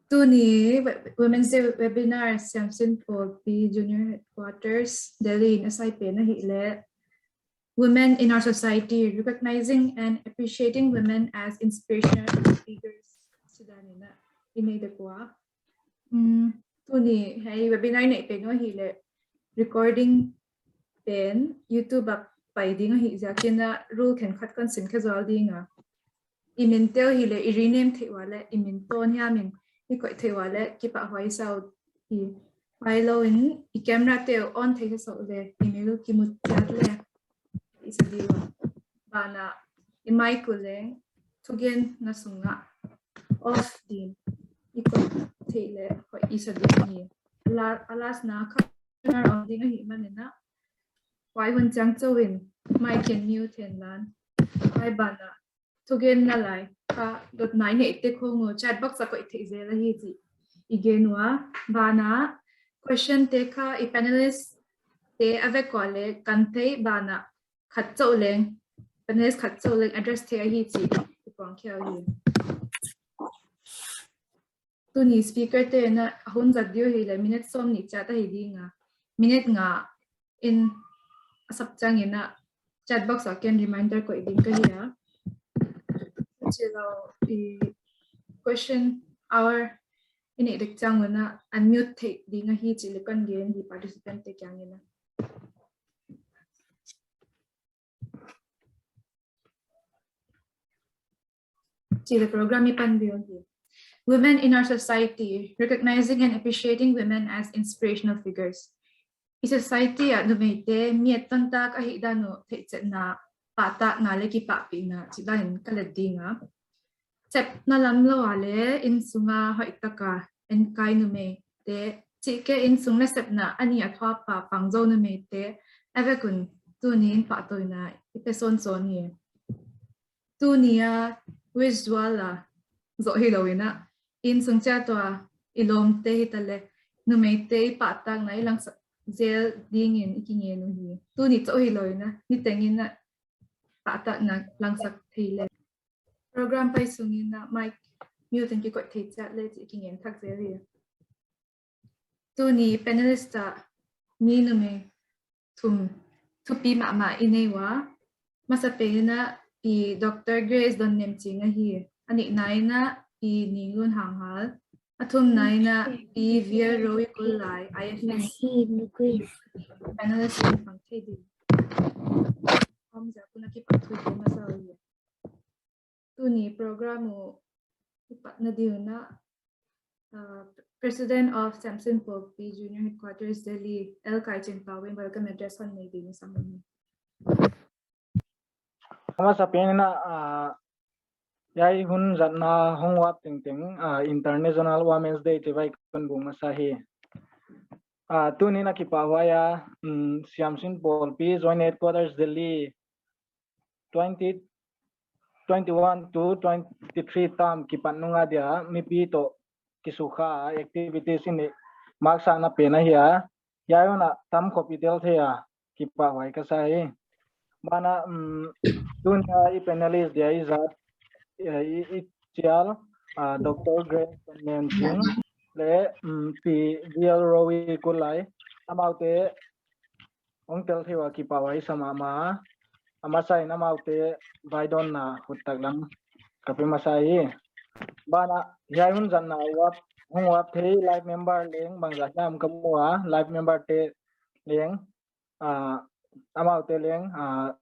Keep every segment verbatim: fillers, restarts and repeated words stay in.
Tuni we-, Women's Day webinar Siamsin Pawlpi Junior Headquarters Delhi in a sai pen ahihleh, Women in Our Society, Recognizing and Appreciating Women as Inspirational Figures, chih dan in i nei dek ua. Hmm, tuni hiai webinar i neih pen uh ahihleh recording pen YouTube ah pai ding ahih ziakin rule khenkhat kon sim khe zual ding a. I min tel hileh i rename theih uleh, i min tawn hiam in i koih theih uleh kipahhuai sa uh hi. Huailou in i camera te uh on theih sa uleh, i min uh kimu chiat leh i sa ding ua. Banah i mic uh leng thugenna sungah off ding, i koih theih leh hoih i sa ding hi. La, a last na kha na om ding ahihmanin, huai hun chiang chauh in mic ken mute hen lan. Huai banah thugenna lai kha dot nai neih te khong uh chat box ah koih theih zel ahi chih i gen ua. Banah question te kha i panelist te a vek uleh kan theih banah khat chauh leng, panelist khat chauh leng address theih ahi chih i puang khia hi. Tuni speaker te'n a hun zat ding uh ahihleh minute sawmnih chiat ahi ding a. Minute nga in a sap chiangin chat box ah ken reminder koih ding ka hi a. Chilou i question hour i neih dek chiang un unmute theih ding ahi chih leng kon gen hi participant te kiangin. Chih leh program i pan ding uh hi. Women in Our Society, Recognizing and Appreciating Women as Inspirational Figures. I society ah numeite mi et tontak ahihdan uh theihchetna, pahtakna leh kipahpihna chih dan in ka let ding a. Chepna lam lou a leh innsung a hoihtak a enkai numeite, chihkei innsung nasepna a nih a thuak a pang zou numeite a vek un tuni'n pahtawina i pe sawnsawn hi. Tuni a wish zual a zoh hilou in, innsung chiat ua i lawmte hitaleh numeite i pahtakna i langsak zel dingin i kingen uhi. Tuni chauh hilou in, niteng in pahtakna langsak thei leh. Program pai sungin mic mute in kikoih thei chiat leh chih kingen thak zel hi. Tuni panelist ah mi numei thum thupi mahmah i nei ua. Masapen in Pi Doctor Grace Donnemching ahi. A nihna in Pi Ninglun Hanghal. A thumna in Pi Vial Rowi Kullai, I F S. Panelist in pang thei ding. Om za kuna kipahthu masa uhi. Tuni program uh i patna ding un, uh, President of Siamsin Pawlpi Junior Headquarters Delhi, L Kaichinpau in welcome address hon nei ding i sam uhi. Masapen in, uh, hiai hun zatna hong uap tengteng, uh, International Women's Day chibai kon buk masa hi. Uh, tuni'n a kipahhuai a, um, Siamsin Pawlpi Joint Headquarters Delhi twenty twenty-one to twenty-three term kipat nung a dia mipi toh kisukha activities i neih maksakna pen ahi a. Hiai hun a tam khop i tel thei a, kipahhuai ka sa hi. Banah, um, tuni a i panelist dia i zat, eh, i, i chial, ah, Doctor Grace Donnemching leh, um, Pi Vial Rowi Kullai, amaute hong tel thei ua kipahhuai sa mahmah. A masa in amaute vaidawnna hottak lam ka pe masa hi. Banah hiai hun zatna uap, hong uap thei live member leng bangzah hiam ka mu a, live member te leng, ah, amaute leng, ah,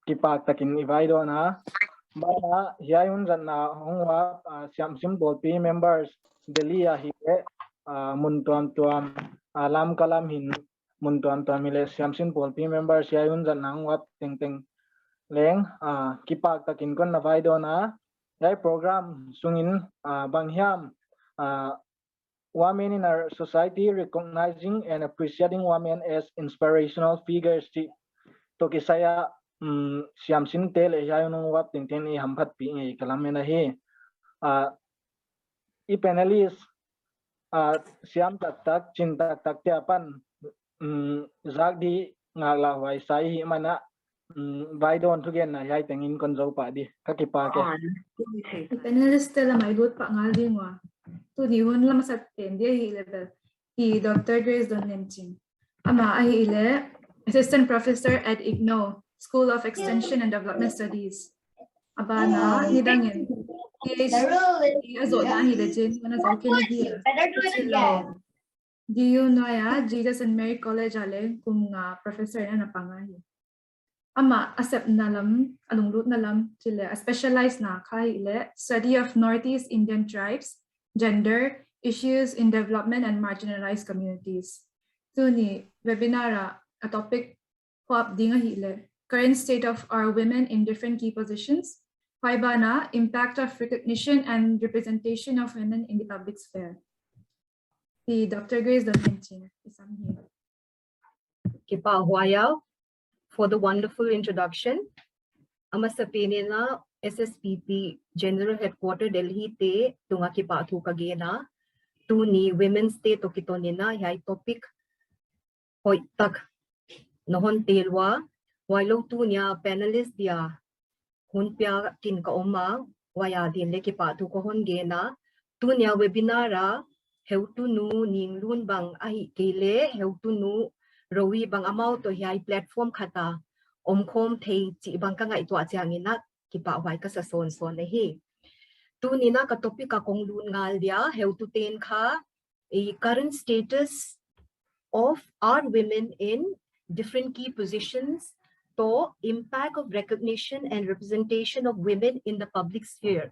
kipak takin i vaidawn a. Banah hiai hun zatna hong uap, ah, Siamsin Pawlpi members Delhi a hileh, ah, mun tuamtuam, ah, Lamka lam hin mun tuamtuam hileh Siamsin Pawlpi members hiai hun zatna hong uap tengteng leng, ah, kipak takin kon na vaidawn a. Hiai program sungin, ah, banghiam, ah, Women in Our Society, Recognizing and Appreciating Women as Inspirational Figures chih toh kisai a, um, Siamsinte leh hiai hun hong uap tengteng i hamphatpih ngei ka lamen ahi. Ah, i panelist, ah, siam taktak, chin taktak te apan, um, zak di ngaklahhuai sa i hih manin, um, vaidawn thugenna hiai tengin kon zou pah di. Ka kipak e. Panelist te lam ah i lut pah ngal ding ua. Tuni hun lam a sat pen dia hi level. Hi Doctor Grace Don Len Ching. Amah ahihleh Assistant Professor at IGNOU, School of Extension and Development Studies. A ban ah hi dang in PhD a zoh na hi le chin, mana zoh kei na hi a. Did you know a Jesus and Mary College a leng kum nga professor in ana pang ahi. Amah a sepna lam, a lunglutna lam, chih leh a specialize na kha ahihleh study of Northeast Indian tribes, gender, issues in development and marginalized communities. Tuni webinar a topic huap ding ahihleh current state of our women in different key positions. Huai ban ah impact of recognition and representation of women in the public sphere. Hi Doctor Grace Don Len Ching i sam hi. Kipahhuai a for the wonderful introduction. A masapen in a S S P P General Headquarter Delhi te tung a kipahthu ka gen a. Tuni Women's Day toh kiton in a hiai topic hoihtak na hon tel ua, huailou tuni a panelist dia hun pia kin ka om a, huai a din leh kipahthu ka hon gen a. Tuni a webinar a heutunu Ninglun bang ahihkeileh heutunu Rowi bang amau toh hiai platform khat a omkhawm thei chih bang ka ngaihtuah chiang in a kipahhuai ka sa sawnsawn ahi. Tuni in a ka topic a kong lut ngal dia, heutute'n kha, a current status of our women in different key positions toh impact of recognition and representation of women in the public sphere.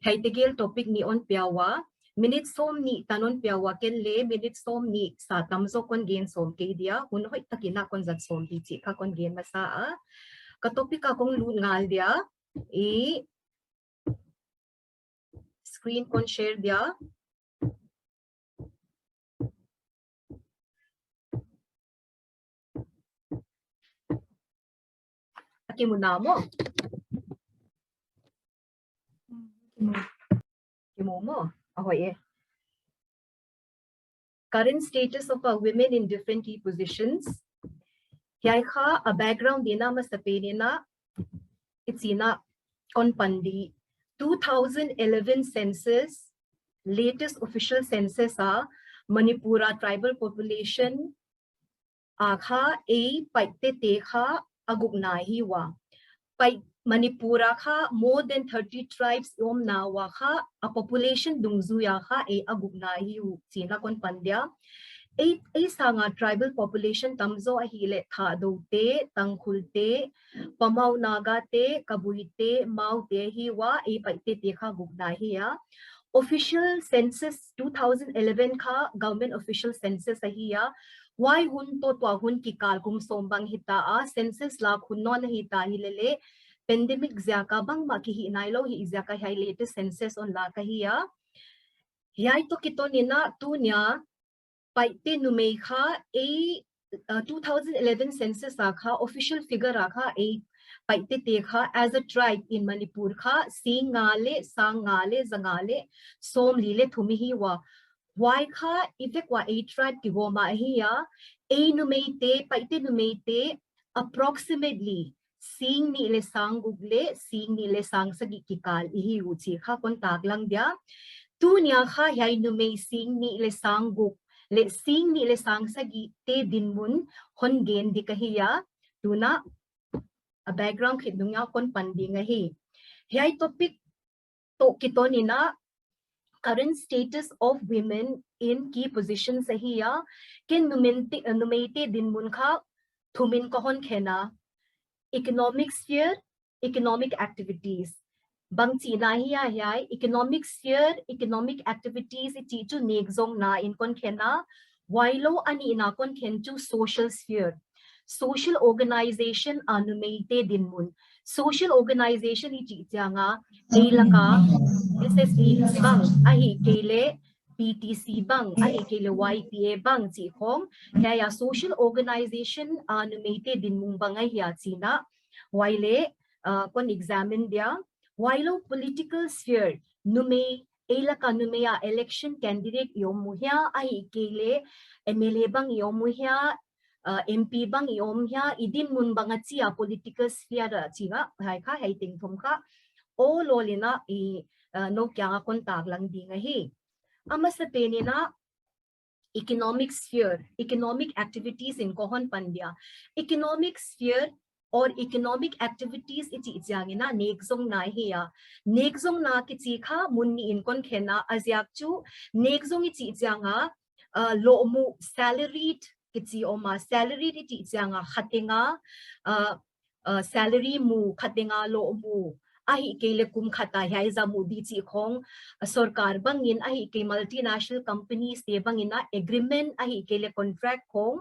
Hiai tegel topic nih hon pia ua, minute sawmnih tan hon pia ua, ken leh minute sawmnih sa tamzaw kon gen sawm kei dia, hun hoihtak in a kon zat sawm di chih kha kon gen masa a. Ka topic a kong lut ngal dia, i screen kon share dia. A kimu na maw? Kimu maw? A hoih e. Current status of our women in different key positions. Hiai kha a background ding a masapen in a, i chih in a kon pan di. Two thousand eleven census, latest official census a Manipur a tribal population a kha ei Paite te kha a gukna hi ua. Pai-, Manipur a kha more than thirty tribes i omna ua kha a population dungzui a kha ei a gukna hi uh chih in a kon pan dia. Ei, ei sang a tribal population tamzaw ahihleh Thadou te, Tangkhul te, Pamau Naga te, Kabui te, Mau te hi ua, ei Paite te kha gukna hi a. Official census two thousand eleven kha government official census ahi a. Huai hun toh tua hun kikal kum sawm bang hita a, census lak hun nawn ahita hi lele, pandemic ziak a bangmah kihih nailou hi ziak a hiai latest census hon lak ahi a. Hiai toh kiton in a tuni a Paite numei kha ei, uh, two thousand eleven census a kha official figure a kha ei Paite te kha as a tribe in Manipur kha sing nga leh sang nga leh za nga leh sawmli leh thum i hi ua. Huai kha i vek ua ei tribe kigawm ahi a, ei numei te, Paite numei te approximately sing nih leh sang guk leh sing nih leh sang sagih kikal i hi uh chih kha kon taklang dia. Tuni a kha hiai numei sing nih leh sang guk leh sing nih leh sang sagih te dinmun hon gen di ka hi a. Tuni a a background khit nung a kon pan ding ahi. Hiai topic toh kiton in a current status of women in key positions ahi a. Ken numen te, uh, numeite dinmun kha thum in ka hon khen a. Economic sphere, economic activities. Bangchihna hi a hiai, economic sphere, economic activities i chih chu nek zong na in kon khen a. Huailou a nihna kon khen chu social sphere. Social organization a numeite dinmun. Social organization i chih chiang a, ei lak a S S P bang, ahihkeileh P T C bang, ahihkeileh Y T A bang chih khong. Hiai a social organization a numeite dinmun bang ahi a chihna. Huai leh, uh, kon examine dia. Huailou political sphere, numei, ei lak a numei a election candidate i om uh hia, ahihkeileh M L A bang i om uh hia, uh, M P bang i om hia, i dinmun bang a chi a political sphere a chih a, hiai kha hiai teng thum kha. Awl awl in a i, uh, nou kiang a kon taklang ding ahi. A masapen in a economic sphere, economic activities in kon hon pan dia. Economic sphere or economic activities i chih chiang in a nekzongna hi a. Nekzongna kichi kha mun nih in kon khen a, a ziak chu nekzong i chih chiang a, uh, lohmuh, salaried kichi om a, salaried i chih chiang a khateng a, uh, uh, salary mu, khateng a lohmuh, ahihkeileh kum khat a hiai zah mu di chih khong, uh, sorkar bangin ahihkeileh multinational companies te bangin a agreement ahihkeileh contract khong,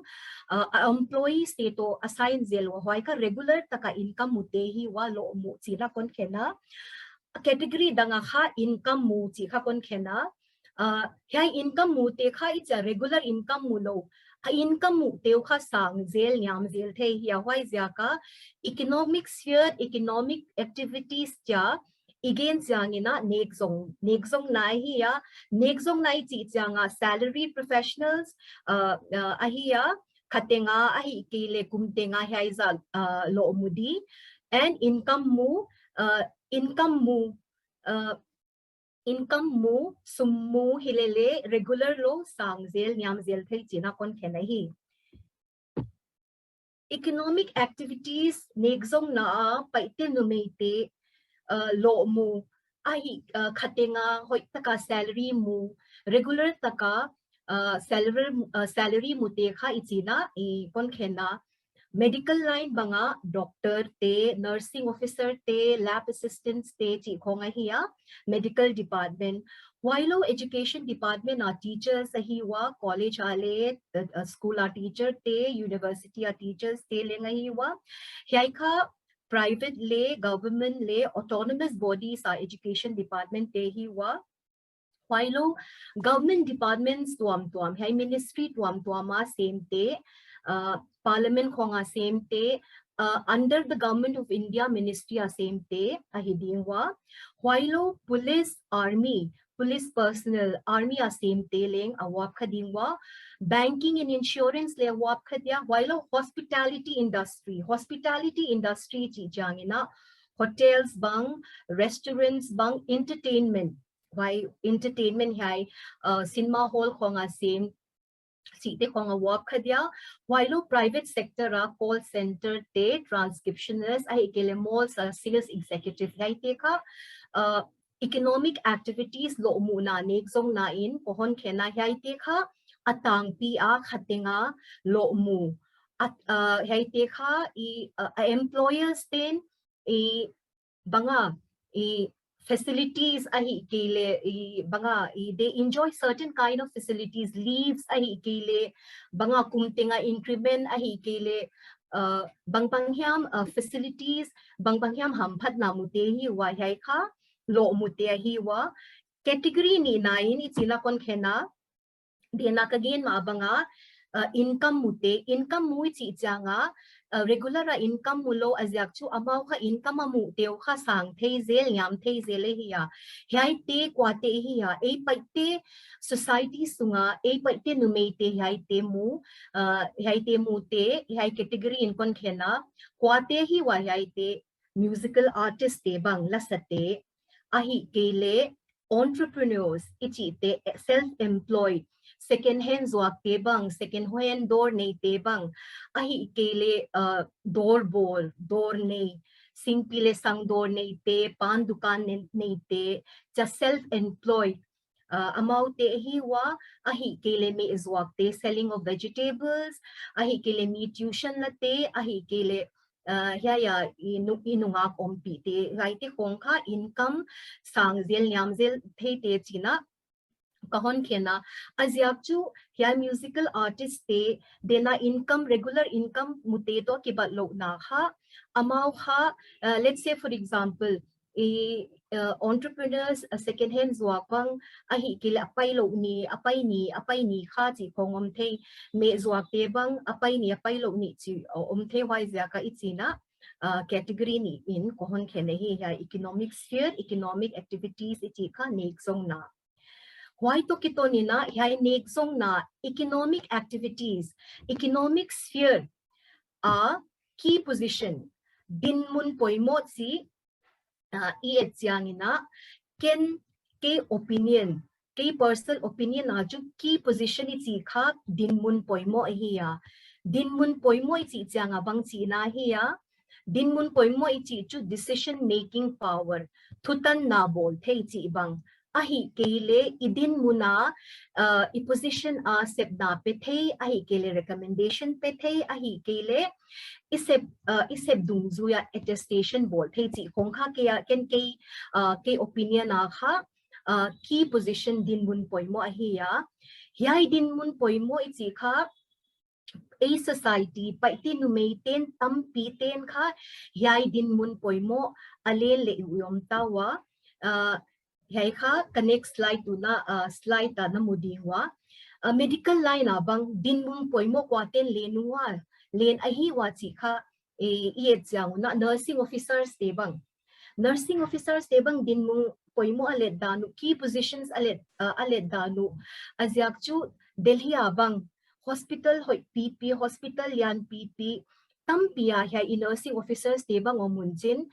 uh, a employees te toh a sign zel ua, huai kha regular taka income mute hi ua, lohmuh chih la kon khen a. Category dang a kha income mu chih kha kon khen a. Uh, hiai income mute kha i chia regular income mu lou. A income mute uh kha sang zel, niam zel thei hi a, huaiziak a economic sphere, economic activities chia i gen chiang in a nekzong, nekzongna hi a. Nekzongna i chih chiang a salary professionals, uh, uh, ahi a, khateng a ahihkeileh kum teng a hiai zah, uh, lohmuh di. And income mu, uh, income mu, uh, income mu, sum mu hilele regular lou, sang zel, niam zel thei chih na kon khen ahi. Economic activities nekzongna a paite numeite, uh, lohmuh ahi, uh, khateng a hoihtaka salary mu, regular taka, uh, salary, uh, salary mute kha i chih na i kon khen a. Medical line bang a doctor te, nursing officer te, lab assistants te chih khong ahi a, medical department. Huailou education department a teachers ahi ua, college a leh, uh, uh, school a teacher te, university a teachers te leng ahi ua. Hiai kha private leh, government leh, autonomous bodies a education department te hi ua. Huailou government departments tuamtuam, hiai ministry tuamtuam a semte, uh, parliament khong a semte, uh, under the Government of India ministry a semte ahi ding ua. Huailou police, army, police personnel, army a semte leng a uap kha ding ua. Banking and insurance leh a uap kha dia. Huailou hospitality industry, hospitality industry chih chiang in a hotels bang, restaurants bang, entertainment, huai entertainment hiai, uh, cinema hall khong a sem chihte khong a uap kha dia. Huailou private sector a call center te, transcriptionists, ahihkeileh malls a sales executive hiaite kha, uh, economic activities lohmuhna nekzongna in kon hon khen a, hiaite kha a tangpi a khateng a lohmuh. At, uh, hiaite kha i, uh, a employers ten i bang a, i facilities ahihkeileh, i bang a, i they enjoy certain kind of facilities, leaves ahihkeileh, bang a kum teng a increment ahihkeileh, uh, bangbang hiam, uh, facilities, bangbang hiam hamphatna mute hi ua, hiai kha lohmute ahi ua. Category nihna in i chih na kon khen a, deihna ka gen mah bang a, uh, income mute, income mu i chih chiang a, uh, regular a income mu lou a ziak chu amau kha income a mute uh kha sang thei zel, niam thei zel ahi a. Hiaite kuate ahi a, ei paite society sung a, ei paite numeite hiaite mu, uh, hiaite mute, hiai category in kon khen a, kuate ahi ua hiaite, musical artist te bang, lasate, ahihkeileh entrepreneurs i chihte, self-employed, second hand zuakte bang, second hand dawr neite bang, ahihkeileh, uh, dawr bawl, dawr nei, singpi leh sang dawr neite, pan dukan ne-, neite, chia self-employed, uh, amaute ahi ua, ahihkeileh meh zuakte, selling of vegetables, ahihkeileh mi tuition late, ahihkeileh, uh, hiai a i nu-, i nungak ompihte, hiaite khong kha income sang zel, niam zel theite chih na ka hon khen a. A ziak chu hiai musical artist te, deihna income, regular income mute toh kibatlouhna kha, amau kha, uh, let's say for example, i, uh, entrepreneurs, uh, second hand zuak bang, ahihkeileh a pai lou ni, a pai ni, a pai ni kha chih khong om thei, meh zuakte bang, a pai ni, a pai lou ni chih, uh, om thei, huaiziak a i chih na, uh, category nih in kon hon khen ahi, hiai economic sphere, economic activities i chih kha nekzongna. Huai toh kiton in a, hiai nekzongna, economic activities, economic sphere a key position, dinmun poimoh chih, uh, i et chiang in a, ken kei opinion, kei personal opinion a chu key position i chih kha dinmun poimoh ahi a. Dinmun poimoh i chih chiang a bang chihna ahi a. Dinmun poimoh i chih chu decision making power, thutanna bawl thei chih bang. Ahihkeileh i dinmun a, uh, i position a sepna pe thei, ahihkeileh recommendation pe thei, ahihkeileh i sep, uh, i sep dungzui a attestation bawl thei chih khong kha kei a, ken kei, uh, kei opinion a kha, uh, key position dinmun poimoh ahi a. Hiai dinmun poimoh i chih kha, ei society, Paite numei ten tampi ten kha hiai dinmun poimoh a len leh i om ta ua. Uh, hiai kha ka next slide tu na, uh, slide a na mu ding ua. Uh, medical line a bang dinmun poimoh kua ten len ua, len ahi ua chih kha, eh, i et chiang un a nursing officers te bang. Nursing officers te bang dinmun poimoh a let dan uh, key positions a let, uh, a let dan uh. A ziak chu Delhi a bang hospital hoih pipi, hospital lian pipi tampi a hiai i nursing officers te bang om un chin.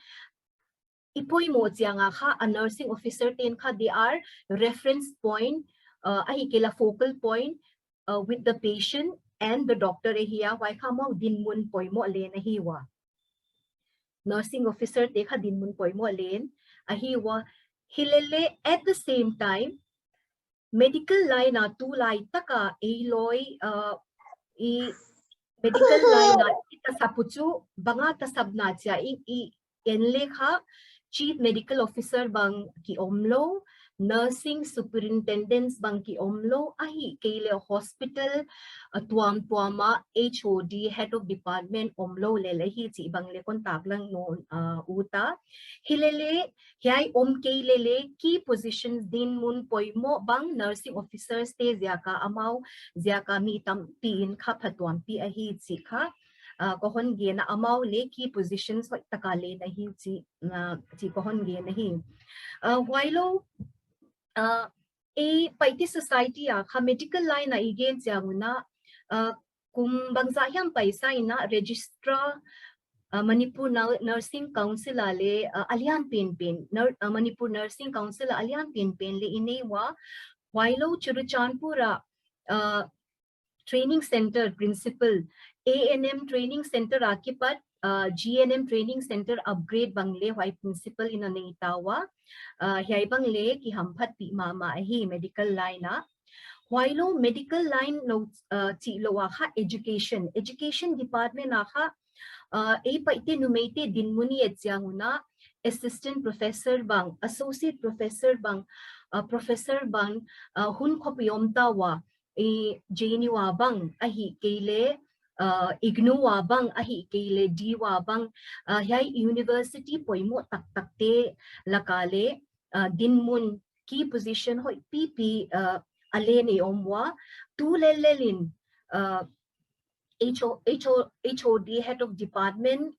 I poimoh chiang a kha a nursing officer ten kha they are reference point, uh, ahihkeileh focal point, uh, with the patient and the doctor ahi a, huai kha amau dinmun poimoh len ahi ua. Nursing officer te kha dinmun poimoh len ahi ua. Hilele at the same time, medical line a tulai tak a ei loi, uh, i medical line a i tasap uh chu bang a tasapna chia i, i en le kha chief medical officer bang ki om lou, nursing superintendents bang ki om lou, ahihkeileh hospital, uh, tuamtuam a H O D, head of department om lou lel ahi chih bang le kon taklang nawn, uh, ut a. Hilele hiai om kei lele key positions dinmun poimoh bang nursing officers te ziak a amau ziak a mi tampi in kha phatuampih ahi chih kha, uh, ka hon gen a, amau le key positions hoih tak a len ahi chih, uh, chih ka hon gen ahi. Uh, huailou, uh, ei Paite society a kha medical line a i gen chiang un a, uh, kum bangzah hiam paisa in a registrar, uh, Manipur Nur-, Nursing Council a le, uh, a lian penpen, Nur-, uh, Manipur Nursing Council a a lian penpen le i nei ua. Huailou Churachandpur a, uh, training center principal, A N M training center a kipat, uh, G N M training center upgrade bang le huai principal in a nei ta ua. Uh, hiai bang le kihamphatpih mahmah ahi medical line a. Huailou medical line lou, uh, chih lou a kha education. Education department a kha, uh, ei Paite numei te dinmun i et chiang un a assistant professor bang, associate professor bang, uh, professor bang, uh, hun khop i om ta ua, i J N U a bang, ahihkeileh, uh, IGNOU a bang, ahihkeileh D U a bang, uh, hiai university poimoh taktak te lak a le, uh, dinmun key position hoih pipi, uh, a len i om ua. Tu lellel in, uh, H O, H O, H O D, head of department,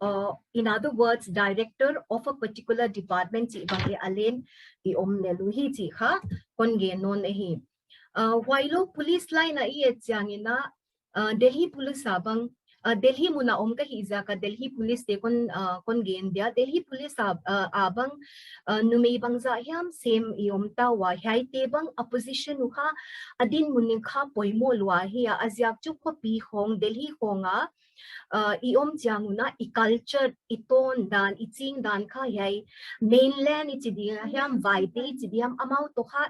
uh, in other words, director of a particular department chih bang le a len i om lel uhi chih kha kon gen nawn ahi. Uh, huailou police line a i et chiang in a, uh, Delhi police a bang, uh, Delhi mun a om ka hih ziak a Delhi police te kon, uh, kon gen dia. Delhi police a, uh, a bang, uh, numei bangzah hiam sem i om ta ua, hiai te bang a position uh kha a dinmun in kha poimoh lua hi a, a ziak chu khopi khong, Delhi khong a, uh, i om chiang un a i culture, i tawn dan, i ching dan kha hiai mainland i chi ding hiam, Vaite i chi ding hiam, amau toh kha,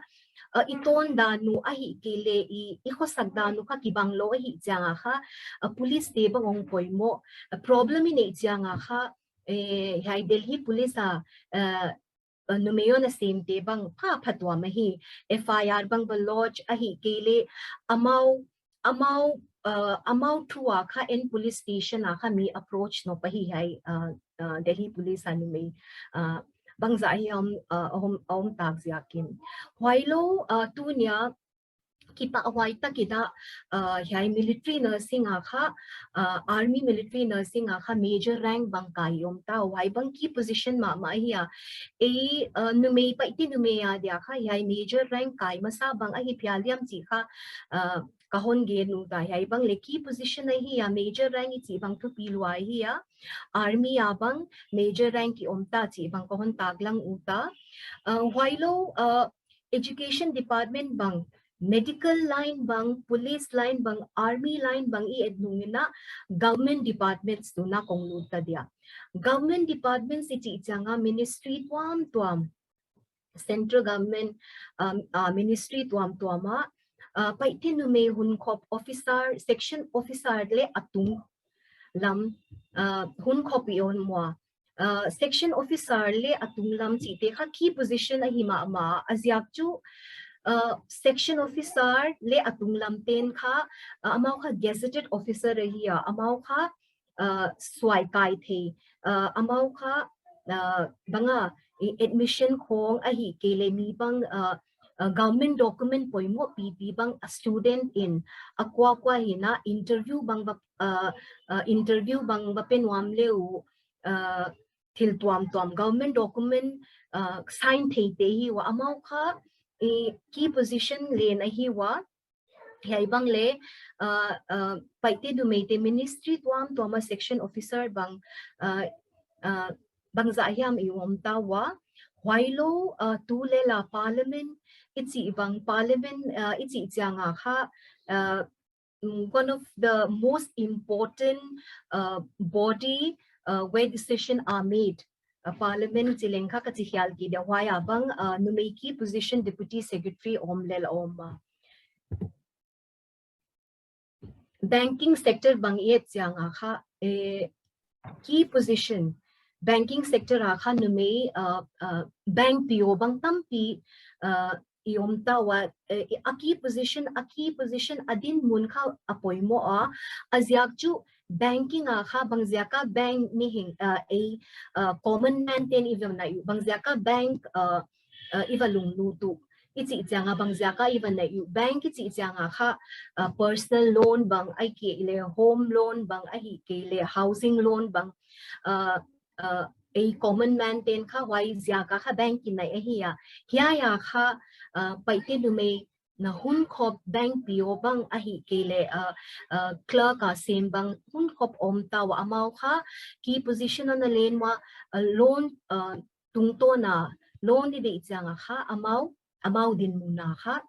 uh, i tawn dan uh ahihkeileh i, i khosak dan uh kha kibang lou ahih chiang a kha, uh, police te bang hong poimoh, uh, problem i neih chiang a kha, eh, hiai Delhi police a, uh, uh, numei hon a sem te bang pha phatuam ahi, F I R bang va lodge ahihkeileh amau, amau, uh, amau through a kha en police station a kha mi approach nop ahi hiai, uh, uh, Delhi police a numei, uh, bangzah hiam, uh, a om, a om tak ziak in. Huailou, uh, tuni a kipahhuai tak in a, uh, hiai military nursing a kha, uh, army military nursing a kha major rank bang kai om ta, huai bang key position mahmah ahi a. Ei, uh, numei Paite numei a dia kha hiai major rank kai masa bang ahi phial hiam chih kha, uh, ka hon gen ut a, hiai bang le key position ahi a, major rank i chih bang thupi lua ahi a. Army a bang major rank i om ta chih bang ka hon taklang ut a. Uh, huailou, uh, education department bang, medical line bang, police line bang, army line bang i et nung in a government departments tungah kong lut ta dia. Government departments i chih chiang a ministry tuamtuam, central government, um, uh, ministry tuamtuam ah, uh, Paite numei hunkhop officer, section officer leh a tung lam, uh, hunkhop i om ua. Uh, section officer leh a tung lam chihte kha key position ahi mahmah a, a ziak chu, uh, section officer leh a tung lam ten kha, uh, amau kha gazetted officer ahi a, amau kha, uh, suai kai thei, uh, amau kha, uh, bang a, i admission khong ahihkeileh mi bang, uh, uh, government document poimoh pipi bang a student in a kuakua hi'n a interview bang va, uh, uh, interview bang va pe nuam leh uh, uh, thil tuamtuam government document, uh, sign theite hi ua, amau kha, i, key position len ahi ua. Hiai bang leh, uh, uh, Paite numeite ministry tuamtuam a section officer bang, uh, uh, bangzah hiam i om ta ua. Huailou, uh, tulel a parliament i chih bang, parliament, uh, i chih chiang a kha, uh, mm, one of the most important, uh, body, uh, where decision are made. Uh, parliament chi leng kha ka chi hial kei dia, huai a bang, uh, numei key position deputy secretary om lel om a. Banking sector bang i et chiang a kha, eh, key position, banking sector a kha numei, uh, uh, bank P O bang tampi, uh, i om ta ua, eh, a key position, a key position a dinmun kha a poimoh a, a ziak chu banking a kha bang ziak a bank mihing, uh, ei, uh, common man ten i va na uh, bang ziak a bank, uh, uh, i va lunglut uh. I chih chiang a bang ziak a i va na uh, bank i chih chiang a kha, uh, personal loan bang ahihkeileh home loan bang ahihkeileh housing loan bang, uh, uh, ei common man ten kha huai ziak a kha bank i na ahi a. Hiai a kha, uh, Paite numei na hunkhop bank P O bang ahihkeileh, uh, uh, clerk a sem bang hunkhop om ta ua, amau kha key position a na len ua, uh, loan, uh, tungtawn a loan i deih chiang a kha amau, amau dinmun a kha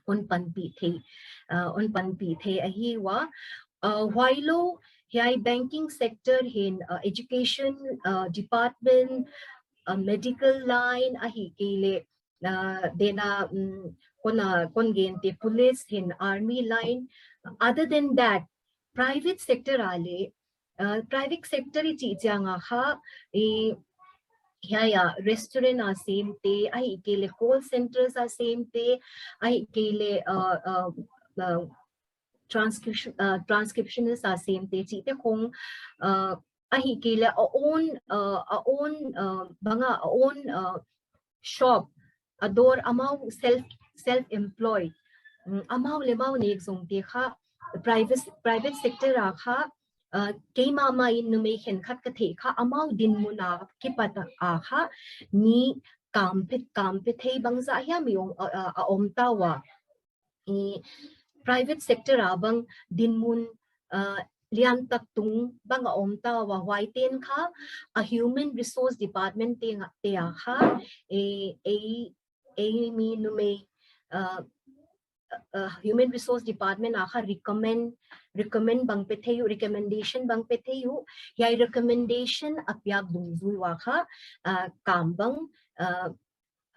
hon panpih thei, uh, hon panpih thei ahi ua. Uh, huailou hiai banking sector hi'n, uh, education, uh, department, uh, medical line ahihkeileh, uh, dena, um, kon a, kon gente police hi'n army line. Other than that, private sector a leh, uh, private sector i chih chiang a kha, i, hiai a restaurant a semte, ahihkeileh call centers a semte, ahihkeileh, uh, uh, uh, transcription, uh, transcriptionist a semte chihte khong, uh, ahihkeileh a own, uh, a own, uh, bang a, a own, uh, shop, a dawr, amau self, self employed, mm, amau leh amau nek zongte kha private, private sector a kha, uh, keimah mah in numei khenkhat ka theih kha amau dinmun a kipat a kha mi kam pe, kam pe thei bangzah hiam i om, uh, uh, a om ta ua. I private sector a bang dinmun, uh, liantak tung bang a om ta ua, huaite'n kha a human resource department te nga, te a kha, eh, ei, ei mi numei, uh, uh, human resource department a kha recommend, recommend bang pe thei uh, recommendation bang pe thei uh, hiai recommendation a piak dungzui ua kha, uh, kam bang, uh,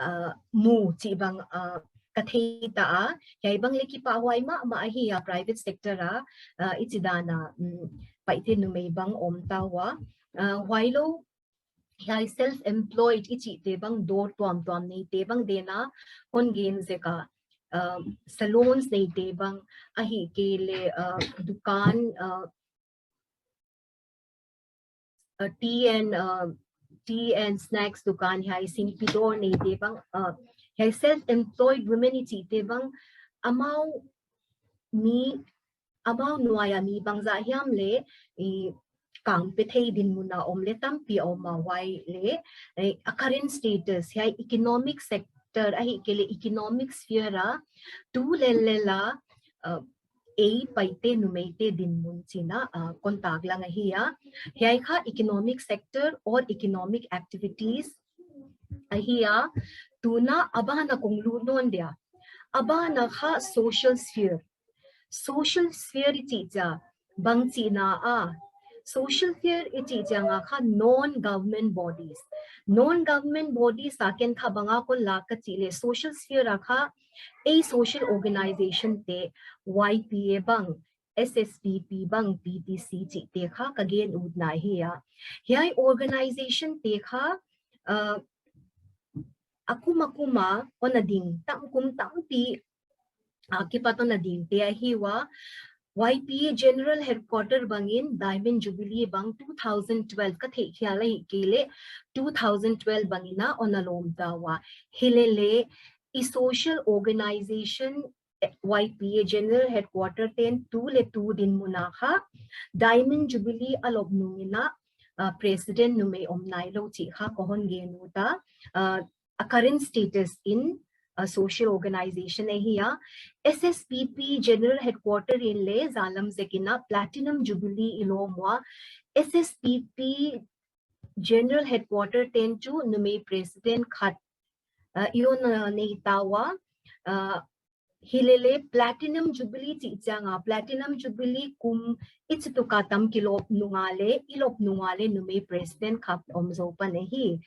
uh, mu chih bang, uh, ka thei ta a, hiai bang leh kipahhuai mahmah ahi a private sector a, uh, i chih dan a, um, Paite numei bang om ta ua, uh, huailou hiai self employed i chihte bang dawr tuamtuam neite bang dena, kon gen zek a, uh, salons neite bang ahihkeileh, uh, dukan, uh, uh, tea and, uh, tea and snacks dukan hiai singpi dawr neite bang, uh, hiai self employed women i chihte bang amau mi, amau nuai a mi bangzah hiam leh i kam pe thei dinmun a om leh tampi a om a, huai leh, eh, a current status hiai economic sector ahihkeileh economic sphere a tulel lel a, uh, ei Paite numeite dinmun chihna, uh, kon taklang ahi a. Hiai kha economic sector or economic activities ahi a, Tuna a ban a kong lut nawn dia. A ban a kha social sphere. Social sphere i chih chia bang chihna a. Social sphere i chih chiang a kha non-government bodies. Non-government bodies a ken kha bang a kon lak ka chih leh social sphere a kha ei social organization te, Y P A bang, S S P P bang, P T C chih te kha ka gen utna hi a. Hiai organization te kha, uh, a kum a kum a on a ding, tam kum tampi a kipat on a ding te ahi ua. Y P A General Headquarter bangin Diamond Jubilee bang two thousand twelve ka theih khial ahih kei leh two thousand twelve bangin a on a lawm ta ua. Hilele i social organization Y P A General Headquarter ten tu leh tu dinmun a kha Diamond Jubilee a lop nung in a, uh, President numei om nailou chih kha ka hon gen ut a, uh, a current status in, uh, social organization ahi a. S S P P General Headquarter in leh zan lam zek in a Platinum Jubilee i lawm ua. S S P P General Headquarter ten chu numei President khat, uh, i on, uh, nei ta ua, uh, hilele Platinum Jubilee chih chiang a, Platinum Jubilee kum i chih tuk a tam kilawp nung a leh, i lop nung a leh numei President khat om zou pan ahi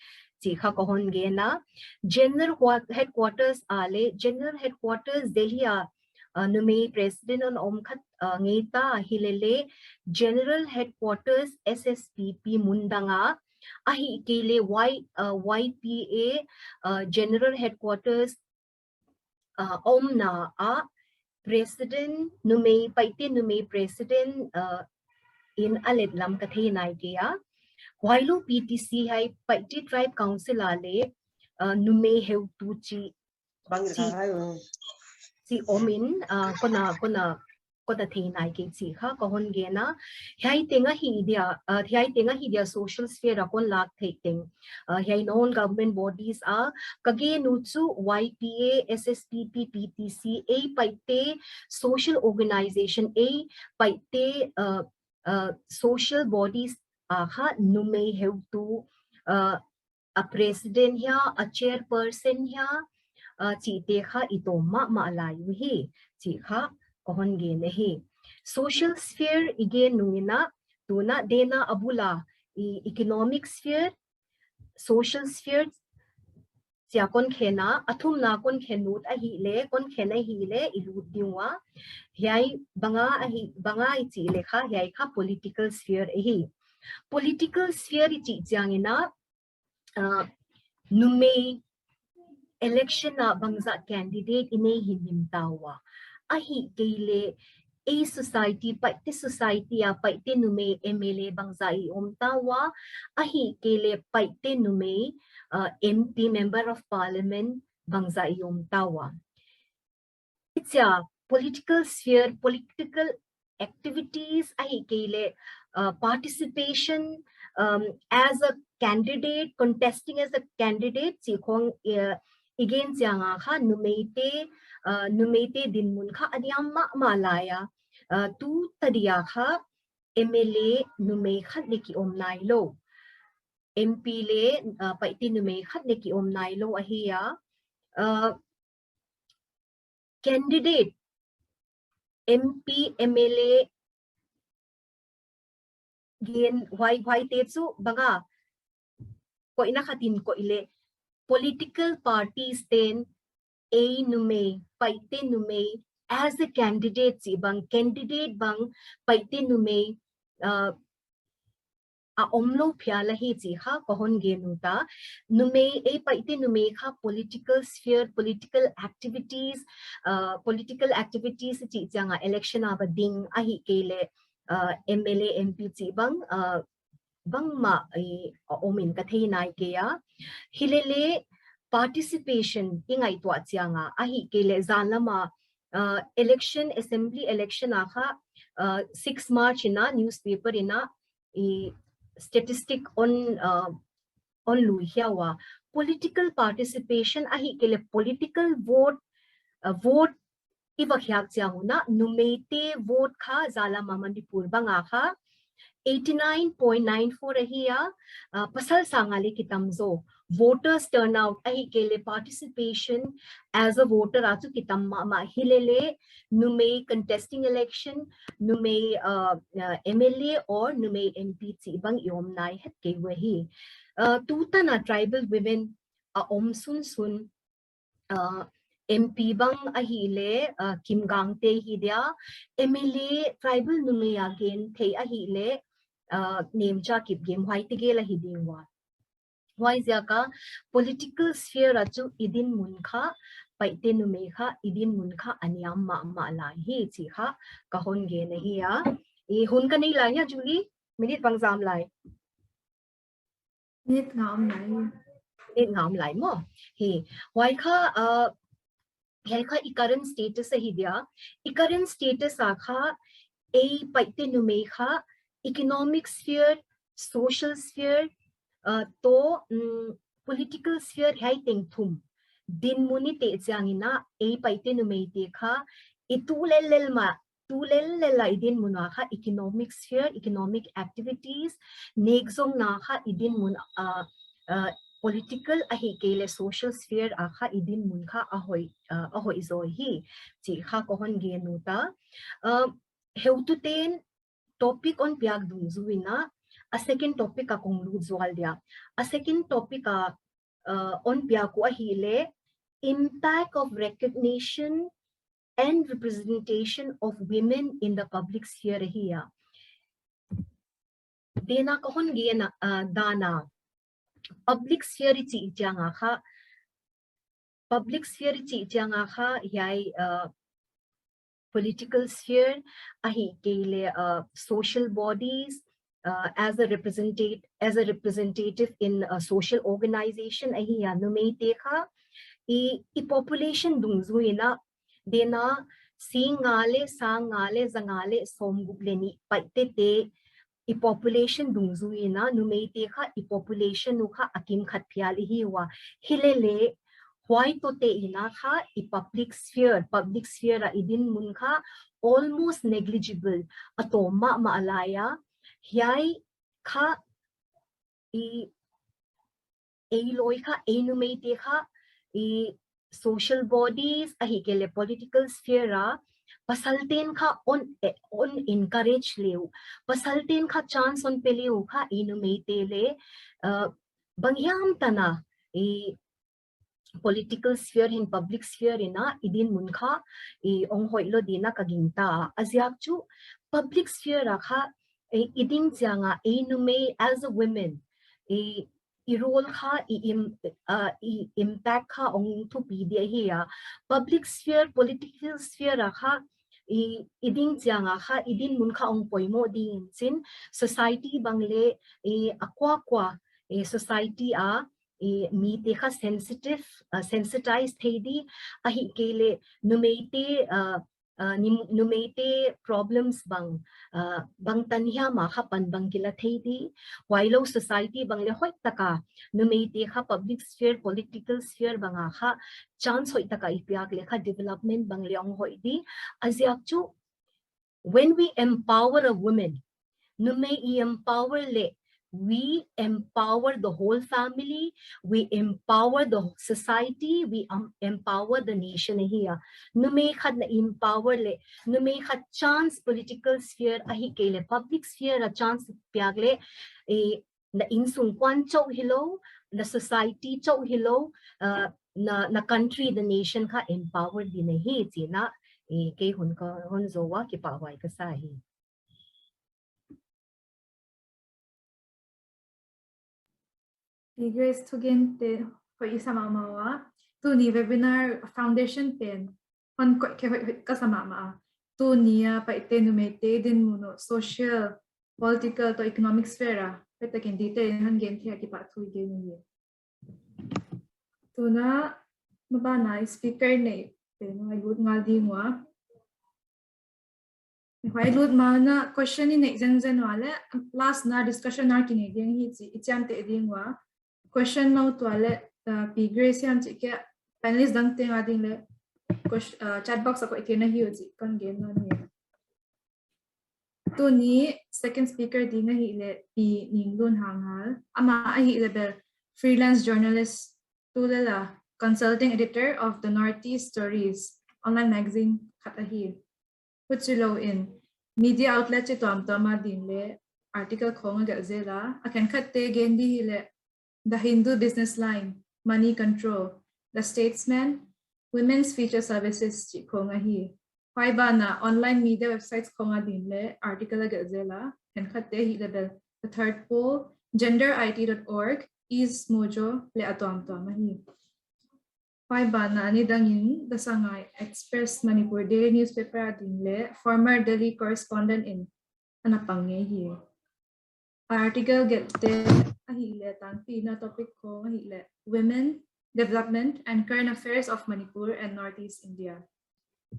chih kha ka hon gen a. General hua-, Headquarters a leh, General Headquarters Delhi a, uh, numei President on om khat, uh, ngei ta, hilele General Headquarters S S P P mun dang a, ahih kei leh Y, uh, Y P A, uh, General Headquarters, uh, omna a President numei, Paite numei President, uh, in a let lam ka thei nai kei a. Huailou P T C hiai Paite Tribe Council a leh, uh, numei heutu chih, bang chih, hai, uh, chih om in, uh, kon a, kon a, kon a thei nai kei chih kha ka hon gen a. Hiai teng ahi dia, uh, hiai teng ahi dia social sphere a kon lak theih teng. Uh, hiai non-government bodies a, ka gen ut chu Y P A, S S P P, P T C, ei Paite social organization, ei Paite, uh, uh, social bodies a kha numei heutu, uh, a president hia, a chairperson hia, uh, chih te kha i tawm mahmah lai uhi chih kha ka hon gen ahi. Social sphere i gen nung in a, tuna dena a bul a i economic sphere, social sphere chia kon khen a, a thumna kon khen ut ahih leh, kon khen ahih leh i lut ding ua. Hiai bang a ahi, bang a i chih leh kha, hiai kha political sphere ahi. Political sphere i chih chiang in a, uh, numei election a bangzah candidate i nei himhim ta ua. Ahih kei leh ei society, Paite society a Paite numei M L A bangzah i om ta ua, ahih kei leh Paite numei, uh, M P, Member of Parliament bangzah i om ta ua. Chia political sphere, political activities ahih kei leh, uh, participation, um, as a candidate, contesting as a candidate chih khong, uh, i gen chiang a kha numeite, uh, numeite dinmun kha a diam mahmah lai a, uh, tu tadia kha M L A numei khat leh ki om nailou. M P leh, uh, Paite numei khat leh ki om nailou ahi a. Uh, candidate, M P, M L A, gen huai, huaite chu bang a, koihna khat in koih leh, political parties ten ei numei, Paite numei, as a candidate chih bang, candidate bang, Paite numei, uh, a omlou phial ahi chih kha ka hon gen ut a. Numei, ei Paite numei kha political sphere, political activities, uh, political activities chih chiang a election a va ding ahih kei leh, uh, M L A, M P chih bang, uh, bangmah, eh, a om in ka thei nai kei a. Hilele participation i ngaihtuah chiang a, ahih kei leh zan lam a, uh, election, assembly election a kha, uh, six March in a newspaper in a, i statistic on, uh, on lui hiau a. Political participation ahih kei leh political vote, uh, vote i va khiak chiang un a, numeite vote kha zan lam a Manipur bang a kha eighty nine point nine four ahi a, uh, pasal sang a leh ki tam zaw. voters turnout ahihkeileh participation as a voter a chu kitam mahmah hilele, numei contesting election, numei, uh, uh, M L A or numei M P chih bang i om nai het kei uhi. Uh, tutan a tribal women a om sunsun, uh, M P bang ahihleh, uh, Kim Gangte hi dia, M L A tribal numei a gen thei ahihleh, uh, Nemcha Kipgen, huaite gel ahi ding ua. Huaiziak a political sphere a chu i dinmun kha, Paite numei kha i dinmun kha a niam mahmah lai hi chih kha ka hon gen ahi a. I hun ka nei lai hia, Julie? Minute bang zam lai? Minute nga om lai. Minute nga om lai maw? Hi, huai kha, uh, hiai kha i current status ahi dia. I current status a kha, ei Paite numei kha economic sphere, social sphere, uh, toh, um, political sphere hiai teng thum dinmun i teh chiangin a, ei Paite numeite kha i tu lellel mah, tu lellel a i dinmun a kha economic sphere, economic activities, nekzonna kha i dinmun, uh, uh, political ahihkeileh social sphere a kha i dinmun kha a hoih, uh, a hoih zaw hi chih kha ka hon gen nuam ta. Uh, heutute'n topic hon piak dungzuiin a, a second topic a kong lut zual dia. A second topic a, uh, hon piak uh ahihleh impact of recognition and representation of women in the public sphere ahi a. Dena ka hon gen a, uh, dan a public sphere i chih chiang a kha, public sphere i chih chiang a kha, hiai, uh, political sphere, ahihkeileh, uh, social bodies, uh, as a representate-, as a representative in a social organization ahi a, numeite kha i, i population dungzuiin a, dena sing nga leh, sang nga leh, za nga leh, sawmguk leh nih Paite te i population dungzuiin a, numeite kha i population uh kha a kim khat phial i hi ua. Hilele, huai toh te in a kha i public sphere, public sphere a i dinmun kha almost negligible, a tawm mahmah lai a. Hiai kha i, ei lawi kha, ei numeite kha i social bodies ahihkeileh political sphere a pasalte'n kha hon, eh, hon encourage le uh, pasalte'n kha chance hon pe le uh kha i numeite leh, uh, banghiam tan a i political sphere hin public sphere in a i dinmun kha i hong hoih lou ding in a ka gingta. A ziak chu public sphere a kha, eh, i ding chiang a ei numei as a women, eh, i role kha i im-, uh, i impact kha hong thupi di ahi a. Public sphere, political sphere a kha i, i ding chiang a kha i dinmun kha hong poimoh ding in chin, society bang leh, eh, a kuakua, eh, society a, eh, mite kha sensitive, uh, sensitize thei di, ahihkeileh numeite, uh, uh, ni-, numeite problems bang, uh, bangtan hiam a kha pan bang kila thei di, huailou society bang leh hoihtak a numeite kha public sphere, political sphere bang a kha chance hoihtak a i piak leh kha development bang leh hong hoih di. A ziak chu, when we empower a woman, numei i empower leh, we empower the whole family, we empower the society, we, um, empower the nation ahi a. Numei khat na empower leh, numei khat chance political sphere ahihkeileh public sphere a chance piak leh, eh, na innsung kuan chauh hilou, na society chauh hilou, uh, na, na country, the nation kha empower di na hi chih na, eh, kei hun ka hon zou a, kipahhuai ka sa hi. Pi Grace thugente hoih i sa mahmah ua. Tuni webinar foundation pen hon koih khe hoih hoih ka sa mahmah a. Tuni a Paite numeite dinmun uh social, political toh economic sphere a hoihtak in detail in hon gen thei a kipahthu i gen uhi. Tuna, maban a speaker neih pen huai lut ngal ding ua. Huai lut ma na question i neih zenzen ua leh, last na discussion na kinei ding hi chih i chiamteh ding ua. Question nou tua leh, uh, Pi Grace hiam chih kei, panelist dangte nga ding leh, ques-, uh, chat box a koih theihna hi uh chih kon gen nawn hi. Tuni second speaker ding ahihleh Pi Ninglun Hanghal. Amah ahihleh bel freelance journalist, tulel a consulting editor of the Northeast Stories online magazine khat ahi. Huchilou in media outlet chi tuamtuam a din le article khong a gelh zel a, a khenkhatte gen di hileh The Hindu Business Line, Money Control, The Statesman, Women's Future Services chih khong ahi. Huai banah online media websites khong a din le article a gelh zel a, khenkhatte hileh bel The Third Pole, gender I T dot org, East Mojo le a tuamtuam ahi. Huai banah a nidangin The Sangai Express Manipur daily newspaper a din le former Delhi correspondent in ana pang ngei hi. Article gelhte ahihleh tangpi na topic khong ahihleh women, development and current affairs of Manipur and Northeast India.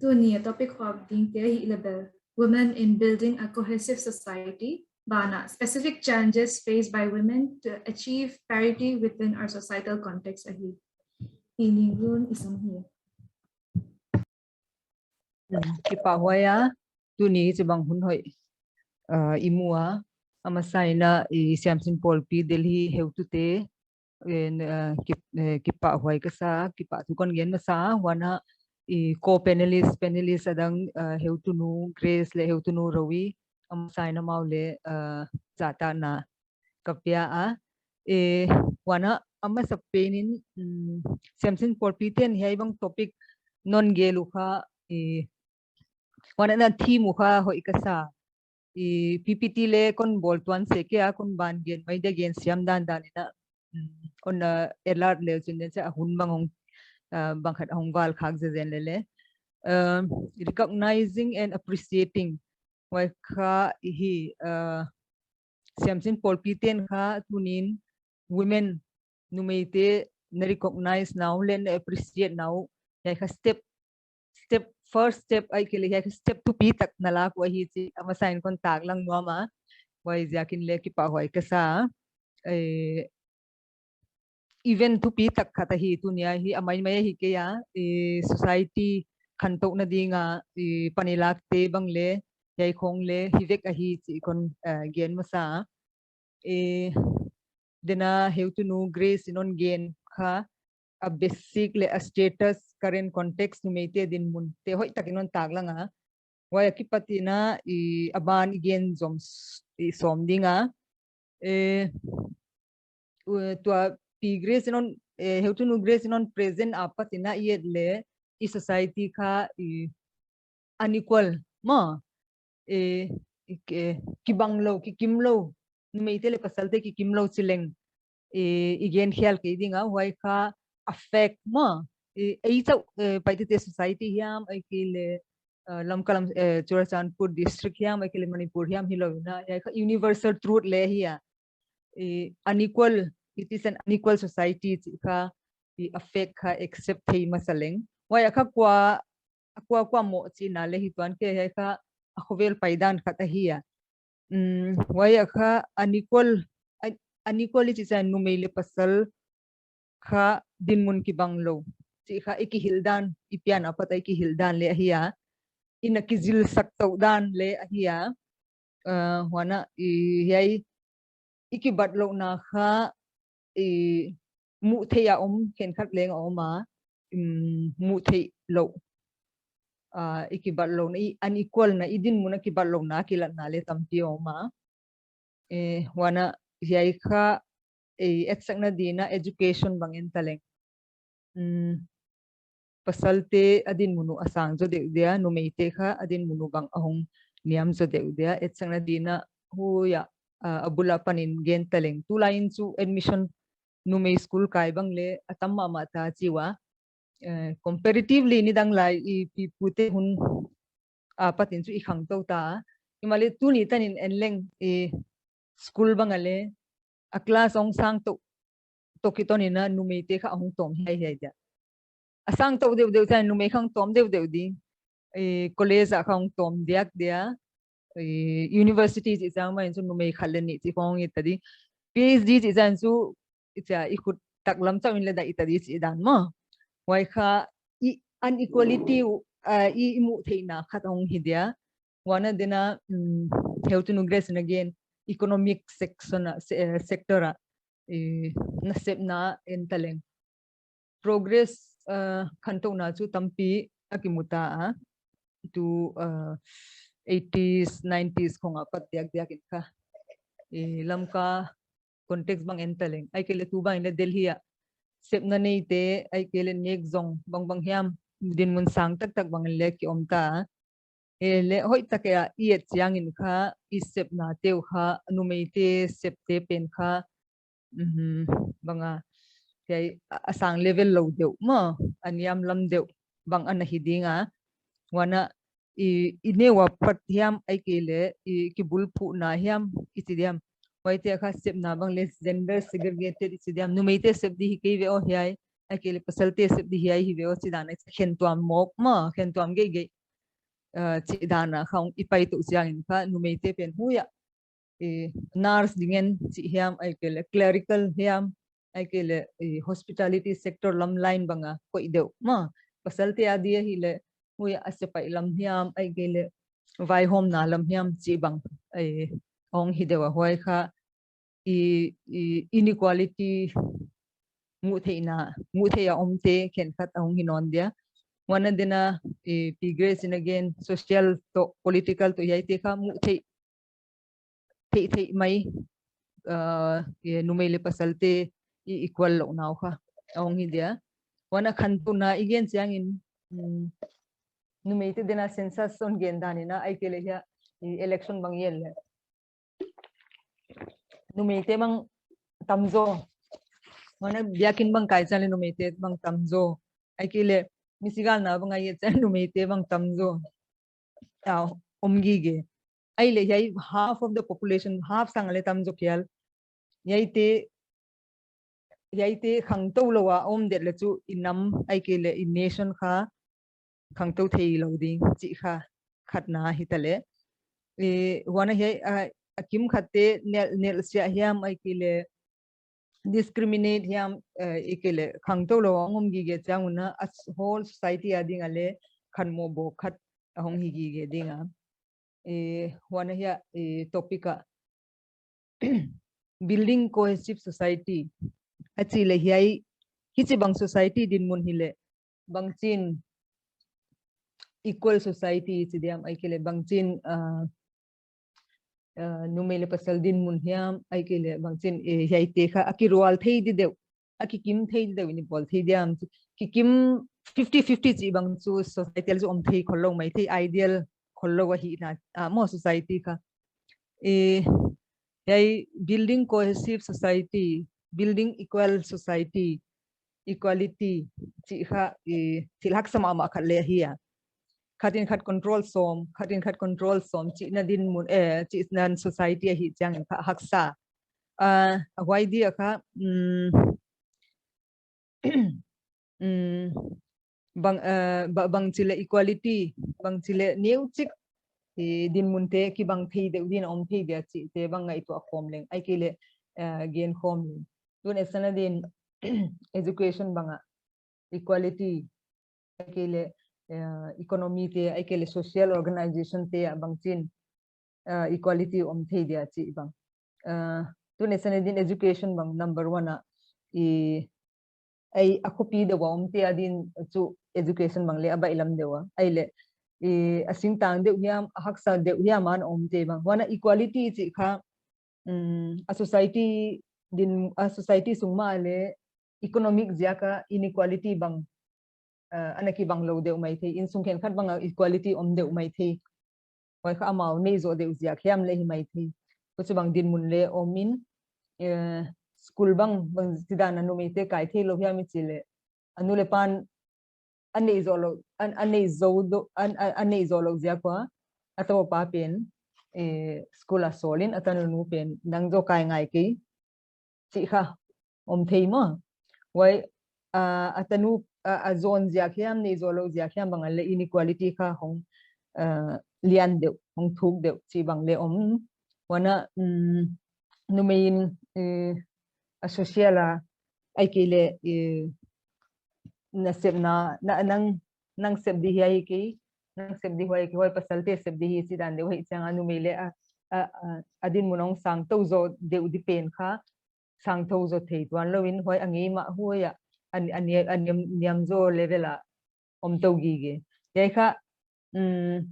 Tuni a topic khong dingte ahihleh bel women in building a cohesive society banah specific challenges faced by women to achieve parity within our societal context ahi. Hi ning lun i sam hi. Hmm, kipahhuai a, tuni hichibang hun hoih ah, i mu a, a masa in a i Siamsin Pawlpi Delhi heutute, eh, n- ah, kip- eh, kipahhuai ka sa, kipahthu kon gen masa, huan a i co-panelist, panelist adang ah, heutunu Grace le heutunu Rowi, a masa in amau le ah, zahtakna ka pia a. Eh, huan a, a masa pen in, mm, Siamsin Pawlpi ten hiai bang topic non gelh uh kha, eh, huan a na theme uh kha hoih ka sa. I P P T le kon bawl tuan se kei a, kon ban gen mai dia gen siam dandan in a, mm, kon a alert le chin den se a hun bang hong, ah, bang khat hong val khak zezen lele. Um, recognizing and appreciating. Huai kha i hi, ah, Siamsin Pawlpi ten kha tunin women, numeite na recognize na uh le na appreciate na uh, hiai kha step, step, first step ahihkeileh hiai kha step thupi tak na lak uh ahi chih a masa in kon taklang nuam a. Huaiziakin le kipahhuai ka sa. Eh, event thupi tak khat ahi tunia hi, a maimai ahi kei a, eh, society khantouhna ding a, eh, panelakte bang le, hiai khong le, hi vek ahi chih kon, eh, gen masa. Eh, den a heutunu Grace in hon gen kha, a basic le a status, current context, numeite dinmun te hoih takin hon taklang a. Huai a kipat in a, i, a ban i gen zom s- i sawm ding a. Eh, u- tua Pi Grace in hon, eh, heutunu Grace in hon present apat in a i et le, i society kha, i, unequal maw. Eh, i- eh, kibang lou, kikim lou. Numeite le pasalte kikim lou chi leng, eh, i gen khial kei ding a, huai kha a fact maw. Eh, ei chauh, eh, Paite te society hiam, ahihkeileh, ah, Lamka lam, eh, Churachandpur district hiam, ahihkeileh Manipur hiam hilou in a, hiai kha universal truth le hi a. Eh, unequal, it is an unequal society chih kha, i a fact kha accept thei masa leng. Huai a kha kua, a kua kua moh chihna le hi tuan kei, hiai kha a khovel paidan khat ahi a. Mm, huai a kha unequal, un- unequal i chih chiang numei le pasal kha dinmun kibang lou. Chih kha i kihilh dan, i pian apat a i kihilh dan le ahi a. I na kizilsak touh dan le ahi a. Ah, huan a, i hiai, i kibatlouhna kha, i muh theih a om, khenkhat leng a om a, um, muh theih lou. Ah, i kibatlouhna, i unequal na, i dinmun a kibatlouhna, kilatna le tampi a om a. Eh, huan a, hiai kha, eh, etsakna ding a education bang en ta leng. Mm, pasalte a dinmun uh a sang zaw deuh dia, numeite kha a dinmun uh bang a hong niam zaw deuh dia, etsakna ding a huai a, ah, a bul apan in gen ta leng. Tulai in chu admission numei school kai bang le a tam mahmah ta chi ua. Eh, comparatively nidang lai i pipute hun apat in chu i khangtou ta. Himahleh tuni tan in en leng i school bang a le a class hong sang touh toh kiton in a numeite kha hong tawm hiaihiai dia. A sang touh deuhdeuh chiang numei kha hong tawm deuhdeuh di. Eh, college ah kha hong tawm diak dia. Eh, university chih chiang mah in chu numei khat le nih chih khong i ta di. P H D chih chiang chu i chia i khut taklam chauh in le daih i ta di chih dan maw. Huai kha i unequality uh, ah, i, i muh theihna khat hong hi dia. Huan a den a, um, heutunu Grace in a gen economic section a, se- eh, sector a, eh, nasepna en taleng. Progress, uh, khantouhna chu tampi a kimu ta a. Tu, uh, eighties, nineties khong a pat diak diak in kha. Eh, Lamka context bang en taleng. Ahihkeileh tu bang in Delhi a sepna neite, ahihkeileh nek zong bangbang hiam, dinmun sang taktak bang in le ki om ta. Eh, le hoih tak a i et chiang in kha, i sepna teuh kha, numeite septe pen kha, mhm, bang a, hiai a, a sang level lou deuh maw, a niam lam deuh bang ana hi ding a. Huan a i, i neu a pat hiam, ahihkeileh i kibulphuhna hiam, i chi diam. Huaite kha sepna bang le gender segregated i chi diam. Numeite sep di hi kei ve aw hiai, ahihkeileh pasalte sep di hiai hi ve aw chi dan a khentuam mawk maw, khentuam geihgeih, uh, chi dan a kha hong i pai tou chiang in kha, numeite pen huai a, eh, nurse ding en chi hiam, ahihkeileh clerical hiam, ahihkeileh, eh, hospitality sector lam line bang a koih deuh maw. Pasalte a di ahihleh, huai a sepaih lam hiam, ahihkeileh vaihawmna lam hiam chi bang, eh, hong hi deuh a, huai kha i, i inequality muh theihna, muh theih a omte khenkhat a hong hi nawn dia. Huan a dena, eh, P. Grace in again, social toh, political toh hiaite kha muh theih, theih, theih mai, uh, eh, numei le pasalte i equal louhna uh kha a hong hi dia. Huan a khantouhna i gen chiang in, mm, numeite dena census hon gen dan in a, ahihkeileh hiai, i election bang i et leh numeite bang tam zaw. Huan a biakinn bang kai chiang le numeite bang tam zaw. Ahihkeileh misi galna bang i et chiang numeite bang tam zaw. Aw, om gige. Ahihleh hiai half of the population, half sang le tam zaw phial. Hiaite, hiaite khangtou lou a om det leh chu i nam, ahihkeileh i nation kha khangtou thei lou ding chih kha khatna hi ta leh. Eh, huan a hiai, a, a kimkhatte nelh, nelhsiah hiam, ahihkeileh discriminate hiam, eh, ahihkeileh khangtou lou a hong om gige chiang un a, a whole society a ding a le khanmoh bawk khat a hong hi gige ding a. Eh, huan a hiai, eh, topic a building cohesive society a chih leh hiai, hichibang society dinmun hileh bangchin equal society chi diam, ahihkeileh bangchin, ah, ah, numei le pasal dinmun hiam, ahihkeileh bangchin, eh, hiaite kha a kirual thei di deuh, a kikim thei di deuh in i bawl thei diam. Kikim fifty fifty chih bang chu society a chu om thei khollou maithei, ideal khollou ahihna, ah, maw society kha. Eh, hiai building cohesive society, building equal society, equality chih kha, eh, thil haksa mahmah khat le ahi a. Khat in khat control sawm, khat in khat control sawm chihna dinmun, eh, chihna society ahih chiang in kha haksa. Ah, a huai dia kha, mm, mm, bang, eh, ba-, bangchi leh equality, bangchi leh neuchik, eh, dinmunte kibang thei deuh din a om thei dia chihte bang ngaihtuah khawm leng, ahihkeileh, eh, gen khawm leng. Tun esana din education bang a equality, ahihkeileh, eh, economy te, ahihkeileh social organization te a bangchin, eh, equality om thei dia chih bang. Eh, tun esana din education bang number one a, i, ai a khopi deuh a omte a din chu education bang le a baihlam deuh a. Ahihleh, i, a singtang deuh hiam, a haksa deuh hiam a na omte bang. Huan a equality chih kha, mm, a society din, a society sung mah le economic ziak a inequality bang, ah, ana kibang lou deuh maithei, insung khenkhat bang a equality om deuh maithei. Huai kha amau neih zoh deuh ziak hiam le hi maithei. Huchibang dinmun le om in, eh, school bang, bangchi dan a numeite kai thei lou hiam i chih leh, a nu le pan a neih zoh lou, a, a neih zoh deuh, a, a, a neih zoh lou ziak ua, a tapa pen, eh, school a sawl in, a tanu nu pen nang zaw kai ngai kei chih kha om thei maw. Huai, ah, a tanu, ah, a zon ziak hiam, neih zoh lou ziak hiam bang a le inequality kha hong, ah, lian deuh, hong thuk deuh chih bang le om. Huan a, mm, numei in, eh, a social a, ahihkeileh, eh, nasepna, na, nang, nang sep di hiai hi kei, nang sep di huai hi kei, huai pasalte sep di hi chih dan deuh ahih chiang a numei le a, a, a, a dinmun hong sang tou zaw deuh di pen kha, sang thou zaw thei tuan lou in huai a ngei mah huai a, a, a niam, a niam, niam zaw level a om tou gige. Hiai kha, um,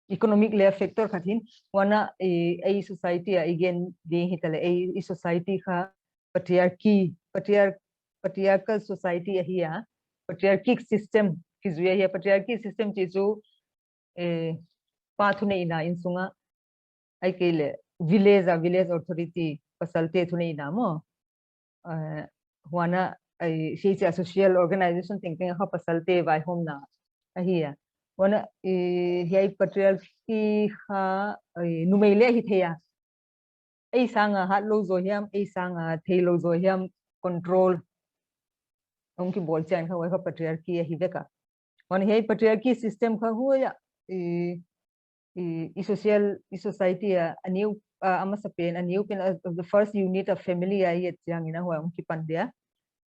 economic le factor khat hi'n, huan a, eh, ei society a i gen ding hi ta leh, ei, i society kha patriarchy, patriarch-, patriarchal society ahi a, patriarchic system kizui ahi a, patriarchy system chih chu, eh, pa thuneihna innsung a, ahihkeileh village a, village authority, pasalte thuneihna maw. Eh, huan a, eh, hichia social organization tengteng kha pasalte vaihawmna ahi a. Huan a, eh, hiai patriarchy kha, eh, numei le hi thei a. Ei sang a hat lou zaw hiam, ei sang a thei lou zaw hiam, control hong kibawl chiang kha huai kha patriarchy ahi vek a. Huan hiai patriarchy system kha huai a, eh, i, i social, i society a, a neu, a, a masapen, a neupen, a, the first unit of family a i et chiang in a huai hong kipan dia.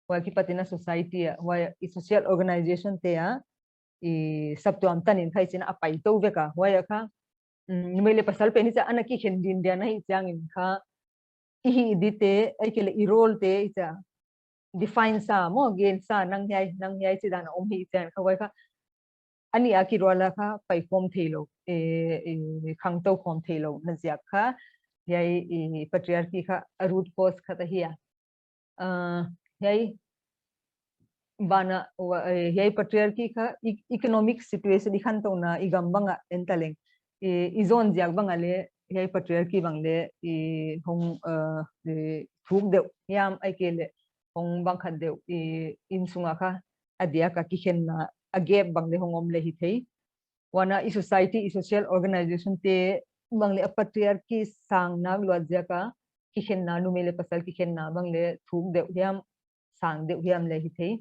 Huai kipat in a society a, huai i social organization te a, i saptuam tan in kha i chin a pai tou vek a, huai a kha, mm, numei le pasal pen hichia ana kikhen din dia na hi chiang in kha, i hih di te, ahihkeileh i role te, hichia define sa maw, gen sa, nang hiai, nang hiai chih dan a om hi chiang kha huai kha, a nih a kirual a kha paikhawm theilou, eh, eh, khangtou khawm theilou na ziak kha, hiai, eh, patriarchy kha a root cause khat ahi a. Ah, hiai ban a, wa-, eh, hiai patriarchy kha e-, economic situation i khantouna i gam bang a en ta leng, eh, i zon ziak bang a le, hiai patriarchy bang le, eh, hong, eh, eh, thuk deuh hiam ahihkeileh hong bang khat deuh, eh, innsung a kha a diak a kikhenna, a gap bang le hong om le hi thei. Huan a i society, i social organization te bang le a patriarchy sang nak luat ziak a kikhenna, numei le pasal kikhenna bang le thuk deuh hiam, sang deuh hiam le hi thei.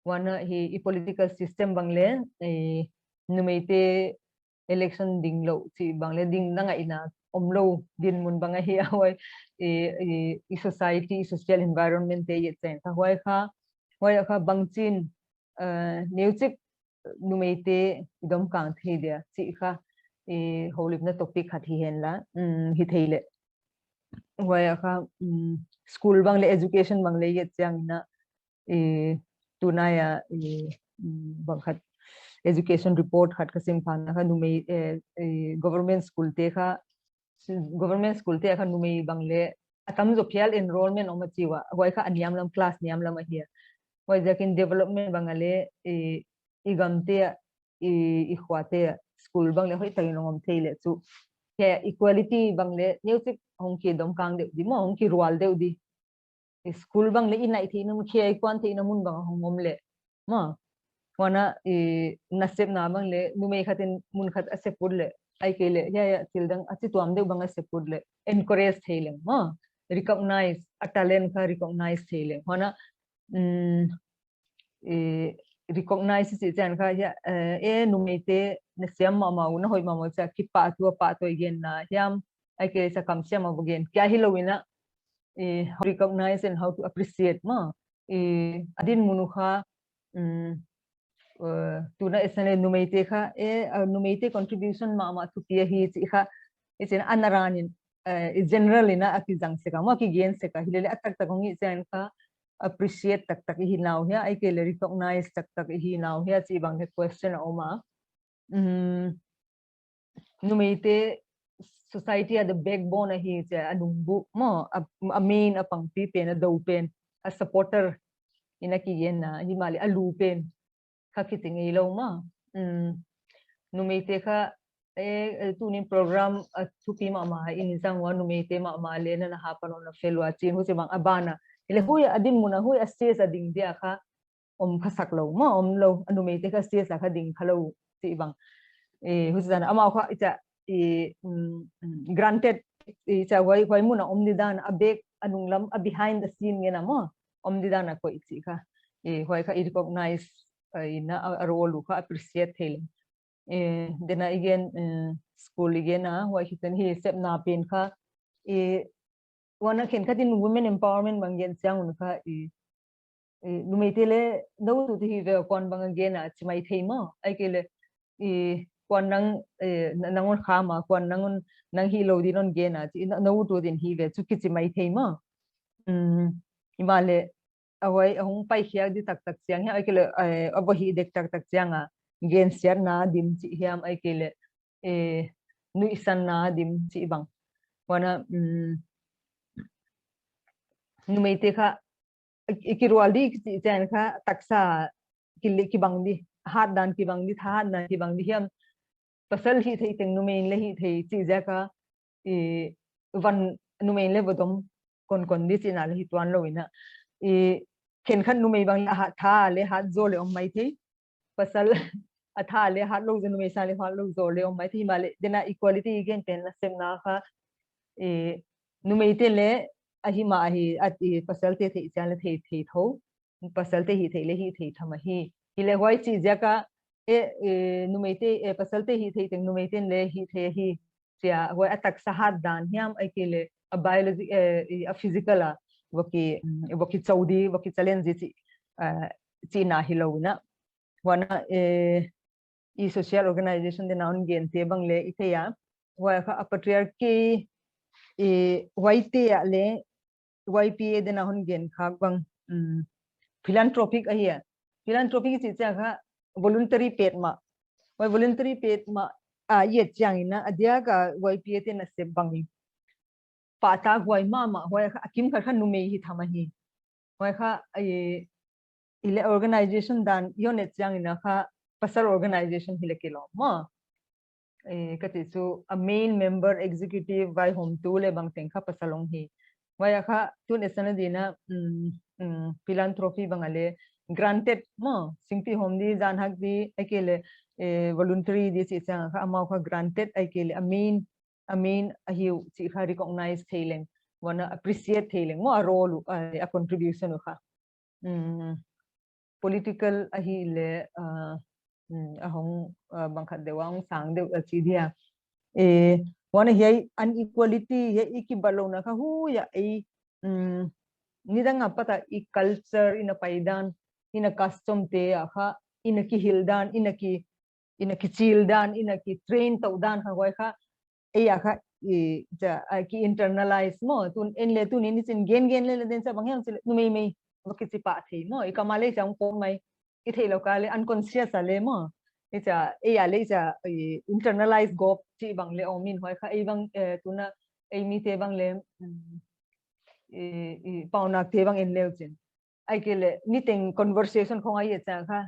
Huan a hi i political system bang le, eh, numei te election ding lou chih bang le ding na ngaihna om lou dinmun bang ahi a huai, eh, eh, i society, i social environment te i et chiang kha huai kha, huai kha bangchin, eh, neuchik numei te i dom kang thei dia chih kha, eh, holimna topic khat hi hen la, mm, hi thei le. Huai a kha, mm, school bang le education bang le i et chiang in a, eh, tunai a, eh, mm, bang khat education report khat ka sim phan a kha numei, eh, eh, government school te kha, government school te kha numei bang le a tam zaw phial enrollment om a chi ua, huai kha a niam lam, class niam lam ahi a. Huai ziakin development bang a le, eh, i gam te a, i, i khua te a, school bang le hoihtak in hong om thei le chu. Hiai equality bang le neuchik hong kidom kang deuh di maw, hong kirual deuh di. I school bang le i naih theihna mun, khia i kuan theihna mun bang hong om le maw. Huan a, i nasepna bang le numei khat in mun khat a sep ut le, ahihkeileh hiai, hiai thil dang a chituam deuh bang a sep ut le encourage thei leng maw. Recognize, a talent kha recognize thei leng. Huan a, mm, eh, recognize chih chiang kha hiai, eh, eh, numei te na siam mahmah uh, na hoih mahmah uh chia kipahtuah, pahtawi genna hiam, ahihkeileh chia kamsiam a va gen kia hilou in a, eh, recognize and how to appreciate maw. Eh, a dinmun uh kha, mm, eh, tuna S N L numei te kha, eh, eh, numei te contribution mahmah thupi ahi chih kha, i chin a na ran in, eh, i general in a kizang sek a maw, kigen sek a, hilele a taktak hong i chin kha appreciate taktak i hi nau hia, ahihkeileh recognize taktak i hi nau hia chih bang le question a om a. Mm, numei te society a the backbone ahi chia, a nungbuh maw, a, a main, a pangpi pen, a dou pen, a supporter in a kigen na, himahleh a lu pen kha kichi ngeilou maw. Mm, numei te kha, eh, eh, tunin program a thupi mahmah in zang ua, numei te mahmah le na na hapan na fel ua chin huchi bang a ban a. Hileh huai a dinmun a, huai a stage a ding dia kha om kha sak lou maw, om lou, a numei te kha stage a kha ding kha lou chih bang. Eh, huchi dan a amau kha i chia, eh, mm, mm, granted, i chia huai, huai mun a om di dan a back, a nunglam, a behind the scene ngen a maw, om di dan a koih chih kha. Eh, huai kha i recognize, eh, in a, a role uh kha appreciate thei leng. Eh, then again, eh, school again a, huai khit in hi sepna pen kha, eh, huan a khenkhat in women empowerment bang gen chiang un kha, eh, eh, numei te le nou tu te hi ve kuan bang a gen a chi mai thei maw. Ahihkeileh, eh, kuan nang, eh, na-, nang hon kham a, kuan nang hon, nang hilou din hon gen a, chi, na-, nou tu din hi ve chu kichi mai thei maw. um, himahleh a huai a hong paikhiak di taktak chiang hiam, ahihkeileh, eh, a va hih dek taktak chiang a gensiatna dim chih hiam, ahihkeileh, eh, nuihsanna dim chih bang. Huan a, um, numeite kha, i, i kirual di chih chiang kha taksa kile kibang di, hatdan kibang di, thahatdan kibang di hiam, pasal hihtheih teng numei in leng hihthei chih ziak a, i, van numei in leng va dom konkon di chihna leng hi tuan lou in a. I, khenkhat numei bang leng a hat, tha leh hat zaw leh om maithei. Pasal a tha leh hat lou zaw, numei sang leh hat lou zaw leh om maithei. Himahleh dena equality i gen pen nasepna kha, i, numeite leng ahi mah ahi, a, i, pasalte theih chiang leng thei, thei thou. Pasalte hihtheih leng hihthei tham ahi. Hileh huai chih ziak a, e, e, numeite, e, pasalte hihtheih teng numeite'n leng hihthei ahi. Chia, huai a taksa hatdan hiam, ahihkeileh a biology, e, i, a physical a, va ki, mm, va kichou di, va kichallenge di chih, eh, chihna hilou in a. Huan a, e, i social organization dena hon gente bang leng i thei a. Huai kha a patriarchy, i, huaite ah leng Y P A dena hon gen khak bang, um, philanthropic ahi a. Philanthropic chih chiang kha voluntary petmah. Huai voluntary petmah a i et chiang in a, a diak a Y P A te nasep bang in, pahtakhuai mahmah, huai kha a kimkhat kha numei hi tham ahi. Huai kha, i, i leng organization dan i hon et chiang in a kha pasal organization hi leng kilawm maw. E, ka chih chu a main member, executive, vaihawmtu leh bangteng kha pasal hong hi. Huai a kha tun esana dina, um, um, philanthropy bang a leng granted maw, singpi hawm di, zan hak di, ahihkeileh, e, voluntary di chih chiang kha amau kha granted, ahihkeileh a main, a main ahi uh chih kha recognize thei leng, huan a appreciate thei leng maw, a role uh, a, a contribution uh kha. Um, political ahihleh, uh, um, a hong, uh, bangkhat deuh a hong sang deuh a chi dia. E, huan a hiai inequality hiai i kibatlouhna kha huai a, e, um, nidang a pat a i culture, i na paidan, i na custom te a kha, i na kihilhdan, i na ki, i na kichildan, i na kitrain touhdan kha huai kha, ei a kha, i, chia, a ki internalize maw, tun en leh tun in i chin gen gen leh leh den chia bang hiam chih leh, numeimei, va kichi pah thei maw, i kam a leng chia hong pom mai, i theilou kha leh unconscious a leng maw, i chia, ei a leng chia, i internalize gawp chih bang leng om in huai kha, ei bang, eh, tuna, ei mite bang leng, um, i, i, paunakte bang en leu chin. Ahihkeileh, niteng conversation khong a i et chiang kha,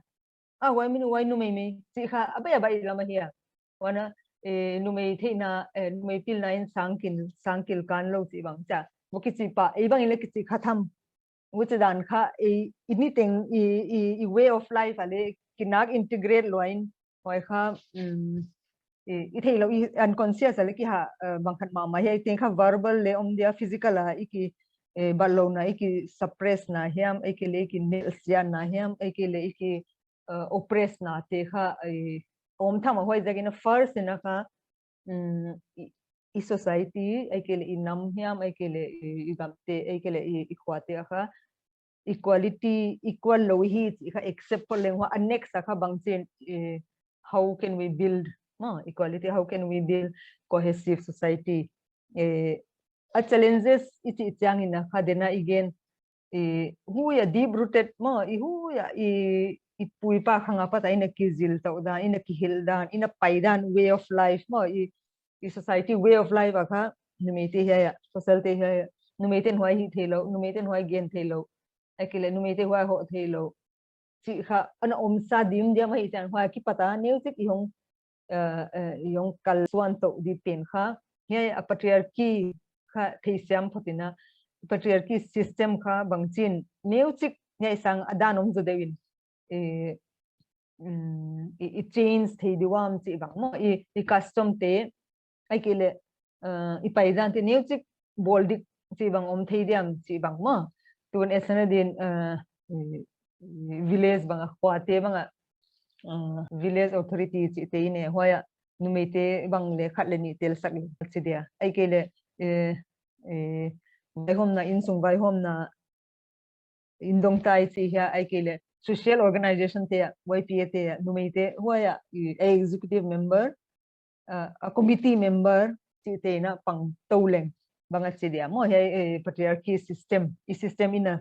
a, huai min, huai numeimei, chih kha, a bai a bai lam ahi a. Huan a, e, numei theihna, e, numei pilna in sang kil, sang kil kan lou chih bang chia. Va kichi pah, ei bang in leng kichi kha tham. Huchi dan kha, e, i niteng, i, i, i way of life a leng, kinak integrate lou in, huai kha, um, i, i theilou, i unconscious a leng kiha, eh, bangkhat mahmah hi, teng kha verbal leng om dia, physical a, i ki, eh, batlouhna, i ki suppress na hiam, ahihkeileh i ki nelsiatna hiam, ahihkeileh i ki, eh, oppress na te kha, eh, om tham a huai ziak in a first in a kha, um, i, i society, ahihkeileh i nam hiam, ahihkeileh i, i gamte, ahihkeileh i, i khuate a kha, equality, equal lou hi, chih kha accept phot leng huai, a next a kha bangchin, eh, how can we build, no? Equality, how can we build cohesive society? Eh, a challenges i chih chiang in a kha dena i gen, eh, huai a deep rooted maw, i huai a i, i pu i pa khang a pat a i na kizil touhdan, i na kihilhdan, i na paidan way of life maw, i, i society way of life a kha, numeite hiai a, pasalte hiai a, numeite'n huai hih theilou, numeite'n huai gen theilou, ahihkeileh numeite huai hoh theilou. Chih kha, ana omsa dim diam ahih chiang huai a kipat a, neuchik i hong, eh, eh, i hong kalsuan touh di pen kha, hiai a patriarchy kha theisiam phot in a, patriarchy system kha bangchin, neuchik hiai sang a dan om zaw deuh in, eh, um, i, i change thei di uam chih bang maw, i, i custom te, ahihkeileh, eh, i paidan te neuchik bawl dik chih bang om thei diam chih bang maw. Tun esana din, eh, i, i village bang a, khuate bang a, eh, village authority chih te i nei, huai a, numeite bang leng khat leh nih telsak leh chi dia. Ahihkeileh, eh, eh, vaihawmna, innsung vaihawmna, indongtai chih hia, ahihkeileh social organization te ah, Y P A te ah, numeite huai ah, i, executive member, ah, a committee member chihte in a pang tou leng. bang a chi dia maw, hiai, eh, patriarchy system, i system in a,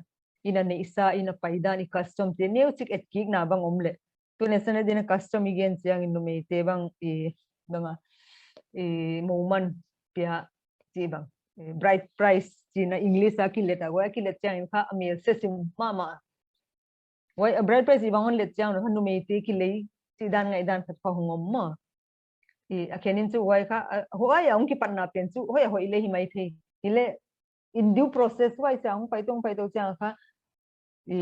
in a neihsa, in a paidan, i custom te neuchik etkikna bang om leh. Tun a sana ding a custom i gen chiangin numeite bang i, bang a, i moment pia chi bang, eh, bride price chi na English a kilet a, huai a kilet chiangin kha a mel se sim mahmah. Huai a bride price i bang hon let chiang kha numeite kilei chih dan ngaihdan khat kha hong om maw. I, a khenin chu huai kha, a, huai a hong kipatna pen chu, huai a hoih leh hi maithei. Hileh, in due process huai sa hong pai tou, hong pai tou chiang kha, i,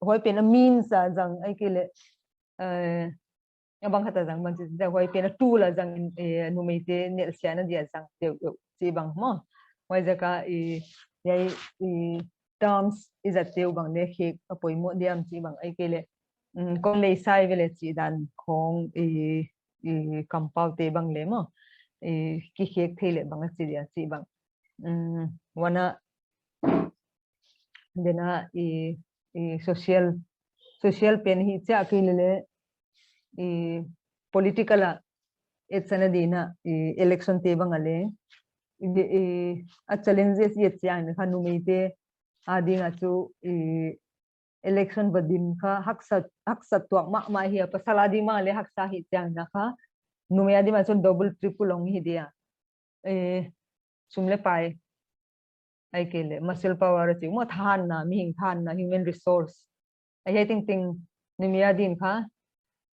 huai pen a means a zang ahihkeileh, eh, a bang khat a zang bang chi, huai pen a tool a zang in, eh, numeite nelsiatna dia zang deuh deuh chih bang maw. Huaiziak a i, hiai, i, terms i zat deuh bang leh khek a poimoh diam chih bang ahihkeileh, mm, kon lei sai ve leh chih dan khong i, i kampau te bang leh maw, i kikhek thei leh bang a chi dia chih bang. Mm, huan a, dena i, i social, social pen hi chia kei lele, i political a, et sana ding a, i election te bang a leh, i, i, a challenges i et chiang kha numeite a ding a chu, i election va din kha haksa, haksa tuak mahmah hi a, pasal a ding bang a leh haksa hi chiang na kha, numei a ding a chun double triple hong hi dia. Eh, sum leh pai, ahihkeileh muscle power a chi maw, thahatna, mihing thahatna, human resource. Ahi tengteng numei a ding kha,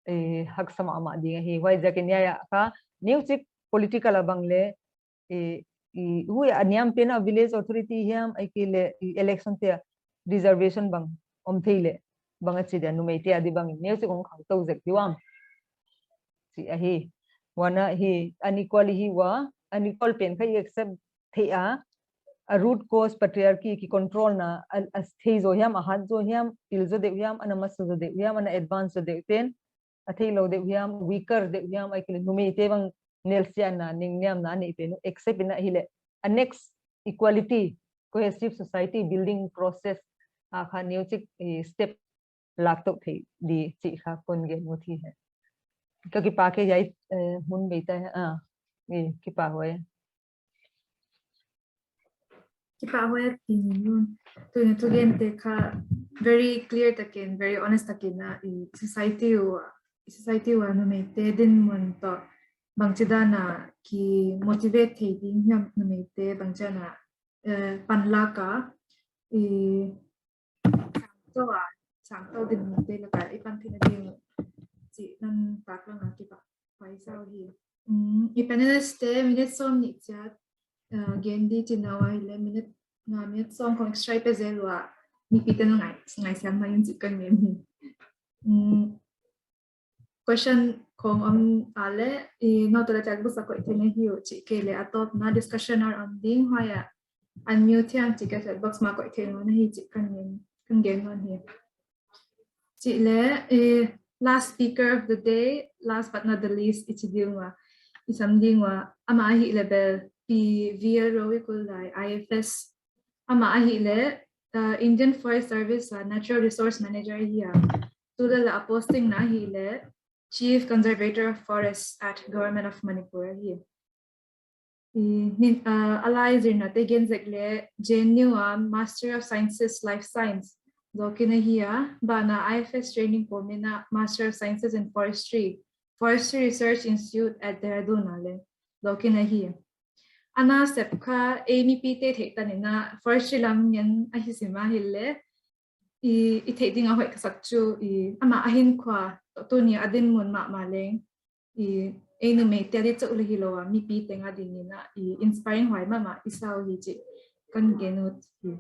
eh, haksa mahmah ding ahi. Huaiziakin hiai a kha, neuchik political a bang leh, i, i, huai a niam pen a village authority hiam, ahihkeileh, i, election te a reservation bang om thei leh, bang a chi dia numeite a ding bang, neuchik hong khang tou zek diam. Chih ahi. Huan a hi, unequal hi ua, unequal pen kha i accept thei a, a root cause patriarchy ki control na, a, a thei zaw hiam, a hat zaw hiam, pil zaw deuh hiam, ana masa zaw deuh hiam, ana advance zaw deuh ten, a theilou deuh hiam, weaker deuh hiam, ahihkeileh numeite bang nelsiatna, ningniamna neih pen uh accept in a hileh, a next equality, cohesive society building process a kha neuchik, eh, step lak tou thei di chih kha kon gen ut hi. Ka kipak e hiai, eh, mun bei ta hi, ah, eh, kipak huai. Kipak huai a ti ni nun. Tuni thugente kha very clear takin, very honest takin a, i society ua, i society ua numeite dinmun toh bangchidan a ki motivate thei ding hiam, numeite bangchidan a, eh, panlak a, i changtou a, changtou dinmun te lak a i pan theihna ding chih nan taklang a kipak huai sa uhi. Mm, i panelist te minute sawmnih chiat, uh, gen di chih na uai leh minute nga, minute sawm khong extra i pe zel ua, mipite'n ngai, ngaihsiam mai un chih ka ngen hi. Mm, question khong om a leh, i nou toh leh chat box a koih theihna hi uh, chih kei leh a tawpna discussion hour om ding, huai a unmute hiam chih ka chat box ma koih theihna hi chih ka ngen, ka ngen nawn hi. Chih leh, eh, last speaker of the day, last but not the least, i chi ding ua, i sam ding ua, amah ahihleh bel Pi V L Rowie Kuldai, I F S. Amah ahihleh, uh, Indian Forest Service a Natural Resource Manager ahi a. Tulel a posting na ahihleh Chief Conservator of Forests at Government of Manipur ahi. I, nin, uh, a lai zirna te gen zek leh J N U a Master of Sciences, Life Science zokin ahi a, banah I F S training pawmin a Master of Sciences in Forestry, Forestry Research Institute at Dehradun a leh zokin ahi. Ana sep kha ei mipite theih tanin a forestry lam ngen ahi sim a hileh, i, i theih ding a hoih ka sak chu, i, amah a hinkhua toh tuni a dinmun mahmah leng, i, ei numeite a di chauh leh hilou a, mipi teng a dingin a, i, inspiring huai mahmah i sa uhi chih kan gen ut hi.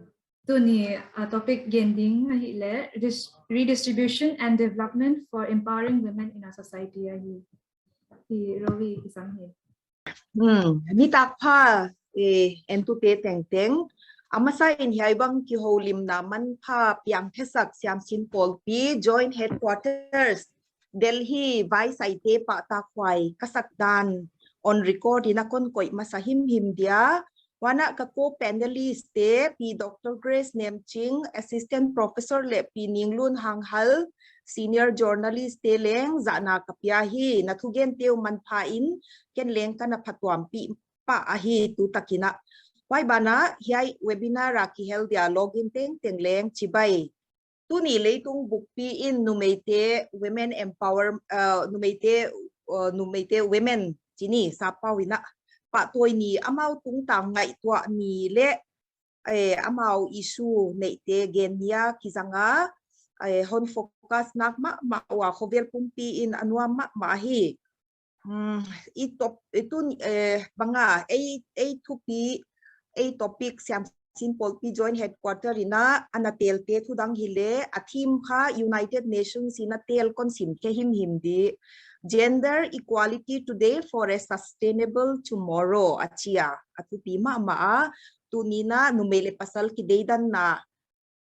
Tuni a topic gen ding ahihleh dis-, redistribution and development for empowering women in our society ahi. Hi Rowie kisam hi. Hmm, nitak pha, eh, entute tengteng. A masa in hiai bang kihoulimna manpha piangthaksak Siamsin Pawlpi, Joint Headquarters, Delhi, Vaisaite pahtakhuai ka sak dan on record in a kon koih masa himhim dia. Huan a ka co-panelist te, Pi Doctor Grace Nemching, Assistant Professor leh Pi Ninglun Hanghal, Senior Journalist te leng zahna ka pia hi, na thugente uh manpha in ken leng ka na phatuampih pah ahi tu takin a. Huai banah hiai webinar a kihel dia login tengteng leng chibai. Tuni leitung bukpi in numeite women empower, uh, numeite, uh, numeite women chih ni sappau in a pahtawi ni, amau tungtang ngaihtuah ni leh, eh, amau issue neihte gen ni a kizang a, eh, hon focus nak mahmah ua, khovel pumpi in a nuam mahmah hi. Hmm, i top, i tun, eh, bang a, ei, ei thupi, ei topic Siamsin Pawlpi Joint Headquarter in a ana telte thu dang hileh, a theme kha United Nations in a tel kon sim khe himhim di. Gender equality today for a sustainable tomorrow, a chi a, a thupi mahmah a, tuni in a numei leh pasal kideidanna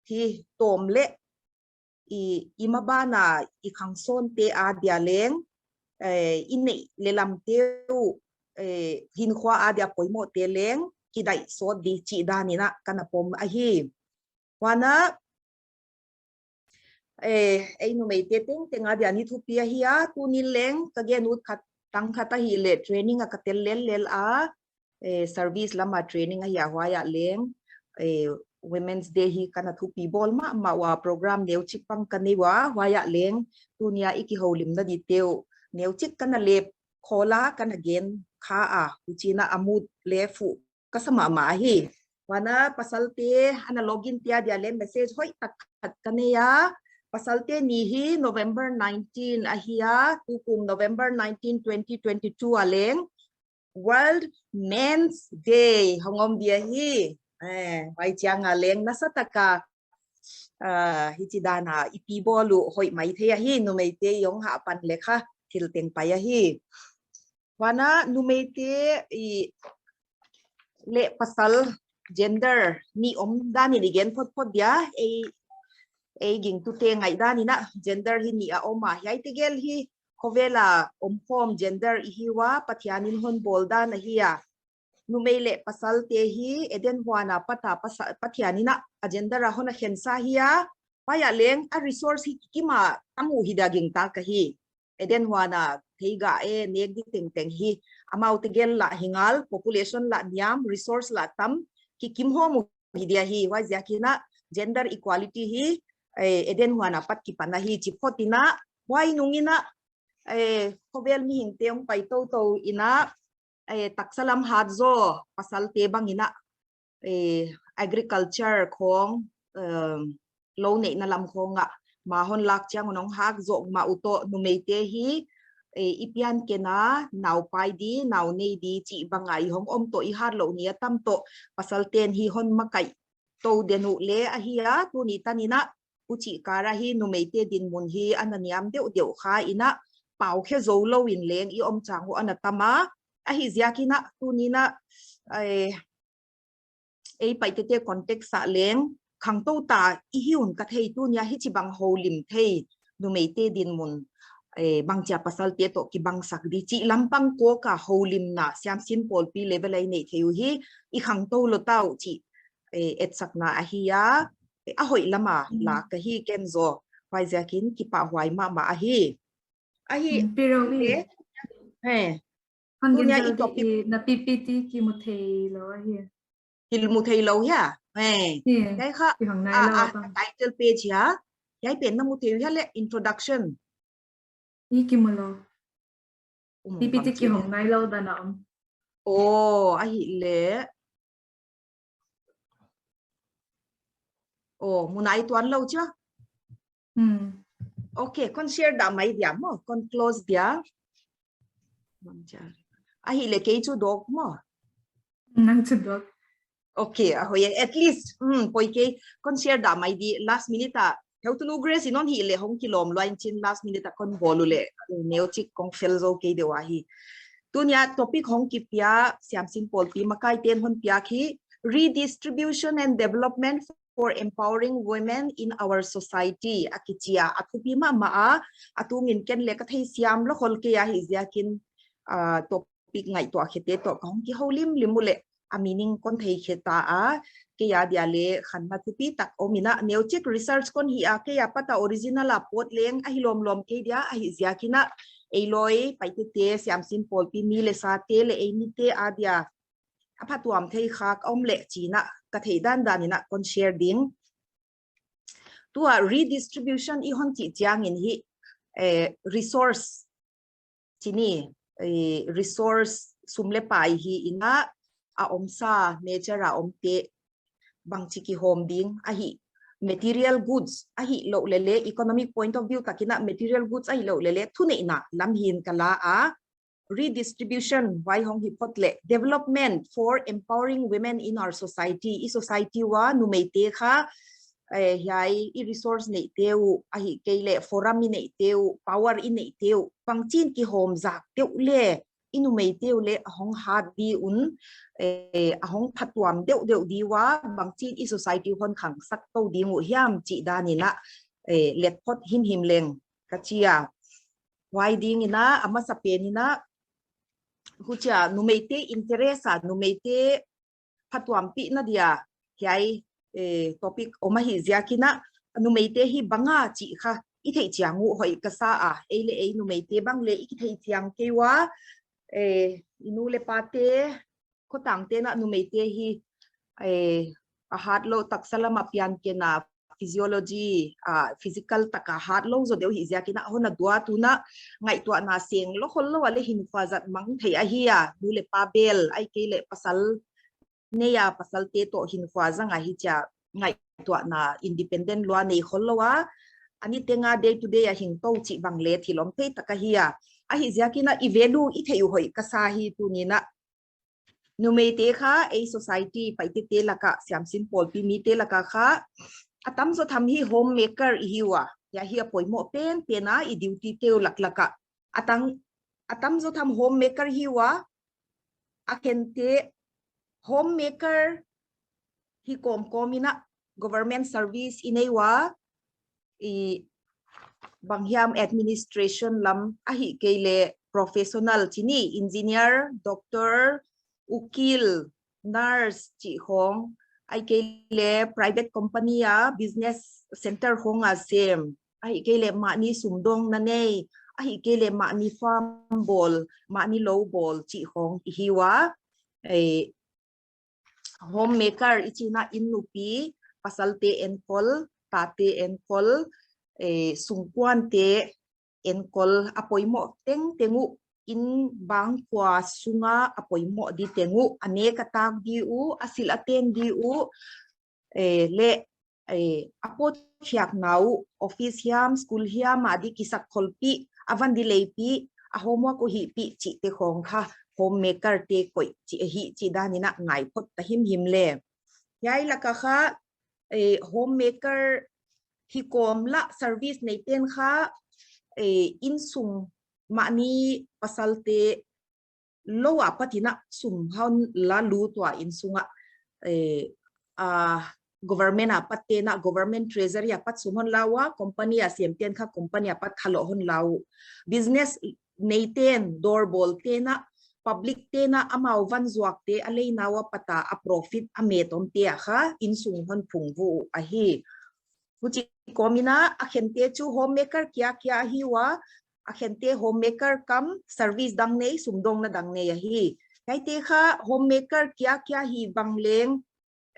hi tawm leh i, i maban a i khangsawnte adia leng, eh, i neih leh lamte uh, eh, hinkhua adia poimohte leng kidaih sawt di chih dan in a ka na pom ahi. Huan a, eh, ei numeite tengteng adia ni thupi ahi a, tuni leng ka gen ut khat tang khat ahihleh training a ka tel lellel a, eh, service lam a training ahi a, huai ah leng, eh, Women's Day hi ka na thupi bawl mahmah ua, program neuchik bang ka nei ua, huai ah leng tuni a i kihoulimna dingte uh neuchik ka na lep khawl a, ka na gen kha a, huchiin a mut leh fuh ka sa mahmah ahi. Huan a pasalte ana login te adia leh message hoihtak khat ka nei a, pasalte ni hi November nineteen ahi a, tukum November nineteen, twenty twenty-two a leng World Men's Day hong om dia hi. Eh, huai chiang a leng nasatak a, ah, hichi dan a i pi bawl uh hoih maithei ahi, numeite i hong hah pan leh kha thil teng pai ahi. Huan a numeite i leh pasal gender nih om dan in i gen photphot dia, ei, ei gingtute ngaihdan in a gender hi nih a om a, hiaite gel hi khovel a omkhawm gender i hi ua, Pathian in hon bawl dan ahi a. Numei leh pasalte hi Eden huan a pat a pasa-, Pathian in a gender a hon a khensa hi a. Huai ah leng a resource hi kikim a tam uh hi dia gingta ka hi. Eden huan a theigah e, nek di tengteng hi. Amaute gel lah hi ngal, population lah niam, resource lah tam, kikim hawm uh hi dia hi. Huaiziakin a gender equality hi, eh, Eden huan a pat kipan ahi chi phot in a, huai nung in a, eh, khovel mihingte hong pai toutou in a, eh, taksa lam hat zaw pasalte bang in a, eh, agriculture khawng, eh, lou neihna lam khawng ah ma hon lak chiang un hong hak zoh mah uh toh, numeite hi, eh, i pian ken a, nau pai di, nau nei di chih bang a i hong om toh, i hat louh ni a tam toh, pasalten hi hon makaih tou den uh leh ahi a, tuni tan in a, huchi kar a hi numeite dinmun hi ana niam deuhdeuh kha in a, pau khe zou lou in leng i om chang uh ana tam a, ahihziakin a, tuni in a, eh, ei Paitete context ah leng khangtou ta i hi un ka thei, tuni a hichibang houlim thei, numeite dinmun, eh, bangchia pasalte toh kibangsak di chih lampang kawk a houlimna Siamsin Pawlpi level a i neih thei uh hi, i khangtou lou ta uh chih, eh, etsakna ahi a, eh, a hoih lam a, mm, lak ka hi ken zaw, huaiziakin kipahhuai mahmah ahi. Ahi, mm, Pi Robi. Eh? Eh. Hon din tunia i topic i na P P T kimu thei lou ahi. Kimu thei lou hia? Eh. Hia. Hiai kha, kihong nai a, lou a, bang. Title page hia. Hiai pen na mu thei hia leh introduction. I kimu lou. Um, P P T bang kihong nai lou dan a om. Oh, ahihleh. Oh, mu nai tuan lou chia. Hmm. Okay, kon share dah mai dia maw, kon close dia. Ahihleh kei chu dawk maw. Nang chu dawk. Okay, a hoih e, at least, hmm, poi kei, kon share dah mai di, last minute a, heutunu Grace in hon hih leh hong kilawm lua in chin, last minute a kon bawl uleh, neuchik kong fel zou kei deuh ahi. Tunia topic hong kipia, Siamsin Pawlpi makaiten hon piak hi, Redistribution and Development for Empowering Women in Our Society, a kichi a, a thupi mahmah a, a tungin ken leng ka theisiam lou khol kei ahihziakin, ah, topic ngaihtuah khete toh ka hong kihoulimlim uleh, a meaning kon thei khe ta a, kei a dia leng khanna thupi tak om in a, neuchik research kon hih a, kei a pat a original a pawt leng ahi lawmlawm kei dia, ahihziakin a, ei lawi Paitete, Siamsin Pawlpi mi leh sate leh ei mite a dia, a phatuam thei khak om leh chih na ka theih dandan in a kon share ding. Tua redistribution i hon chih chiangin hi, eh, resource chi ni, eh, resource sum le pai hi in a, a omsa nature a omte bangchi kihawm ding ahi, material goods ahihlouh leh leh, economic point of view takin a material goods ahihlouh leh leh, thuneihna lam hi'n ka la a, redistribution huai hong hi phot leh, development for empowering women in our society, i society ua numeite kha, eh, hiai i resource neihte uh, ahihkeileh forum i neihte uh, power i neihte uh, bangchi'n kihawm zak deuh leh, i numeite uh leh a hong hat di un, eh, a hong phatuam deuhdeuh di ua, bangchi'n i society hon khangsak tou ding uh hiam chih dan in a, eh, let phot himhim leng ka chi a. Huai ding in a, a masapen in a, huchia numeite interest a, numeite phatuampihna dia hiai, eh, topic om ahih ziakin a, numeite hi bang a chih kha i theih chiang uh hoih ka sa a, ei leh ei numeite bang leh i kitheih chiang kei ua, eh, i nu le pate, khotangte'n a numeite hi, eh, a hat lou taksa lam a pian ken a, physiology, ah, physical tak a hat lou zaw deuh hi ziakin a hon a dua tun a ngaihtuahna seng lou khol lou a leh hinkhua zat mang thei ahi a, nu le pa bel, ahihkeileh pasal nei a pasalte toh hinkhua zang a hichia ngaihtuahna independent lua nei khol lou a, a niteng a day to day a hing tou chih bang leh thil om thei tak ahi a. Ahih ziakin a i value i theih uh hoih ka sa hi tuni in a. Numeite kha ei society Paite te lak a, siamsin pawlpi mite lak a kha a tamzaw tham hi homemaker i hi ua. Hiai hi a poimoh penpen a, i duty te uh laklak a. A tang, a tamzaw tham homemaker hi ua, a khente homemaker hi kawmkawm in a government service i nei ua, i bang hiam administration lam ahihkeileh professional chi ni, engineer, doctor, ukil, nurse chih khong, ahihkeileh private company a business center khong a sem, ahihkeileh mahni sumdawngna nei, ahihkeileh mahni farm bawl, mahni lou bawl chih khong i hi ua, eh, homemaker i chih na inn nupi, pasalte enkol, tate enkol, eh, sungkuante enkol, a poimoh tengteng uh, inn bangkua sung a a poimoh di teng uh, a nek a tak di uh, a silh a ten di uh, eh, leh, eh, a pawt khiakna uh, office hiam, school hiam, a di kisak kholpih, a van di leipih, a homework uh hihpih chihte khong kha homemaker te koih chih ahi chih dan in a ngai phot ta himhim leh. Hiai lak a kha, eh, homemaker hi kawm lah service neite'n kha, eh, innsung mahni pasalte lou a pat in a sum hon la lut ua innsung a, eh, a government a pat te'n a, government treasury a pat sum hon la ua, company a semte'n kha company a pat kha lou hon la uh. Business neite'n, dawr bawlte'n a, public te'n a, amau van zuakte a leina ua pat a, a profit a met omte a kha innsung hon phungvuh uh ahi. Huchi kawm in a, a khente chu homemaker kia kia ahi ua, a khente homemaker kam service dang nei, sumdawngna dang nei ahi. Hiaite kha homemaker kia kia hi bang leng,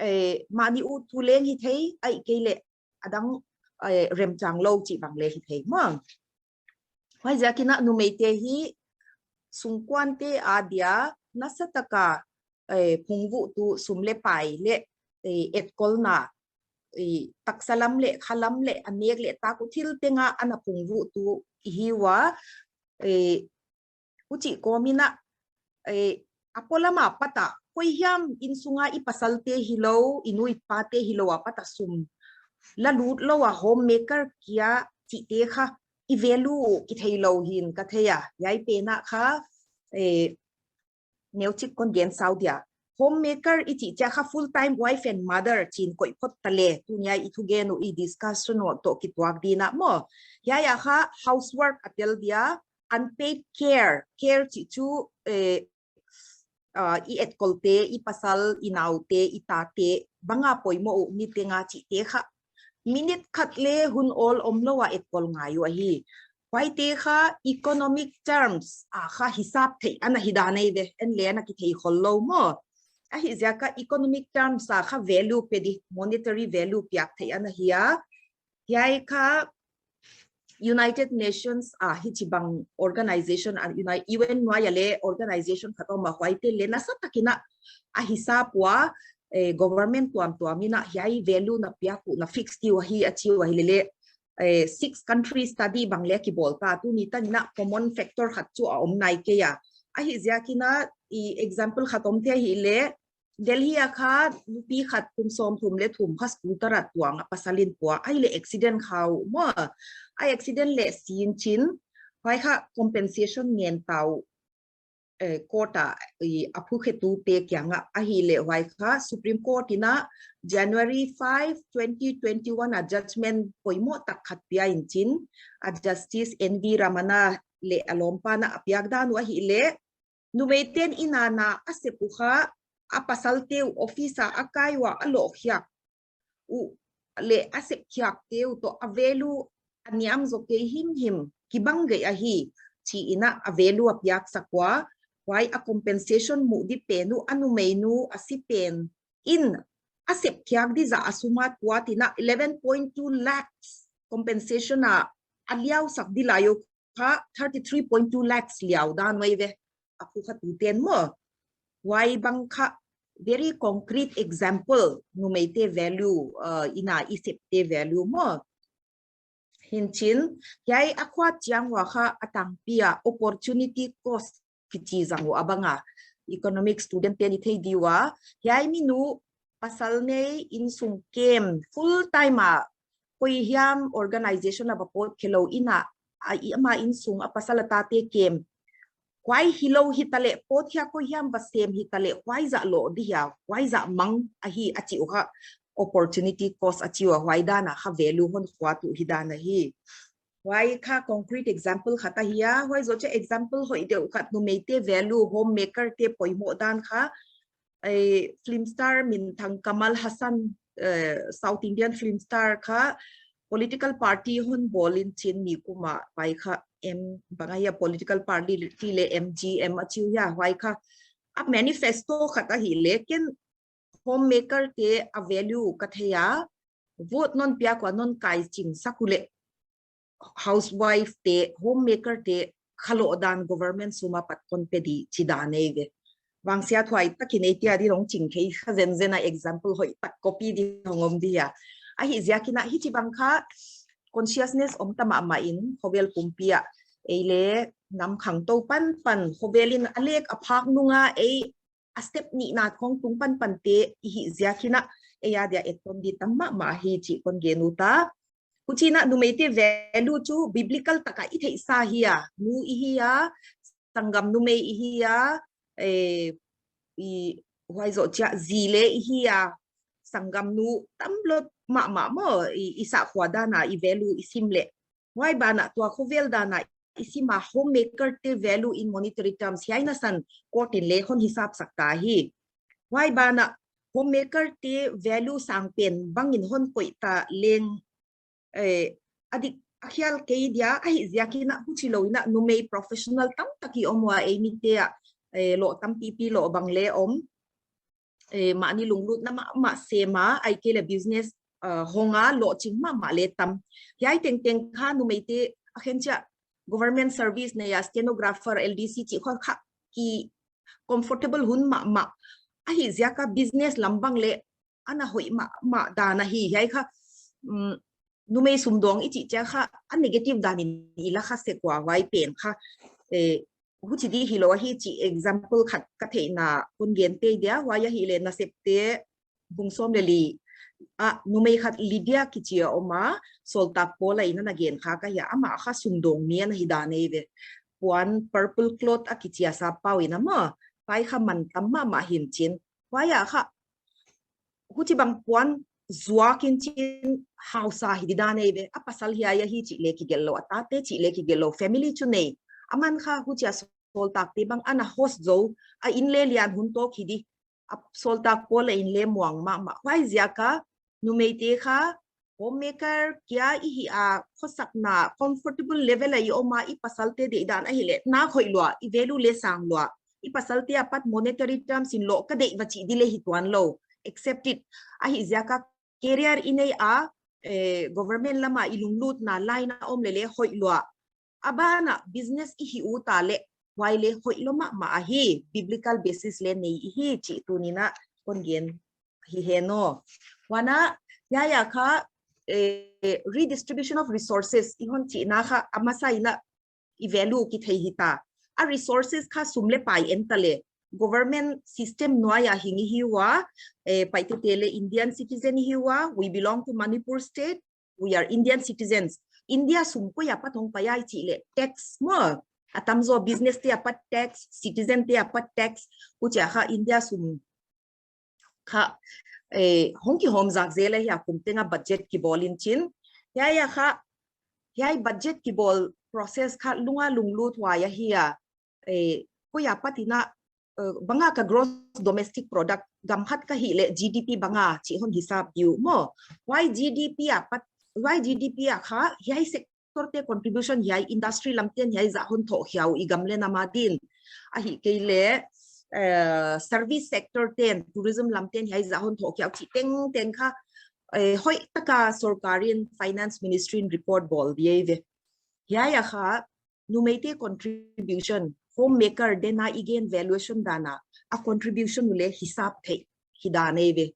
eh, mahni uh thu leng hi thei, ahihkeileh a dang, eh, remchang lou chih bang leng hi thei maw. Huaiziakin a numeite hi sungkuante a dia nasa tak a, eh, phungvuhtu sum leh pai leh, eh, etkolna, eh, taksa lam leh kha lam leh a nek leh tak uh thil teng a ana phungvuhtu i hi ua, eh, huchi kawm in a, eh, a polam a pat a, koi hiam innsung a i pasalte hilou, i nu i pate hilou a pat a sum la lut lou a homemaker kia chihte kha i value kitheilou hi'n ka thei a. Hiai pen a kha, eh, neuchik kon gen sau dia. Homemaker i chih chiang kha full time wife and mother chi'n koih phot ta leh, tuni a i thugen uh i discussion uh toh kituak di'n a maw. Hiai a kha housework a tel dia, unpaid care, care chih chu, eh, ah, i etkolte, i pasal, i naute, i tate, bang a poimoh uh niteng a chihte kha. Minute khat leh hun awl omlou a etkol ngai uh ahi. Huaite kha economic terms a kha hisap theih ana hi dan ei ve, en leng ana kithei khol lou maw. Ahi ziak a economic terms a kha value pe di, monetary value piak theih ana hi a. Hiai kha United Nations a hichibang organization a, Uni-, U N nuai a le organization khat om a, huaite le nasa takin a hisap ua, eh, government tuamtuam in a hiai value na piak uh na fix di uh ahi a chi uh ahi lele, eh, six country study bang le kibawl ta, tuni tan in a common factor khat chu a om nai kei a. Ahi ziak in a i example khat om thei ahi le, Delhi a kha nupi khat kum sawmthum le thum kha scooter a tuang a, pasal in pua, ahi le accident kha uh maw. A accident le si in chin, huai kha compensation ngen ta uh, eh, court a, i, a phukhetu te kiang a, ahi le huai kha Supreme Court in a January five, twenty twenty-one a judgment poimoh tak khat pia in chin, a Justice N V Ramana le a lawmpa na a piak dan uh ahi le, numeite'n inn a na a sep uh kha, a pasalte uh office a a kai ua a loh khiak uh le a sep khiakte uh toh a value a niam zaw kei himhim, kibang gei ahi, chi in a a value a piak sak ua, huai a compensation muh di pen uh a numeinu a si pen in a sep khiak di zah a sum a tuat in a eleven point two lakhs compensation a a liau sak di lai uh kha thirty three point two lakhs liau dan uh ahi ve, a phukhetu te'n maw. Huai bang kha very concrete example numeite value, uh, inn a i septe value maw. Hinchin, hiai a khuat chiang ua kha a tangpi a opportunity cost kichi zang uh a bang a, economic student te'n i thei di ua, hiai minu pasal nei, innsung kem, full time a koi hiam organization a va pawt khe lou in a, a i ama innsung a pasal a tate kem, huai hilou hita le, pawt khia koi hiam va sem hita le, huai zah loh di hia, huai zah mang ahi a chi uh kha, opportunity cost a chi ua, huai dan a kha value hon khuat uh hi dan ahi. Huai kha concrete example khat ahi a, huai zoh chiah example hoih deuh khat numeite value, homemaker te poimoh dan kha, eh, film star minthang Kamal Haasan, eh, South Indian film star kha political party hon bawl in chin nikum a, huai kha M, bang ahi a political party le M G M a chi uh hia, huai kha a manifesto khat ahi le, ken homemaker te a value ka thei a, vote non piak ua non kai ching sak uh le housewife te, homemaker te kha loh dan government sum a pat kon pe di chi dan ahi ve. Vangsiathuai takin ei tia di long ching kei kha zenzen a example hoih tak copy di hong om di hia. Ahi ziak in a hichibang kha consciousness om ta mahmah in khovel pumpi a, ei le nam khangtou panpan khovel in a lek a phak nung a ei a step nihna khong tung panpan te i hih ziak in a, ei a dia etton di tam mahmah hi chih kon gen ut a. Huchiin a numeite value chu biblical taka i theihsa hi a, nu i hi a, sanggam numei i hi a, eh, i huai zoh chiah zi le i hi a, sanggam nu tam lou mahmah maw, i, i sahkhua dan a i value i sim le. Huai banah tua khovel dan a i sim a homemaker te value in monetary terms hiai nasan court in le hon hisap sak ta hi. Huai banah homemaker te value sang pen bangin hon koih ta leng, eh, a dik a khial kei dia, ahi ziak in a huchi lou in a numei professional tamtak i om ua, ei mite a, eh, loh tampipi loh bang le om. Eh, mahni lunglutna mahmah sem a, ahihkeileh business, ah, hong a lohching mahmah le tam. Hiai tengteng kha numeite a khenchiah government service nei a stenographer, L D C chih khong kha ki comfortable hun mahmah. Ahi ziak a business lam bang le ana hoih mahmah dan ahi. Hiai kha, um, numei sumdawng i chih chiang kha a negative dan in i la kha sek ua, huai pen kha, eh, huchi di hilou ahi chih example khat ka theihna kon gen tei dia, huai ahihleh Nasepte bung sawm le li a numei khat Lydia kichi a om a, Sawltak Paul a in ana gen kha ka hi a, amah kha sumdawng mi ana hi dan ei ve. Puan purple cloth a kichi a sappau in a maw, huai kha man tam mahmah hi'n chin. Huai a kha huchibang puan zuak in chin hausa hi di dan ei ve. A pasal hiai ahi chih le kigelh lou, a tate chih le kigelh lou, family chu nei. Aman kha huchi a Sawltakte bang ana host zou, a in le lian hun tawk hi di. A Sawltak Paul a in le muang mahmah. Huai ziak a numeite kha homemaker kia i hi a, khosakna comfortable level a i om a, i pasalte deihdan ahihleh nak hoih lua, i value le sang lua, i pasalte apat monetary terms in lo ka deih va chih di leh hi tuan lou. Accept it. Ahihziak a career i nei a, eh, government lam a i lunglutna line a om leh leh hoih lua. A ban ah business i hih ut a leh, huai leh hoih lua mahmah ahi, biblical basis leh nei i hi chih tuni'n kon gen hi hen aw. Huan a, hiai a kha, eh, redistribution of resources i hon chihna kha a masa in a i value kithei hita. A resources kha sum leh pai en ta leh, government system nuai a hing i hi ua, eh, Paite te leh Indian citizen i hi ua, we belong to Manipur state, we are Indian citizens. India sum koi apat hong pai ai chih leh tax maw. A tamzaw business te apat tax, citizen te apat tax, huchia kha India sum kha, eh, hong kihawm zak zel ahi a kum teng a budget kibawl in chin. Hiai a kha, hiai budget kibawl process kha lung a lunglut huai ahi a, eh, koi apat in a, eh, bang a ka gross domestic product gam khat ka hih leh G D P bang a chih hon hisap di uh maw. Huai G D P apat, huai G D P a kha, hiai sector te contribution hiai industry lam ten hiai zah hon thoh khia uh i gam leh nam a din. Ahihkeileh, eh, service sector ten, tourism lam ten hiai zah hon thoh khia uh chih tengteng kha, eh, hoih taka sorkar in finance ministry in report bawl di ei ve. Hiai a kha, numeite contribution, homemaker den a i gen valuation dan a, a contribution uh leh hisap theih hi dan ei ve.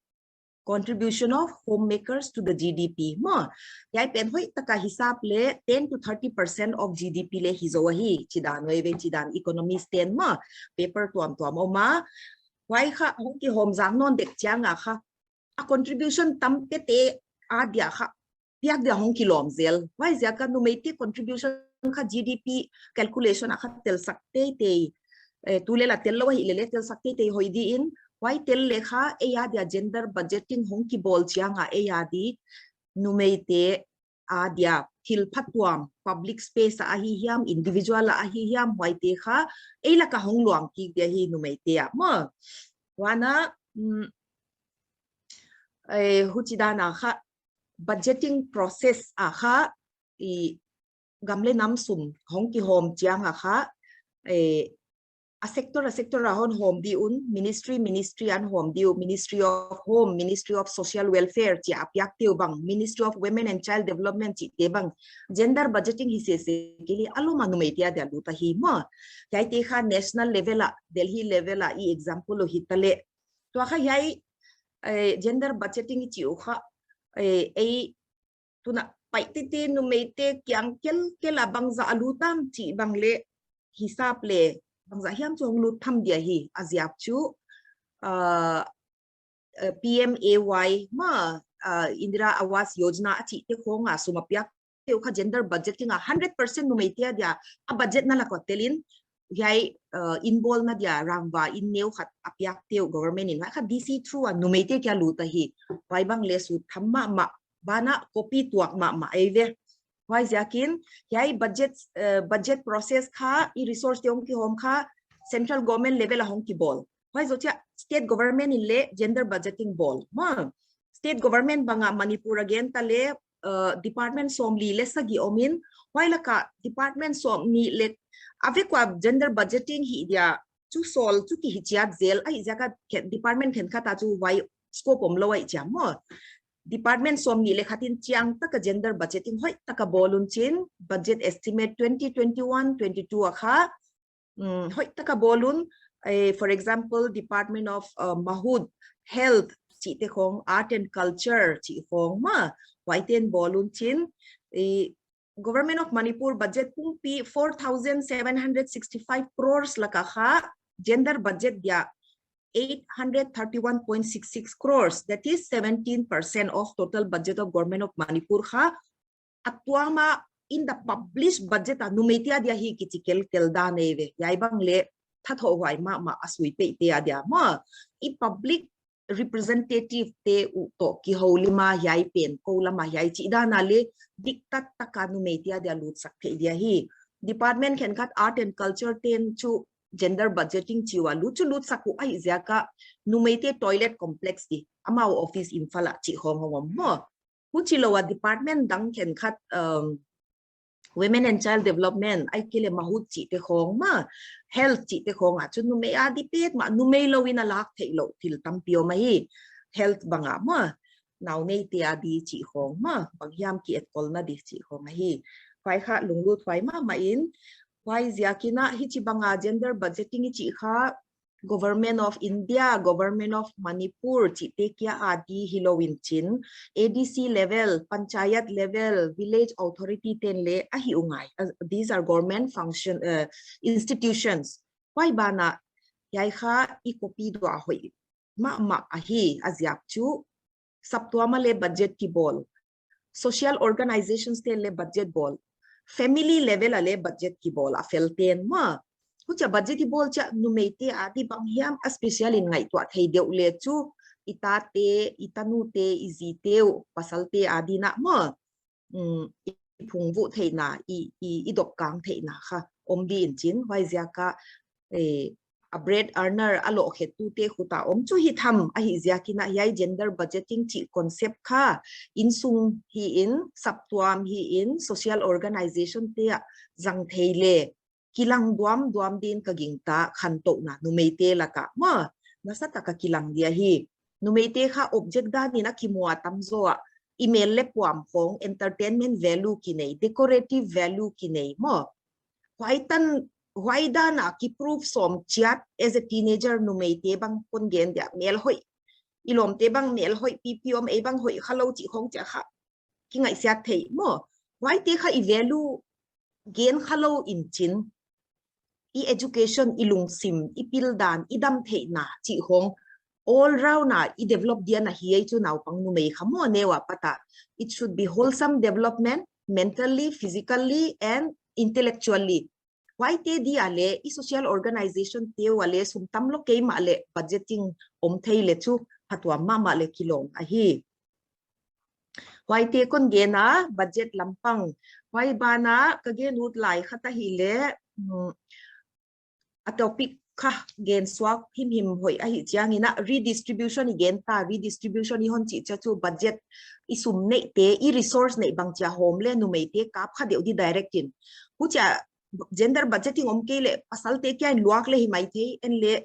Contribution of homemakers to the G D P maw. Hiai pen hoih taka hisap leh ten to thirty percent of G D P leh hi zou ahi, chih dan uh ei ve, chih dan economist ten maw, paper tuamtuam om a. Huai kha hong kihawm zak nawn dek chiang a kha, a contribution tam pete a dia kha piak dia hong kilawm zel. Huaiziak a numeite contribution kha G D P calculation a kha telsak teitei. Eh, tu leh la tel lou ahih leh leh telsak teitei hoih di in. Huai tel leh kha ei a dia gender budgeting hong kibawl chiang a ei a di numeite a dia thil phatuam public space a ahi hiam, individual a ahi hiam, huaite kha ei lak a hong luang kik dia hi numeite a maw. Huan a, mm, eh, huchi dan a kha budgeting process a kha i gam leh nam sum hong kihawm chiang a kha, eh, a sector a sector a hon hawm di un, ministry ministry an hawm di uh, Ministry of Home, Ministry of Social Welfare chih a piak te uh bang, Ministry of Women and Child Development chih te bang, gender budgeting hi sese kei leh a lom a numeite a dia lut ahi maw. Hiaite kha national level a, Delhi level a i example uh hita leh. Tua kha hiai, eh, gender budgeting i chih uh kha, eh, ei tuna Paite te numeite kiang kelkel a bangzah a lut tam chih bang leh hisap leh bangzah hiam chu hong lut tham dia hi a ziak chu, ah, eh, P M A Y maw, ah, Indira Awas Yojana a chih te khong a sum a piak te uh kha gender budgeting a hundred percent numeite a dia a budget na lak a tel in hiai, uh, inbawlna dia rangva in neu khat a piak te uh government in huai kha D C through a numeite kia lut ahi. Huai bang leh sut tham mahmah, ban a copy tuak mahmah ei ve. Huaiziak in hiai budget, uh, budget process kha i resource te hong kihawm kha central government level a hong kibawl. Huai zoh chia state government in leh gender budgeting bawl maw. State government bang a Manipur a gen ta leh, uh, department sawmli leh sagih om in, huai lak a department sawmnih leh a vek ua gender budgeting hih dia chu sawl chu kihi chiat zel ahihziak a khen, department khenkhat a chu huai scope om lou ahih chiang maw. Department sawmnih leh khat in chiang taka gender budgeting hoih taka bawl un chin, budget estimate twenty twenty-one twenty-two a kha, mm, hoih taka bawl un, eh, for example, Department of, uh, Mahut, Health chih te khong, Art and Culture chih khong maw, huaite'n bawl un chin, eh, Government of Manipur budget pumpi four thousand seven hundred sixty-five crores lak a kha gender budget dia eight hundred thirty-one point six six crores, that is seventeen percent of total budget of Government of Manipur kha a tuam a in the published budget a numeite a dia hi kichi kelkel dan ei ve. Hiai bang leh thathoh huai mahmah a sui peihte a dia maw. I public representative te uh toh kihoulim a hiai pen kou lam a hiai chih dan a leh diktat taka numeite a dia lutsak theih dia hi. Department khenkhat art and culture te'n chu gender budgeting chih ua lut chu lutsak uh ahihziak a numeite toilet complex di amau office Imphal a chih khong hong om maw. Huchilou a department dang khenkhat, um, Women and child development, ahihkeileh MAHUD chihte khong maw, health chihte khong ah chu numei adi petmah, numei lou in a lak theih louh thil tampi om ahi. Health bang ah maw, nauneite adi chih khong maw, banghiam ki-etkolna di chih khong ahi. Huai kha lunglut huai mahmah in, huaiziakin a hichibang a gender budgeting i chih kha Government of India, Government of Manipur chihte kia adi hilou in chin, A D C level, panchayat level, village authority ten leng ahi uh ngai. Uh, these are government function, uh, institutions. Huai ban ah hiai kha i copy duah hoih mahmah ahi, a ziak chu saptuam a leng budget kibawl, social organizations te leng budget bawl, family level a leng budget kibawl, a fel ten maw. Huchia budget i bawl chiah numeite adi banghiam a special in ngaihtuah thei deuh leh chu, i tate, i tanute, i zite uh, pasalte adi na maw, um, i phungvuh theihna, i, i, i dopkang theihna kha om di in chin, huaiziak a, eh, a bread earner a lohkhettute khut a om chu hi tham ahihziakin a hiai gender budgeting chih concept kha insung hi in, saptuam hi in, social organization te ah zang thei leh kilang duamduam din ka gingta, khantouhna numeite lak ah maw, nasatak a kilang dia hi. Numeite kha object dan in a kimu a tamzaw ah, i mel leh puam khong entertainment value kinei, decorative value kinei maw. Huai tan, huai dan a kiprove sawm chiat as a teenager numeite bang kon gen dia, mel hoih, i lawmte bang mel hoih pipi om, ei bang hoih khalou chih khong chiah kha kingaihsiat theih maw. Huaite kha i value gen khalou in chin, i education, i lungsim, i pildan, i damtheihna chih khong all round a i develop dia na hi ei chu naupang numei kha maw, neu a pat a. It should be wholesome development, mentally, physically and intellectually. Huaite dia leng i social organization te uh a leng sum tam lou kei mahleh budgeting om thei leh chu phatuam mahmah leh kilawm ahi. Huaite kon gen a, budget lampang. Huai ban a ka gen ut lai khat ahihleh, um, a topic kha gen suak himhim hoih ahih chiangin a redistribution i gen ta, redistribution i hon chih chiah chu budget i sum neihte, i resource neih bang chia hawm leh numeite kap kha deuh di direct in. Huchia gender budgeting om kei leh pasalte kia in luak leh hi maithei, en leh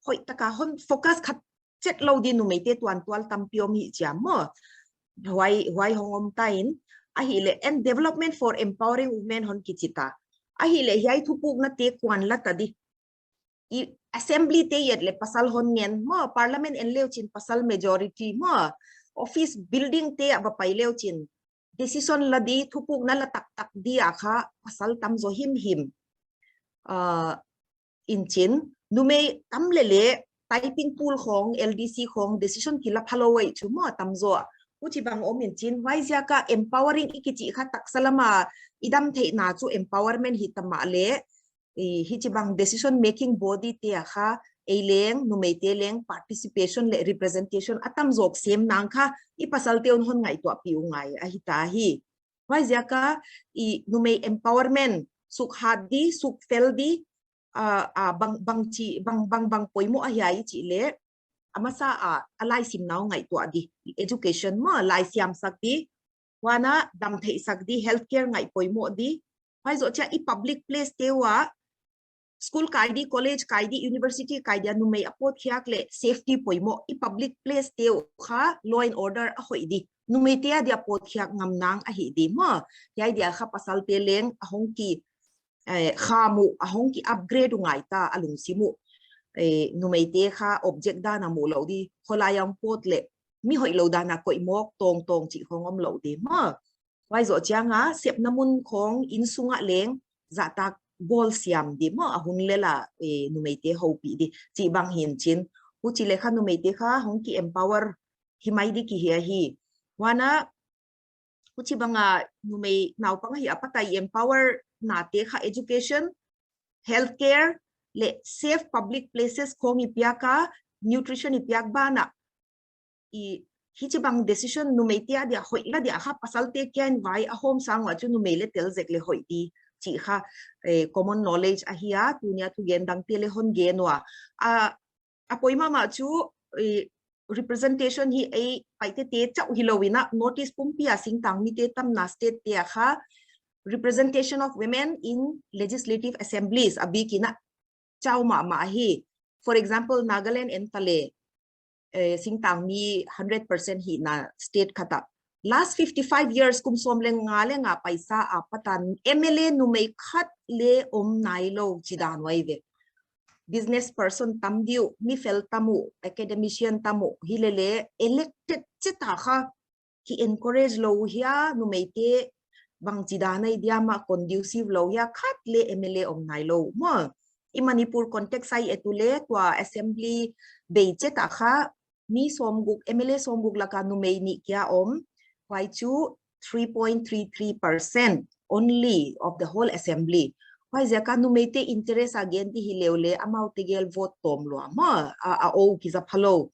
hoihtak a hon focus khat chet lou di numeite tuantual tampi om hi chia maw. Huai, huai hong om ta in, ahihleh, and development for empowering women hon kichi ta. Ahihleh hiai thupuknate kuan la ta di. I assembly te i et leh pasal hon ngen maw, parliament en leuchin pasal majority maw, office building te ah va pai leuchin decision la di, thupukna la taktak di a kha pasal tamzaw himhim. Ah, in chin, numei tam leh leng typing pool khong, L D C khong decision kila phalou ei chu maw, tamzaw. Huchibang om in chin, huaiziak a empowering i kichih kha taksa lam a i damtheihna chu empowerment hi ta mahleh, i, hichibang decision making body te a kha ei leng, numeite leng participation leh representation a tamzaw sem nang kha i pasalte un hon ngaihtuahpih uh ngai ahi ta hi. Huaiziak a i numei empowerment suk hat di, suk fel di, ah, ah, bang, bang chi, bang, bang, bang poimoh ahia i chih leh, a masa a, a laisimna uh ngaihtuah di, education maw, laisiamsak di, huan a damtheihsak di, healthcare ngaih poimoh di, huai zoh chiah i public place te uh a, school kai di, college kai di, university kai dia numei a pawtkhiak leh safety poimoh, i public place te uh kha law and order a hoih di, numeite a dia pawtkhiak ngam nang ahi di maw. Hiai dia kha pasalte leng a hong ki, eh, kham uh, a hong ki upgrade uh ngai ta, a lungsim uh. Eh, numeite kha object dan a mu lou di, kholai a hong pawt leh mi hoih lou dan a koih mawk tawngtawng chih khong om lou di maw. Huai zoh chiang a, sepna mun khong insung ah leng zahtak bawl siam di maw, a hun lel a, eh, numeite houpih di, chih bang hi in chin. Huchi leh kha numeite kha hong ki empower hi mai di ki hi ahi. Huan a, huchibang a numei naupang ahih a pat a i empower nate kha education, healthcare, leh safe public places khong i piak a, nutrition i piak ban a, i hichibang decision numeite a dia hoih la dia kha pasalte kia in vai a hawm sang ua chu numei leng tel zek leh hoih di chih kha, eh, common knowledge ahi a, tuni a thugen dangte leng hon gen ua. A, a poimoh mahmah chu, eh, representation hi ei Paite te chauh hilou in a, North East pumpi a singtang mite tamna state te a kha representation of women in legislative assemblies a bik in a chau mahmah hi. For example, Nagaland en ta leh, eh, singtangmi hundred percent hihna state khat ah last fifty five years, kum sawm leh nga leh nga paisa apat a M L A numei khat leng om nailou chih dan uai ve. Business person tam diu, mi fel tam uh, academician tam uh, hilele elected chet a kha ki encourage lou hia, numeite bangchi dan a i diam a conducive lou hia, khat leng M L A om nailou maw. I Manipur context a i et uleh tua assembly bei chet a kha mi sawmguk, M L A sawmguk lak a numei nih kia om, huai chu three point three three percent only of the whole assembly. Huaiziak a numeite interest a gen di hi leh uleh amau tegel vote tawm lua maw, a, a ou ki za phalou.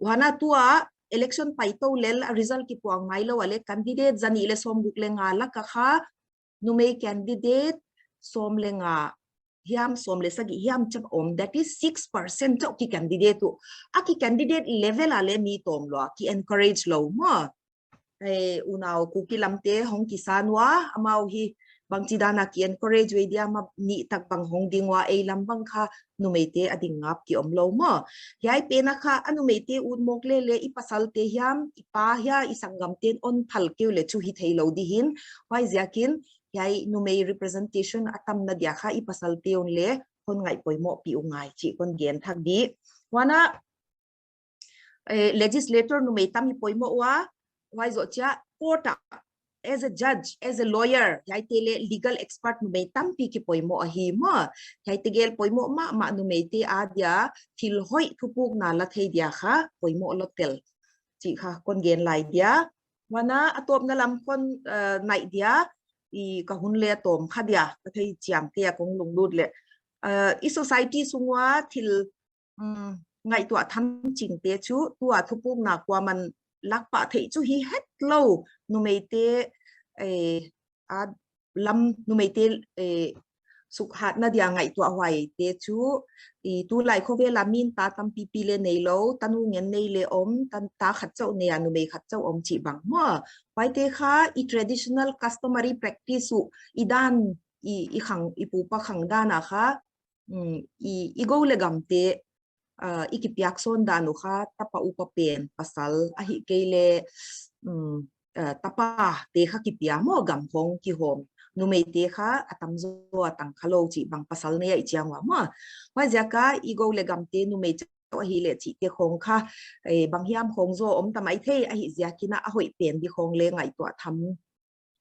Huan a tua election pai tou lel a result kipuang nailou a leh candidate zanih leh sawmguk leh nga lak a kha numei candidate sawm leh nga hiam sawm leh sagih hiam chauh om, that is six percent chauh ki candidate uh. A ki candidate level a leng mi tawm lua, ki encourage lou maw. Eh, unau Kuki lamte hong kisa ua, amau hi bangchi dan a ki encourage uai diam a nih tak bang hong ding ua, ei lam bang kha numeite a ding ngap ki om lou maw. Hiai pen a kha a numeite ut mawk leh leng i pasalte hiam, i pa hia, i sanggamten on phal kei uleh chu hi theilou di hi'n. Huaiziakin hiai numei representation a tamna dia kha i pasalte un leng hon ngaih poimoh pi uh ngai chih kon gen thak di. Huan a, eh, legislator numei tam hi poimoh ua, huai zoh chiah court a as a judge, as a lawyer, hiaite leng legal expert numei tampi ki poimoh ahi maw. Hiai tegel poimoh mahmah numeite a dia thil hoih thupukna la thei dia kha poimoh lou tel chih kha kon gen lai dia. Huan a, a tawpna lam kon, eh, naih dia, i ka hun leng tawm kha dia, ka thei chiamte a kong lunglut leh. Eh, i society sung ua thil, mm, ngaihtuah tham chingte chu tua thupukna kuaman lak pah theih chu hi hetlou, numeite, eh, a lam numeite, eh, sukhatna dia ngaihtuah huaite chu, i tulai khovel a min ta tampipi leng neilou, tanu ngen nei leng om, tan ta khat chauh nei a numei khat chauh om chih bang maw. Huaite kha i traditional customary practice uh, i dan, i, i khang, i pupa khang dan a kha, mm, i, i gou leh gamte, ah, i kipiak sawn dan uh kha tapa upa pen pasal ahihkeileh, mm, ah, tapate kha kipia maw, gam hong kihawm. Numeite kha a tamzaw a tang kha lou chih bang pasal nei a i chiang ua maw. Huaiziak a i gou leh gamte numei chauh ahihleh chihte khong kha, eh, bang hiam khong zaw om ta maithei ahihziakin a hoih pen di khong leng ngaihtuah tham,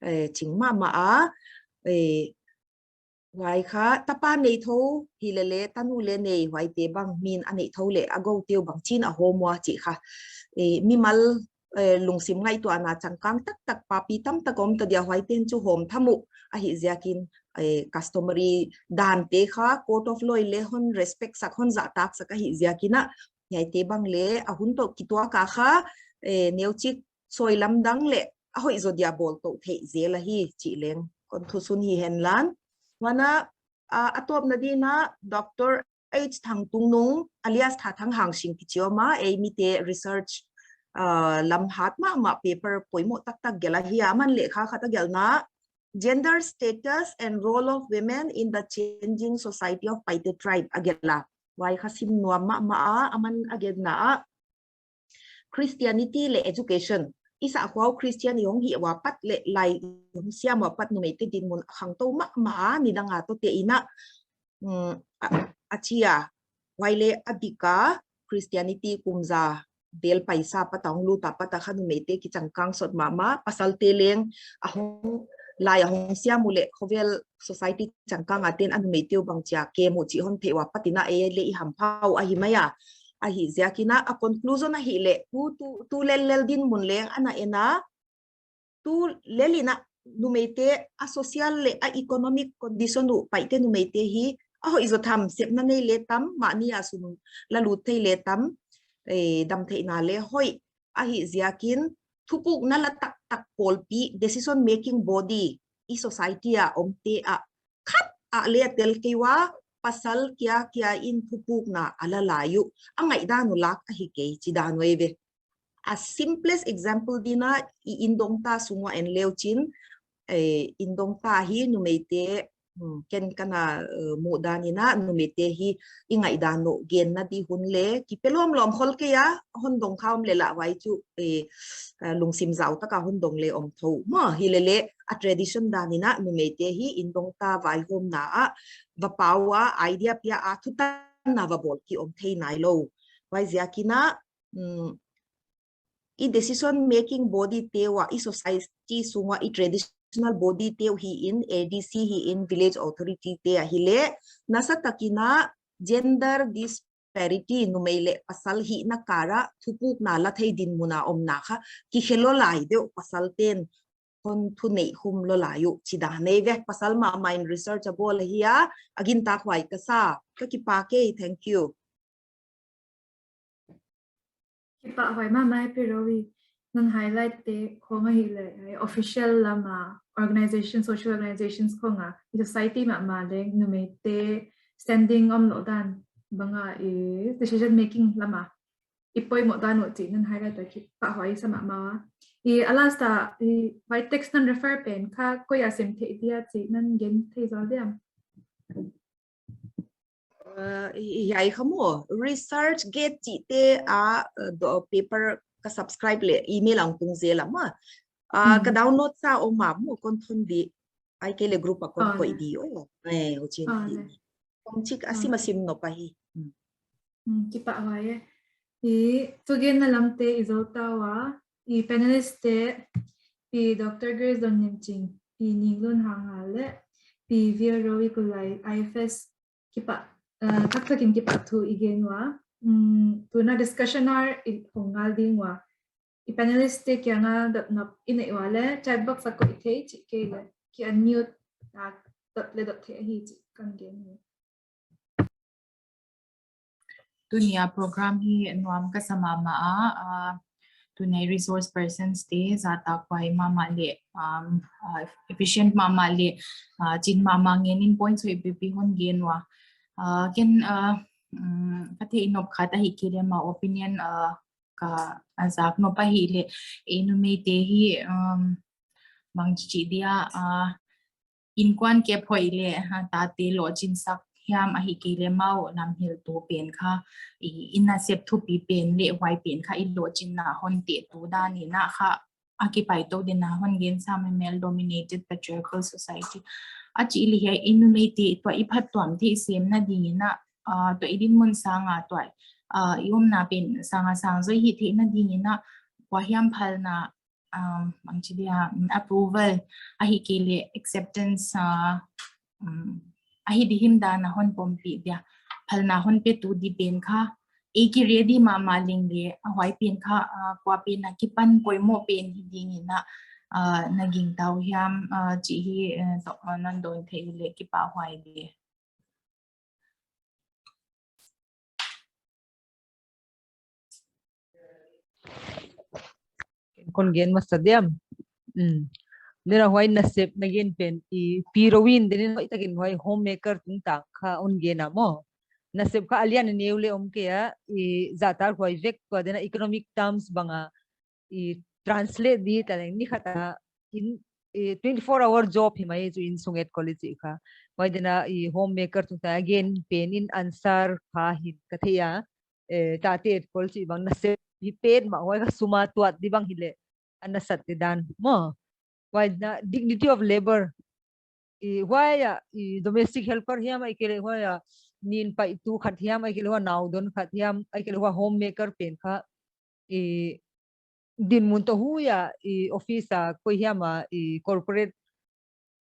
eh, ching mahmah a, eh, huai kha tapa nei thou hi leh leng tanu leng nei, huaite bang min a neih thou leh a goute uh bangchin a hawm ua chih kha, eh, mimal, eh, lungsim ngaihtuahna changkang taktak papi tamtak om ta dia, huaiten chu hawm tham uh ahihziakin, eh, customary dante kha court of law in leng hon respect sak, hon zahtak sak ahihziakin a, hiaite bang leng a hun toh kituak a kha, eh, neuchik sawi lamdang leh a hoih zaw dia bawl tou theih zel ahi chih leng kon thusun hi hen lan. Huan a, a, a tawpna din a Doctor H Thangtungnung alias Thathang Hangsing kichi om a, ei mite research, ah, lam hat mahmah, paper poimoh taktak gelh ahi a, aman lehkha khat a gelhna Gender Status and Role of Women in the Changing Society of Paite Tribe a gelh a. Huai kha sim nuam mahmah a, aman a genna ah Christianity leh education. I sakhua uh Christian i hong hih ua pat leh lai i hong siam ua pat numeite dinmun a khangtou mahmah a, nidang a toh te in a, mm, a, a chi a. Huai leh a dik a, Christianity kum za vel paisa pat a hong lut a pat a kha numeite kichangkang sawt mahmah, pasalte leng a hong lai a hong siam uleh khovel society changkang a ten a numeite uh bangchia kem uh chih hon theih ua pat in a ei leh i hampha uh ahi mai a. Ahihziakin a, a conclusion ahihleh, tu, tu, tu lellel dinmun leng ana en a, tu lel in a numeite a social leh a economic condition uh Paite numeite hi a hoih zaw tham, sepna nei leng tam, mahni a sum la lut thei leng tam, eh, damtheihna leng hoih, ahihziakin thupukna la taktak pawlpi, decision making body, i society a omte ah khat ah leng a tel kei ua, pasal kia kia in thupukna a la lai uh, a ngaihdan uh lak ahi kei chih dan uh ahi ve. A simplest example din a, i indongta sung ua en leuchin, eh, indongta hi numeite, hmm, ken kana, eh, muhdan in a numeite hi i ngaihdan uh genna di hun le kipe lawmlawm khol kei a, hon dong kha om le lah huai chu, eh, eh, lungsim zau taka hon dong le om thou. Maw, hilele a tradition dan in a numeite hi indongta vaihawmna ah va pau a, idea pia a, thutanna va bawl ki om thei nailou. Huaiziakin a, mm, i decision making body te uh a, i society sung ua, i traditional body te uh hi in, A D C hi in, village authority te ahi le, nasatakin a gender disparity, numei le pasal hihna kar a thupukna la thei dinmun a omna kha kikhe lou lai deuh, pasal ten hon thuneih khum lou lai uh chih dan nei ve. Pasal mahmah in research a bawl ahi a, a gintak huai ka sa. Ka kipak e, thank you. Kipahhuai mahmah e Pi Rowie, non highlight te khong ahihleh, eh, official lam a, organization, social organizations khong a, i society mahmah leng numeite standing omlouh dan bang a, i decision making lam a i poimoh dan uh chih non highlight a, kipahhuai sa mahmah. I a last a, i huai text non refer pen kha koi a sem theih dia chih non gen thei zaw diam? Uh, i, i, hiai kha maw, ResearchGate chihte a, uh, do, paper ka subscribe le email a hong tung zel a maw. Uh, ka download sa om a maw, kon thon di, ahihkeileh group a kon koih di aw. Eh, huchi'n di. Kong chik a sim a sim nop ahi. Hmm. Hmm, kipahhuai e. I, tu genna lamte i zou ta ua, i panelist te, Pi Doctor Grace Donlimching, Pi Ninglun Hanghal le Pi Pi Rowie Kulai, I F S, kipah, eh, thakthak in kipahthu i gen ua. Mm, tuna discussion hour i hong ngal ding ua. I panelist te kiang a dotnop i neih ua le, chat box a koih thei chih kei le, ki unmute a dot le dot thei ahi chih kon gen hi. Tuni a program hi nuam ka sa mahmah a, ah, tuni a resource persons te zahtakhuai mahmah le, um, ah, efficient mahmah le, ah, chin mahmah ngen in points hoih pipi hon gen ua. Ah, ken, ah, um, ka theih nop khat ahihkeileh amau opinion, ah, ka a zak nop ahihleh, ei numeite hi, um, bang chi dia, ah, inkuan kep hoih le, ha, tate lohchinsak hiam ahihkeileh amau lamhiltu pen kha, i, i nasep thupi pen le huai pen kha i lohchinna hon tehtu dan in a kha, a kipaitoh ding a hon gen sam, male dominated patriarchal society. A chih leh hiai i numeite tua i phattuam theih semna ding in a, ah, tua i dinmun sang a tua, ah, i omna pen sang a sang zaw hih theihna ding in a, kua hiam phalna, um, bang chi dia, mm, approval ahihkeileh acceptance, ah, um, ahi di him dan a hon pompih dia, phalna hon petu di pen kha, ei ki ready mahmah leng le, a huai pen kha, ah, kua pen a kipan poimoh pen hi ding in a, ah, na gingta uh hiam, ah, chih hi, eh, toh, ah, non dawn thei uleh kipahhuai di. Kon gen masa diam. Hmm. Nira huai nasep na gen pen i Pi Rowie in denin hoihtakin huai homemaker tungtang kha hon gen a maw. Nasep kha a lian a neu le om kei a, i zahtakhuai vek tua dena economic terms bang a i translate di ta leng ni khat a in, i twenty-four hour job hi mai chu insung et college kha. Huai dena i homemaker tungtang a gen pen in answer kha hi ka thei a, eh, tate et kol chih bang nasep hi petmah huai kha sum a tuat di bang hileh a nasat te dan maw. Huai na dignity of labor. I huai a, i domestic helper hiam ahihkeileh huai a nin paihtu khat hiam ahihkeileh huai naudon khat hiam ahihkeileh huai homemaker pen kha, i dinmun toh huai a, i office a koi hiam a, i corporate,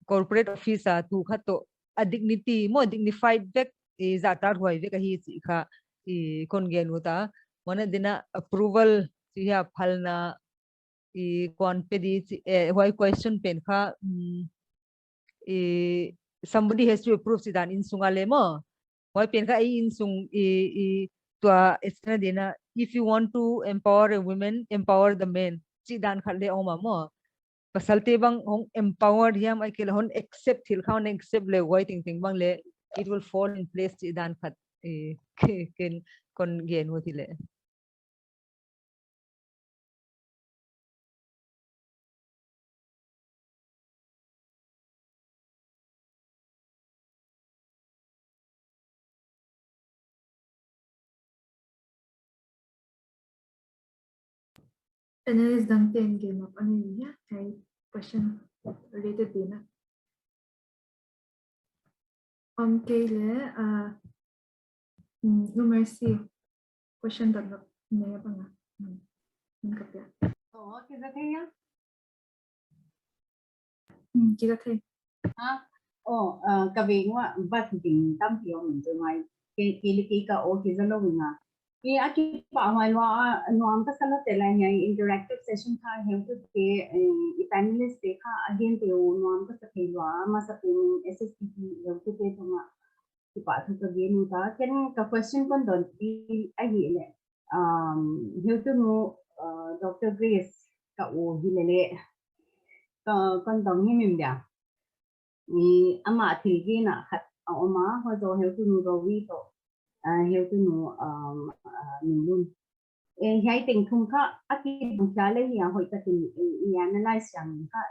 corporate office a tu khat toh a dignity maw, dignified vek, i zahtakhuai vek ahi chih kha i kon gen ut a. Huan a dena approval chih hiam phalna i kuan pe di chih, eh, huai question pen kha, mm, i somebody has to approve chih dan insung a le maw. Huai pen kha ei insung i, i tua esna dena, if you want to empower a woman, empower the man chih dan khat le om a maw. Pasalte bang hong empower hiam ahihkeileh hon accept thil kha hon accept le huai tengteng bang le it will fall in place chih dan khat, eh, ken kon gen ut hi le. Panelist dang ten gen up ani ya, hiai question related ding a. Om kei leh, ah, mm, Nu Mercy, question dot dot ne apa nga. Hmm. Min ka pia. Oh, kizat thei ya? Hmm, kizat thei. Ha? Oh, ah, ka veng uah va ding tampi om in tu mai. Kei, kei leh kei ka oh kizat lou nga. I a kipahhuai lua, ah, nuam ka sa lou te lai hiai interactive session kha heutute, eh, i panelist te kha a gente uh nuam ka sa thei lua, masapen in S S T P heutute tungah kipahthu ka gen uh ta. Ken ka question kon dong di ahihleh, um, heutunu, uh, Doctor Grace ka uh hi lele, ka kon dong hi mim dia. I amah thil gen a khat a om a, huai zoh heutunu Rowie toh, ah, heutunu, um, ah, Minlun. Eh, hiai teng thum kha a kibang khia leh hiai hoih takin, eh, i analyse siam kha.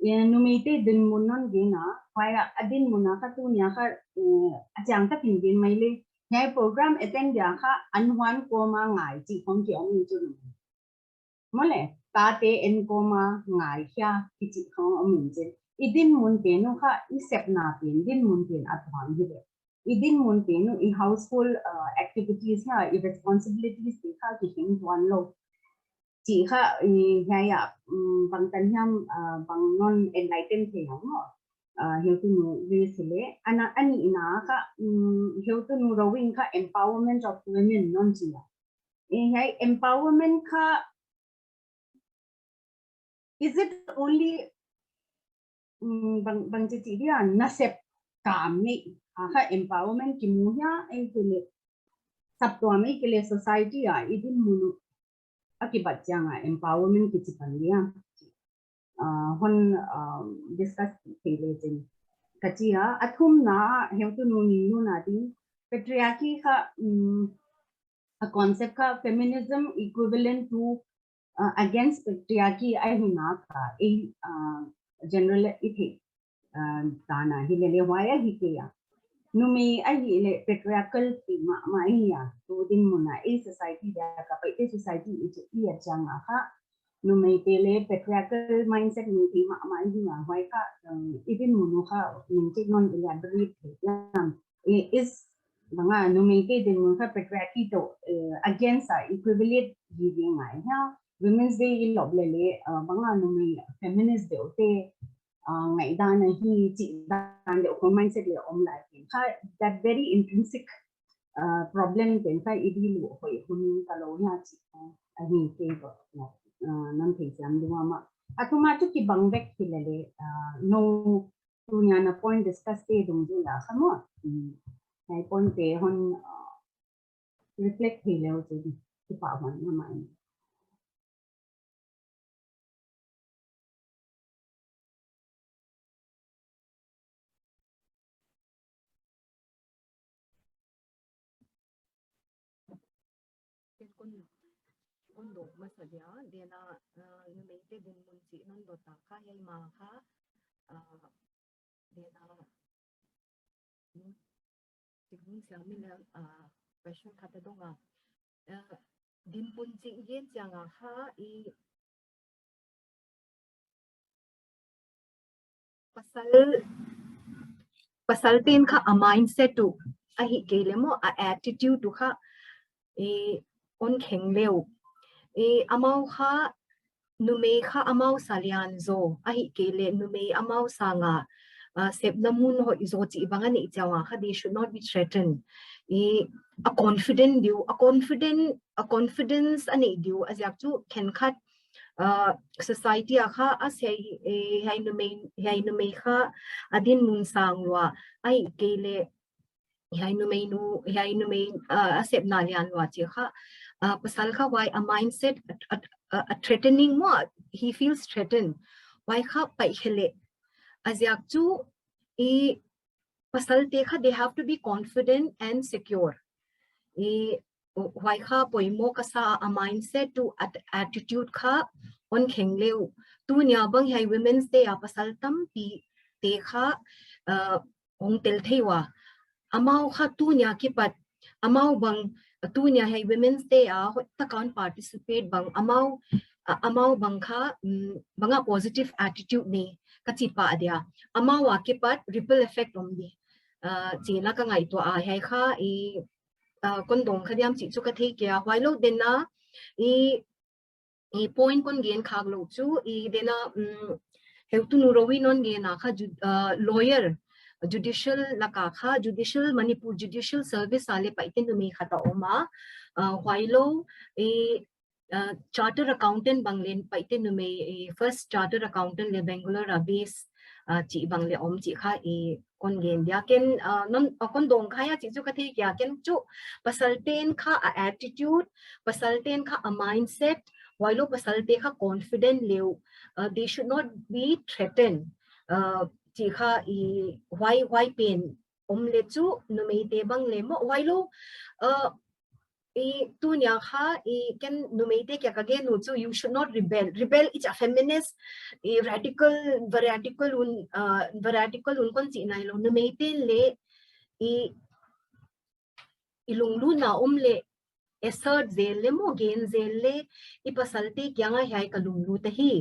Eh, numeite dinmun non gen a, huai a, a dinmun a kha tuni a kha, eh, a chiang takin gen mai leh. Hiai program attend dia kha an huan kawm a ngai chih khong ki om in chu. Maw leh, tate en kawm a ngai khia kichi khong om in chin. I dinmun pen uh kha, i sepna pen, dinmun pen a tuam hi leh. I dinmun pen uh, i household, uh, activities kha, i responsibilities te kha kihing tuan lou. Chih kha, i hiai a, um, bangtan hiam, uh, bang non enlighten thei hiam maw. Uh, heutunu Grace leh. Ana, a nihna kha, um, heutunu Rowie kha empowerment of women non chi a. Eh, hiai empowerment kha, is it only, mm, bang, bang chi chi dia nasep kam nei, ah, kha empowerment kimu hia, eh, kei leh, saptuam eh, kei leh society a, i dinmun uh a kibat chiang a empowerment kichi pan dia. Ah, hon, ah, discuss thei leh chin. Ka chi a, a thumna, heutunu Minlun a ding, patriarchy kha, mm, a concept kha feminism equivalent to, uh, against patriarchy ahihna kha, eh, uh, general i theih, uh, dan a hi lele huai ahi kei a. Numei ahihleh patriarchal theih mahmah ahi a, tu dinmun a, eh, society dia kha, Paite society i chih i et chiang a kha, numeite leh patriarchal mindset nei theih mahmah ahi a, huai kha, um, i dinmun uh kha, nung chik non elaborate thei hiam. I, is, bang a, numeite dinmun kha patriarchy toh, eh, against a equivalent hi ding ngai hia. Women's Day i lop lele, uh, bang a numei feminist deuh te, uh, ngaihdan ahi chih dan deuh khong mindset leh om lai pen kha, that very intrinsic, uh, problem pen kha i deal uh hoih hun ta lou hia chih, uh, ahi kei toh, uh, non thei siam ding uh mah. A thumna chu kibang vek hi lele, uh, no, tuni a na point discuss te dungzui a kha maw. Hmm. Hiai point te hon, uh, reflect thei leh uh chu kipahhuai mahmah in. Ken kon, kon dong masa dia, dia na, ah, numeite dinmun chih non dot a kha hiai ma kha, ah, dia na, hmm, chih hun siam in, ah, question khat a dong a. Ah, dinmun chih gen chiang a kha i pasal, pasal ten kha a mindset uh, ahihkeileh maw, a attitude uh kha, eh, hon kheng leh uh. Eh, amau kha, numei kha amau sang lian zaw, ahihkeileh numei amau sang a, ah, sepna mun hoih zaw chih bang a neih chiang a kha, they should not be threatened. Eh, a confident di uh, a confident, a confidence a neih di uh, a ziak chu khenkhat, ah, society a kha a sei, eh, hiai numei, hiai numei kha a dinmun sang lua, ahihkeileh hiai numei nu, hiai numei, ah, a sepna lian lua chih kha, ah, pasal kha huai a mindset a, a, a, a threatening maw, he feels threatened. Huai kha paih khe leh. A ziak chu i pasal te kha, they have to be confident and secure. I huai kha poimoh ka sa a, mindset uh, at-, attitude kha hon kheng leh uh. Tuni a bang hiai Women's Day a pasal tampi te kha, uh, hong tel thei ua. Amau kha tuni a kipat, amau bang tuni a hiai Women's Day a hoihtak a hon participate bang, amau a, amau bang kha, mm, bang a positive attitude nei ka chi pah dia. Amau a kipat ripple effect om di. Uh, chihna ka ngaihtuah a, hiai kha i, uh, kon dawng kha diam chih chu ka thei kei a, huailou denna i, i point kon gen khak lou chu, i denna, mm, Heutunu Rowiin hon gen a kha ju-, uh, lawyer, judicial laka kha, judicial, Manipur Judicial Service a leh Paite numei khat a om a, uh, huailou, i, uh, chartered accountant bang leh Paite numei, i, first chartered accountant leh Bangalore a base, uh, chih bang leh om chih kha i kon gen dia. Ken, uh, non, uh, kon dawng kha a chih chu ka thei kei a, ken chu pasalte'n kha a attitude, pasalte'n kha a mindset, huailou pasalte kha confident leh, uh, they should not be threatened. Uh, chih kha i huai, huai pen om leh chu numeite bang leh maw, huailou, uh, i tunia kha i ken numeite kia ka gen uh chu, you should not rebel. Rebel i chih a feminist, i radical, va radical un, uh, va radical un kon chih nailou. Numeite leh i, i lunglutna om leh assert zel leh maw, gen zel leh, i pasalte kianga hiai ka lunglut ahi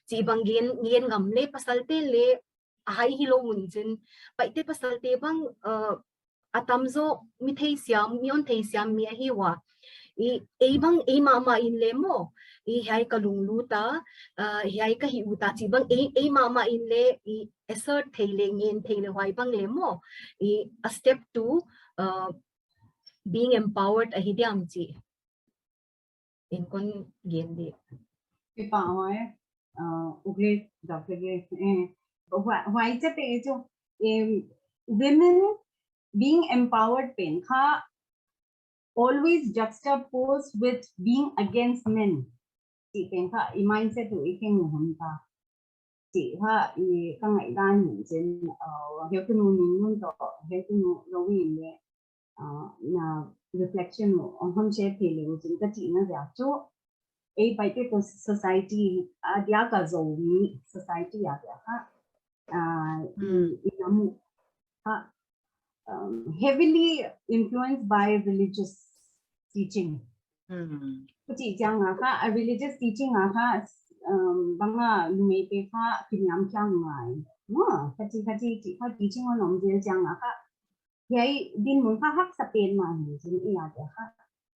chih bang gen, gen ngam leh pasalte leh a hai hilou un chin, Paite pasalte bang, uh, a tamzaw mi theisiam, mi hon theisiam mi ahi ua. I, ei bang, ei mahmah in leh maw, i hiai ka lunglut a, uh, hiai ka hi ut a chih bang, ei, ei mahmah in leh i assert thei leh, ngen thei leh huai bang leh maw, i a step to, uh, being empowered ahi diam chih in kon gen di. Kipak huai, uh, uk leh, dap leh, eh, huai, huai chih te chu, em, women being empowered pen kha always juxtaposed with being against men. Chih pen kha i mindset uh i keng uh hon ta. Chih kha i ka ngaihdan in chin, uh, Heutunu Ningnu'n toh, Heutunu Rowiin leh, uh, na reflection uh hon share thei leh uh chin ka chihna ziak chu, ei Paite toh society, uh, dia ka Zomi society a dia kha, uh, i, i nam uh kha, um, heavily influenced by religious teaching. Hmm. Ka chih chiang a kha, a religious teaching a kha, um, bang a numeite kha kiniam chiang ngai. Maw, ka chih, ka chih, chih kha teaching hon om zel chiang a kha, hiai dinmun kha haksa pen mah hi chin i a dia kha.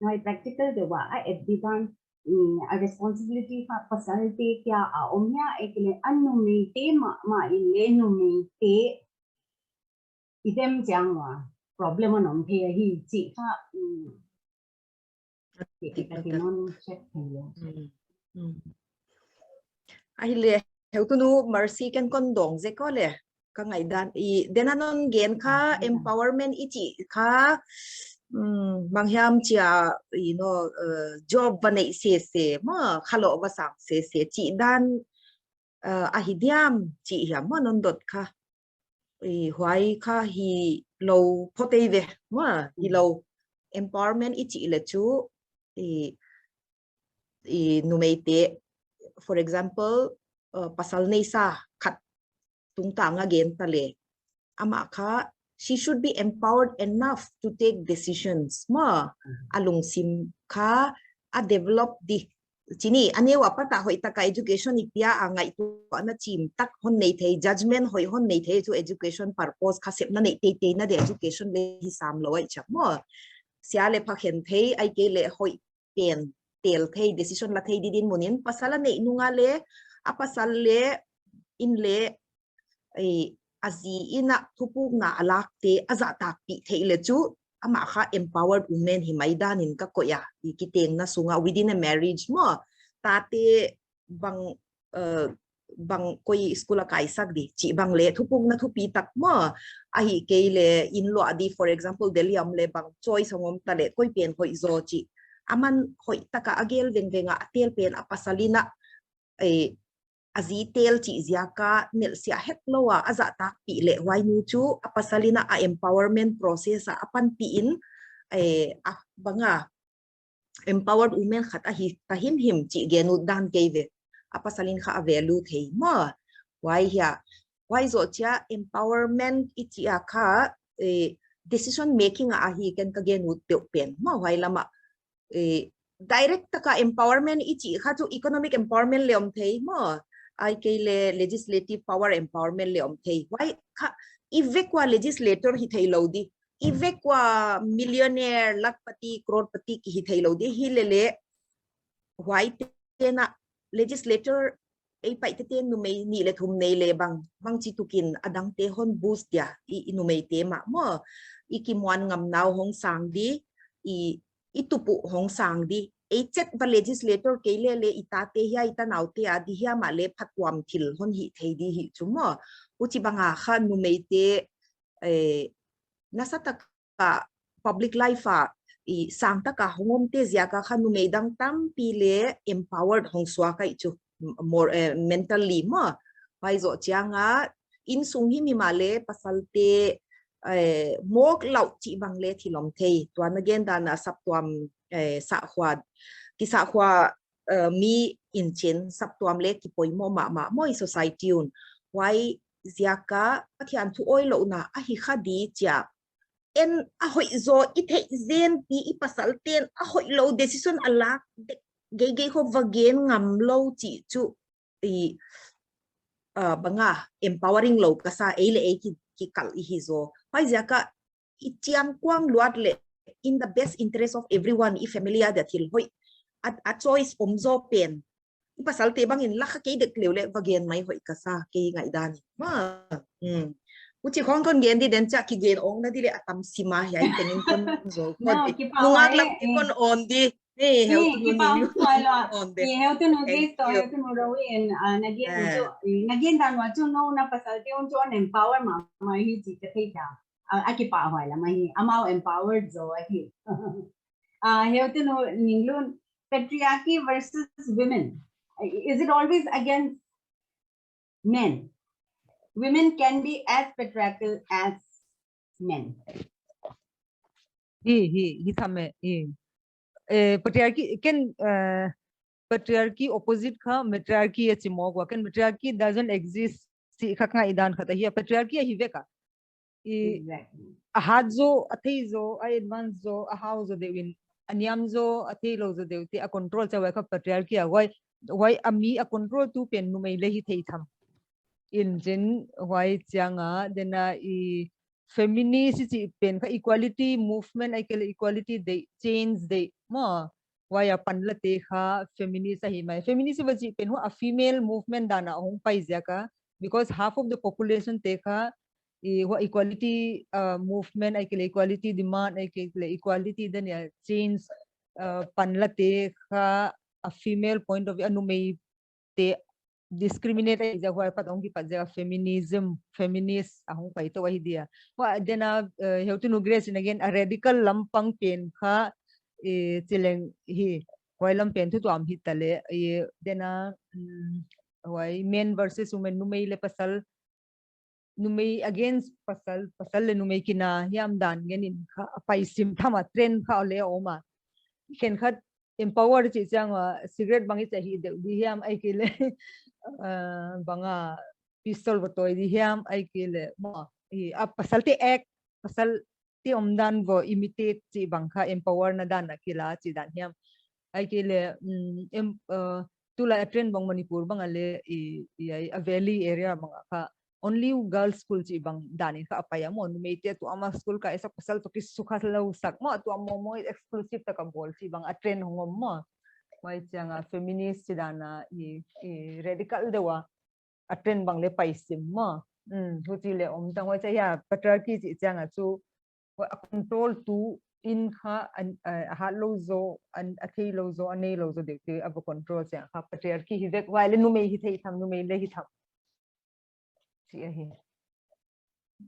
Huai practical deuh a a et di dan, mm, a responsibility kha pasalte kia a om hia, ahihkeileh a numeite mahmah in leh numeite i dem chiang ua problem a om thei ahi chih kha, mm, Tik tak. Ka ti non check thei lou. Mm. Mm. Ahihleh, Heutunu Mercy, ken kon dawng zek aw leh. Ka ngaihdan i, denna non gen kha, ah, empowerment i chih kha, mm, bang hiam chia, you know, uh, job va neih sese, maw, kha loh va sang sese, chih dan, uh, ahi diam, chih hiam, maw, non dot kha. I, huai kha hilou phot ei ve, maw, hilou. Empowerment i chih leh chu, i, i numeite, for example, uh, pasal neisa khat tungtang a gen ta leh, amah kha, she should be empowered enough to take decisions, maw, a lungsim kha a develop di. Chih ni, a neu a pat a hoihtaka education i pia a, ngaihtuahna chimtak hon nei thei, judgment hoih hon nei thei chu education purpose kha sepna neih teitei na di, education leh hi sam lou ai chak maw. Sia leh pha khen thei, ahihkeileh hoih pen tel thei, decision la thei di dinmun in, pasal a neih nung a leh, a pasal leh, in leh, eh, a zi in a thupukna a lakte a zahtakpih theih leh chu, amah kha empowered woman hi mai dan in ka koih a, i kitengna sung a within a marriage maw, tate bang, eh, bang koi school a kaisak di, chih bang leh thupukna thupitak maw, ahihkeileh inn luah di, for example, Delhi a om leh bang choice a om ta leh, koi pen hoih zaw chih. Aman hoihtaka a gel vengveng a, a tel pen a pasal in a, eh, a zi tel chih ziak a nelhsiah hetlou a, a zahtakpih leh huai nu chu a pasal in a, a empowerment process a, a panpih in, eh, a bang a empowered woman khat ahi ta himhim chih gen ut dan kei ve. A pasal in kha a value thei maw. Huai hia, huai zoh chia empowerment i chih a kha, eh, decision making a ahi ken ka gen ut deuh pen maw, huai lam a, eh, direct taka empowerment i chih kha chu economic empowerment le om thei maw, ahihkeileh legislative power empowerment le om thei. Huai kha i vek ua legislator hi theilou di, i vek ua millionaire, lakhpati, crorepati ki hi theilou di. Hilele huaite'n a legislator ei paihte numei nih leh thum nei leh bang, bangchi tukin a dangte hon boost dia, i, i numeite mah maw, i kimuan ngamna uh hong sang di, i, i tup uh hong sang di. Ei chet va legislator kei lele i tate hia, i tanaute a di hia mahleh phattuam thil hon hih thei di hi chu maw. Huchibang a kha numeite, eh, nasatak a public life a i sangtaka hong omte ziaka kha numei dang tampi le empowered hong suak ahi chu, more, eh, mentally maw. Huai zoh chiang a innsung himhim a le pasalte, eh, mawk louh chih bang le thil om thei. Tua na gen dan a saptuam, eh, sahkhua, kisahkhua, eh, mi in chin saptuam le kipoimoh mahmah maw i society un. Huai ziaka Pathian thu awilouhna ahi kha di chia, en a hoih zaw i theih zen pi i pasalte'n a hoihlou decision a lak dek geigei khawng va gen ngamlou chih chu i, ah, bang a empowering lou ka sa, ei leh ei ki, kikalh i hi zaw. Huaiziak a i chiang kuang luat leh in the best interest of everyone, i family a dia thil hoih a, a choice om zaw pen i pasalte bangin la kha kei dek leu leh va gen mai hoih ka sa, kei ngaihdan in. Ma, hmm. Huchi khawng kon gen di den chia kigen ong na di leh a tam sim a hiai tengin kon zo. No, kon di. Kipak huai, nungak lam eh, kon on di. Eh, eh, heutu nu kipak ning huai lo. On di. Eh, heutu nu Grace toh, heutu nu Rowi in, ah, na gen chu, eh, na gen dan uah chu nou na pasalte un chu on empower mahmah hi chih ka thei ta. Ah, a kipak huai lam ahi, amau empowered zaw ahi. Ah, heutu nu Ninglun, patriarchy versus women. Is it always against men? Women can be as patriarchal as men. Hi, hi, hi tham e, hi. Eh, patriarchy, ken, eh, patriarchy opposite kha matriarchy a chi mawk ua, ken matriarchy doesn't exist chih kha ngaihdan khat ahi a, patriarchy ahi vek a. I, exactly. A hat zaw, a thei zaw, a advance zaw, a hau zaw deuh in, a niam zaw, a theilou zaw deuh te a control chia huai kha patriarchy a, huai, huai a mi a control tu pen numei le hi thei tham. In chin huai chiang a, den a i feminist chih pen kha equality movement ahihkeileh equality deih, change deih maw. Huai a panla te kha feminist ahi mai. Feminist va chih pen huai a female movement dan a hong pai ziak a. Because half of the population te kha i huai equality, uh, movement ahihkeileh equality demand ahihkeileh equality dan a change, uh, panla te kha a female point of view, a numei te discriminate ahi ziak huai pat hong kipat ziak a feminism, feminist a hong pai tou ahi dia. Huai den a, eh, heutu nu Grace in again a radical lampang pen kha, eh, chi leng hi, huai lam pen thu tuam hi ta leh, eh, den a, mm, huai men versus women, numei leh pasal, numei against pasal, pasal leh numei kina hiam dan ngen in kha a pai sim tham a, trend kha le om a. Khenkhat empower chih chiang a cigarette bang i chah hi deuh di hiam ahihkeileh, ah, bang a pistol va toi di hiam ahihkeileh maw. Hi a pasalte act, pasalte omdan va imitate chih bang kha empower na dan a kila chih dan hiam. Ahihkeileh, mm, em, uh, tulai a trend bang Manipur bang a le i, i, a valley area bang a kha only girls school chih bang dan in kha a pai a maw, numeite tuam a school kaihsak, pasal toh kisukha lou sak maw, tuam mawngmawng, exclusive taka bawl chih bang a trend hong om maw. Huai chiang a feminist chih dan a i, i radical deuh a, a trend bang le pai sim maw. Hmm, huchi le om ta huai chia, ya, patriarchy chih chiang a chu a control tu in kha an, a, a hatlou zaw, an, a theilou zaw, a neilou zaw deuh te a va control chiang kha patriarchy hi vek, huai le numei hi thei tham, numei le hi tham. Chih ahi.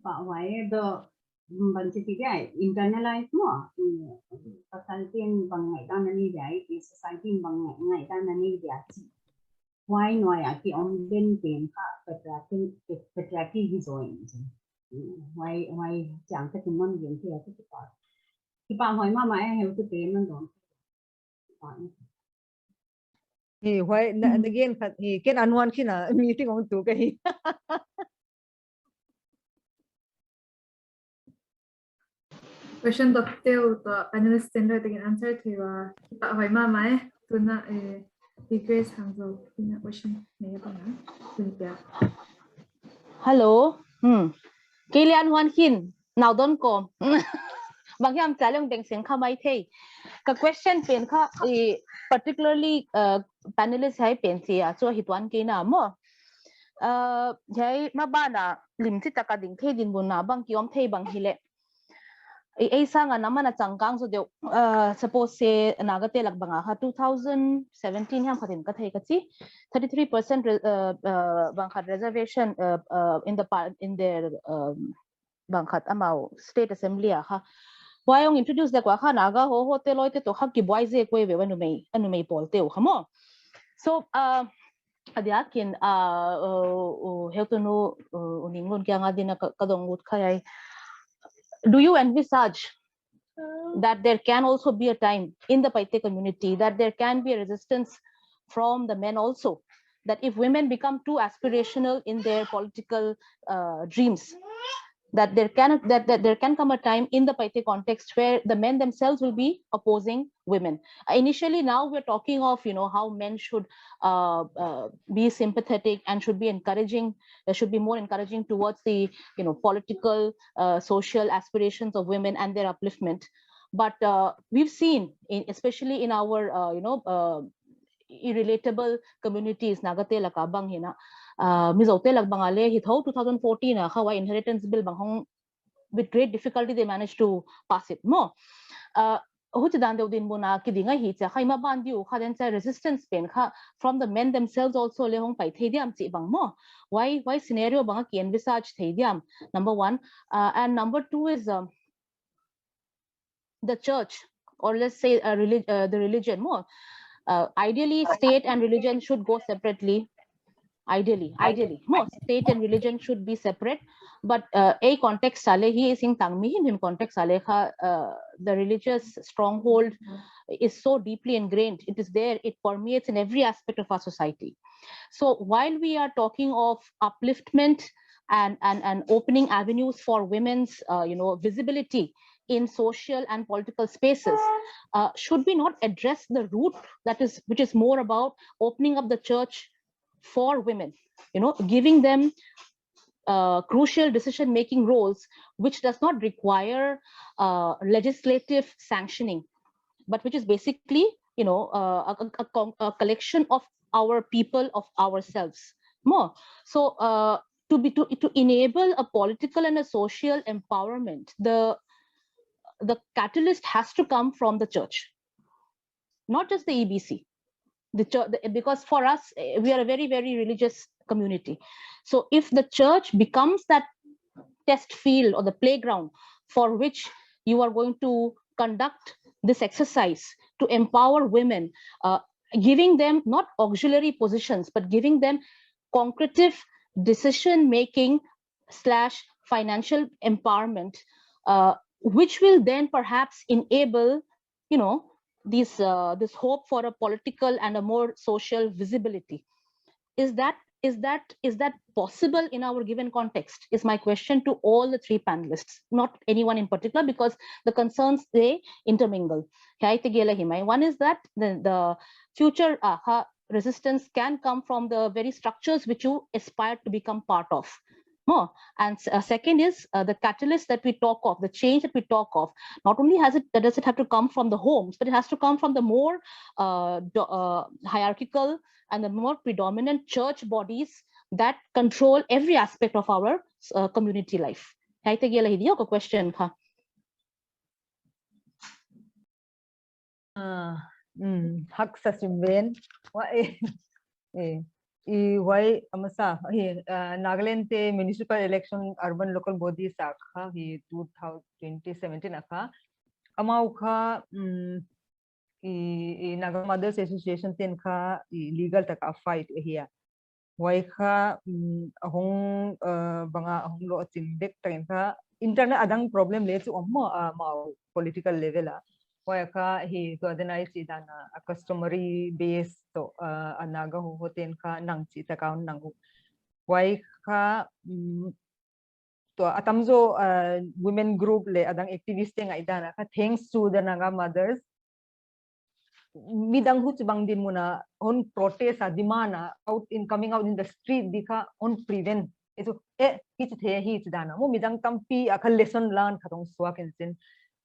Pah huai e, the, mm, bangchi ti dia, internalize maw, mm, pasalte'n bang ngaihdan a nei dia, i society bang ngai-, ngaihdan a nei dia, chih. Huai nuai a ki om den pen kha patriarchy, patriarchy hi zaw in chin. Mm, huai, huai chiang ka kin non gen thei a ki pah. Kipak huai mahmah e, heutute non don. Hi, huai, na, hmm, na gen khat, hi, ken a nuan khin a, meeting hong tuk ahi. Question dok teu toh panelist ten doi takin answer thei ua. Pahhuai mahmah e. Tuna, eh, Pi Grace Hangzo, ina question nei a bang a. Tun pia. Hello. Hmm. Kilian Huan Khin, Naudon Kom. Bang hiam, cha leng beng seng kha mai thei. Ka question pen kha, eh, particularly, uh, panelist hiai pen chia chu hi tuan kei na maw. Uh, hiai maban a lim chitaka ding thei dinmun a bang ki om thei bang hileh. I, ei sanga na man a changkang zaw deuh, uh, suppose se Naga te lak bang a kha two thousand seventeen hiam khatin ka thei ka chi, thirty-three percent re-, uh, uh, bang khat reservation, uh, uh, in the par-, in their, um, bang khat amau state assembly a kha. Huai hong introduce dek ua kha Naga ho, ho te loi te toh kha kibuai zek uai ve ua numei, a numei pawl te uh kha maw. So, uh, a diakin, uh, uh, uh, heutunu, uh, uh, Ninglun kianga dina ka, ka dong ut kha hiai. Do you envisage that there can also be a time in the Paite community that there can be a resistance from the men also, that if women become too aspirational in their political, uh, dreams, that there can, that, that there can come a time in the Paite context where the men themselves will be opposing women. Uh, initially, now we're talking of, you know, how men should, uh, uh, be sympathetic and should be encouraging, uh, should be more encouraging towards the, you know, political, uh, social aspirations of women and their upliftment. But, uh, we've seen, in, especially in our, uh, you know, uh, i relatable communities, Naga te laka bang hi na, uh, Mizo te lak bang a leh hi tho two thousand fourteen a kha huai inheritance bill bang hong, with great difficulty they managed to pass it maw. Uh, huchi dan deuh dinmun a kiding ahi chia kha, i maban diu kha den chia resistance pen kha from the men themselves also leh hong pai thei diam chih bang maw. Huai, huai scenario bang a ki envisage thei diam, number one. Uh, and number two is, um, the church, or let's say, uh, relig-, uh, the religion maw. Uh, ideally, state and religion should go separately. Ideally, ideally, maw, state and religion should be separate. But, uh, ei context a leh hi, singtang mihing context a leh kha, uh, the religious stronghold is so deeply ingrained. It is there. It permeates in every aspect of our society. So while we are talking of upliftment and, and, and opening avenues for women's, uh, you know, visibility in social and political spaces, uh, should we not address the root that is, which is more about opening up the church for women, you know, giving them, uh, crucial decision-making roles, which does not require, uh, legislative sanctioning, but which is basically, you know, uh, a, a, a con-, a collection of our people, of ourselves maw. So, uh, to be, to, to enable a political and a social empowerment, the, the catalyst has to come from the church, not just the E B C. The church, the, because for us, eh, we are a very, very religious community. So if the church becomes that test field or the playground for which you are going to conduct this exercise to empower women, uh, giving them not auxiliary positions, but giving them concretive decision-making slash financial empowerment, uh, which will then perhaps enable, you know, this, uh, this hope for a political and a more social visibility. Is that, is that, is that possible in our given context? Is my question to all the three panelists, not anyone in particular, because the concerns, they intermingle. Hiai te gel ahi mai. One is that the, the future, uh, ha, resistance can come from the very structures which you aspire to become part of. Maw. And s-, uh, second is, uh, the catalyst that we talk of, the change that we talk of. Not only has it, does it have to come from the homes, but it has to come from the more, uh, do-, uh, hierarchical and the more predominant church bodies that control every aspect of our, uh, community life. Hiai te gel ahi diu ka question kha. Ah, mm, haksa sim ven. Huai, eh, eh, i huai a masa, eh, ah, Nagaland te municipal election, urban local bodies a kha, hi two thousand, twenty seventeen a kha. Amau kha, mm, i, i Naga Mothers Association ten kha, i legal taka fight ahi a. Huai kha, mm, a hong, uh, bang a hong lohching dek takin kha, internal adang problem leh chu om maw, uh, amau political level a. Huai kha hi tua dena i chih dan a, a customary base toh, uh, a Naga Hoho ten kha nang chih taka nang uh. Huai kha, mm, tua a tamzaw, uh, women group leh adang activist te ngaihdan a kha, thanks to the Naga mothers, midang huchibang dinmun a hon protest a, demand a, out in, coming out in the street di kha hon prevent. E chu, eh, hichi thei hi chi dan a maw, midang tampi a kha lesson learn khat hong suak in chin.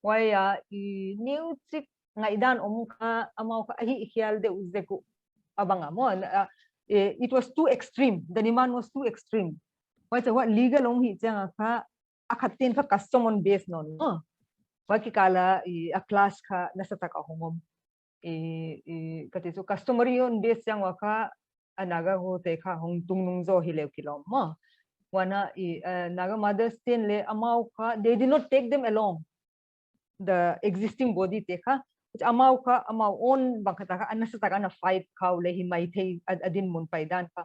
Huai a, i neuchik ngaihdan om kha, amau kha a hih khial deuh zek uh a bang a maw. Uh, eh, it was too extreme. The demand was too extreme. Huai chu huai legal hong hih chiang a kha, a khat te'n kha custom hon base nawn maw. Huai kikal a, i, a clash kha nasatak a hong om. I, i, ka ti chu customary hon base chiang ua kha, a Naga hote kha hong tungnung zaw hi leu kilawm maw. Huan a, i, uh, Naga mothers te'n leh amau kha, they did not take them along, the existing body te kha. Amau kha, amau own bang khat a kha, a nasatak a na fight kha uh leh hi maithei a, a dinmun paidan kha.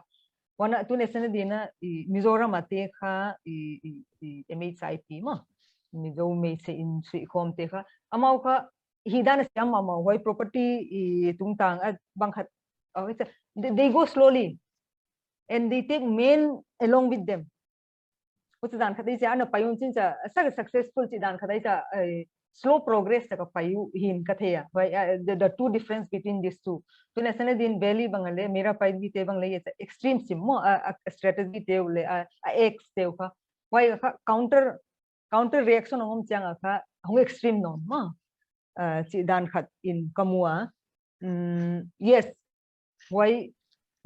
Huan a tun e sana din a, i, Mizoram a te kha, i, i, i, M H I P maw, Mizo Meisei Insuihkhawm te kha, amau kha, hihdan a siam mahmah, huai property, i, tungtang a bang khat, uh, it's a, they, they go slowly and they take men along with them. Huchi dan khat i chia ana pai un chin chia, suc-, successful chi dan khat i chia, eh, slow progress taka pai uh hi'n ka thei a. Huai, uh, the, the two difference between these two. Tun e sana din Valley bang leh, Meira Paidvi te bang leh, it's a extreme sim maw, a, a strategy te uh leh, a, a acts te uh kha. Huai kha counter, counter reaction hong om chiang a kha, hong extreme nawn maw. Uh, chi dan khat in ka mu a. Mm, yes, huai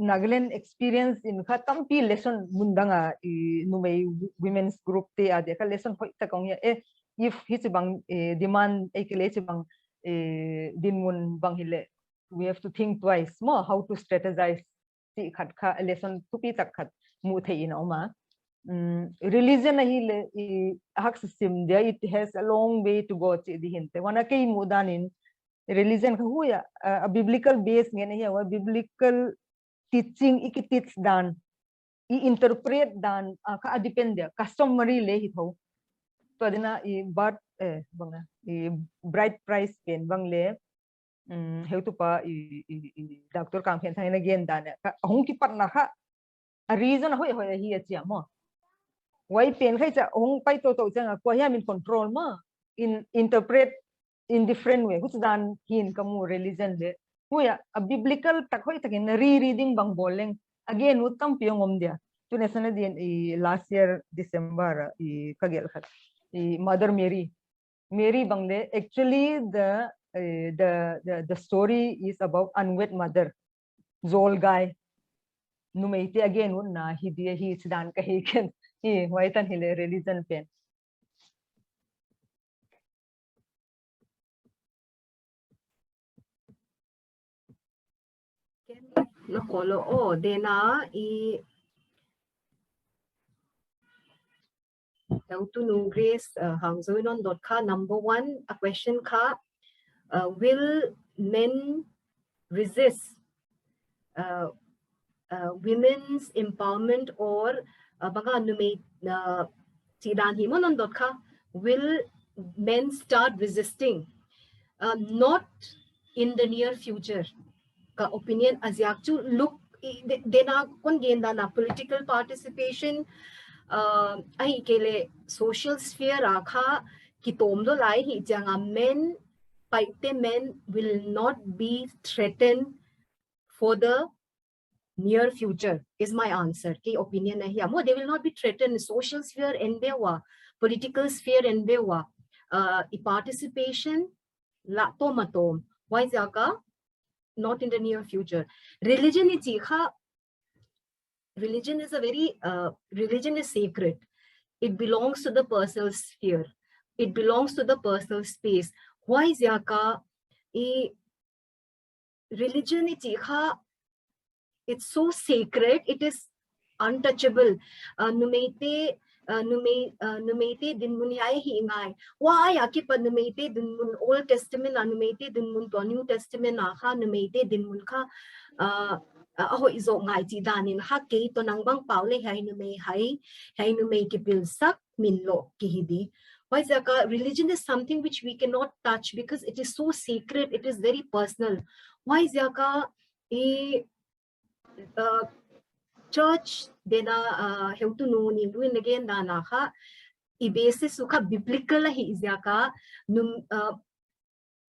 Nagaland experience in kha tampi lesson mun dang a, i, numei women's group te a dia kha lesson hoihtak hong hia. Eh, if hichibang, eh, demand, eh, kei leh hichibang, eh, dinmun bang hi leh, we have to think twice maw, how to strategize chi khat kha lesson thupitak khat mu thei in a om a. Mm, religion ahi leh, i, haksa sim dia, it has a long way to go chi di hi'n te. Huan a kei muhdan in, religion kha huai a, a, a biblical base ngen ahi a, huai biblical teaching i ki teach dan, i interpret dan, a, kha a depend dia, customary leh hi thou. Tua din a i birth, eh, bang a, i bride price pen bang leh, mm, heutupa i, i, i Doctor Kangphenthang in a gen dan a, kha, hong kipatna kha, a reason a hoih hoih ahi a chia maw. Huai pen kha i chia hong pai toutou chiang a, kua hiam in control maw, in interpret in different way. Huchi dan hi'n ka mu religion leh. Huai a, a biblical tak hoihtak in rereading bang bawl leng, again, ut tampi hong om dia. Tun e sana din i last year December a, i ka gelh khat, i Mother Mary. Mary bang leh, actually the, eh, the, the, the story is about unwed mother, zawl gai. Numei te again utna hi dia hi chi dan ka hi khen. Hi, huai tan hi leh religion pen. Ken, na kolo, oh, dena i, Tangtunu Grace, uh, Hangzo in hon dot kha, number one, a question kha, uh, will men resist, uh, uh, women's empowerment or, uh, bang a numei, uh, chi dan hi maw hon dot kha, will men start resisting? Um, not in the near future. Ka opinion a ziak chu look, i, de-, dena kon gen dan a political participation, uh, ahihkeileh social sphere a kha kitawm lou lai hi chiang a men, Paite men will not be threatened for the near future is my answer. Kei opinion ahi a maw, they will not be threatened. Social sphere en ve ua, political sphere en ve ua, uh, i participation lah tawm a tawm. Huaiziak a, not in the near future. Religion i chih kha, religion is a very, uh, religion is sacred. It belongs to the personal sphere. It belongs to the personal space. Huaiziak a, i religion i chih kha, it's so sacred, it is untouchable. Uh, numeite, uh, numei, uh, numeite dinmun hiai hi ngai. Huai a kipat numeite dinmun Old Testament a, numeite dinmun tua New Testament a kha, numeite dinmun kha, uh, uh, a hoih zoh ngai chih dan in kha kei toh nang bang pau leh hiai numei hai, hiai numei kipilsak min lou ki hi di. Huaiziak a religion is something which we cannot touch because it is so sacred, it is very personal. Huaiziak a i, uh, church dena, uh, heutunu Ningbu'n a gen dan a kha, i basis uh kha biblical ahih ziak a, num, uh,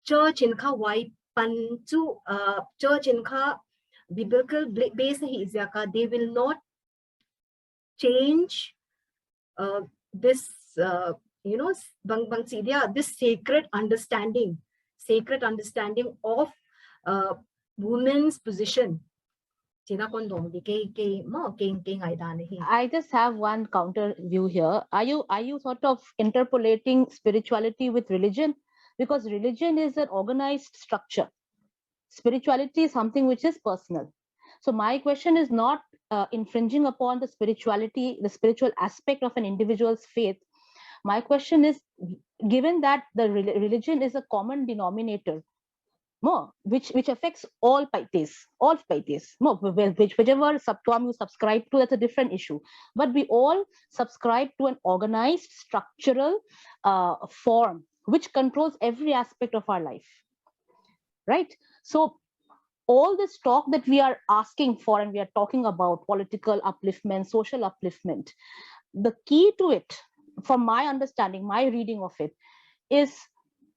church in kha huai pan chu, uh, church in kha biblical bla-, base ahih ziak a, they will not change, uh, this, uh, you know, s-, bang, bang chi dia, this sacred understanding, sacred understanding of, uh, women's position. China kon dong di kei, kei, maw, kei, kei ngaihdan hi. I just have one counter view here. Are you, are you sort of interpolating spirituality with religion? Because religion is an organized structure. Spirituality is something which is personal. So my question is not, uh, infringing upon the spirituality, the spiritual aspect of an individual's faith. My question is, given that the rel-, religion is a common denominator, maw, which, which affects all paites, all paites, maw, wh-, wh-, which, whichever subtuam you subscribe to, that's a different issue. But we all subscribe to an organized, structural, uh, form which controls every aspect of our life, right? So all this talk that we are asking for and we are talking about, political upliftment, social upliftment, the key to it, from my understanding, my reading of it, is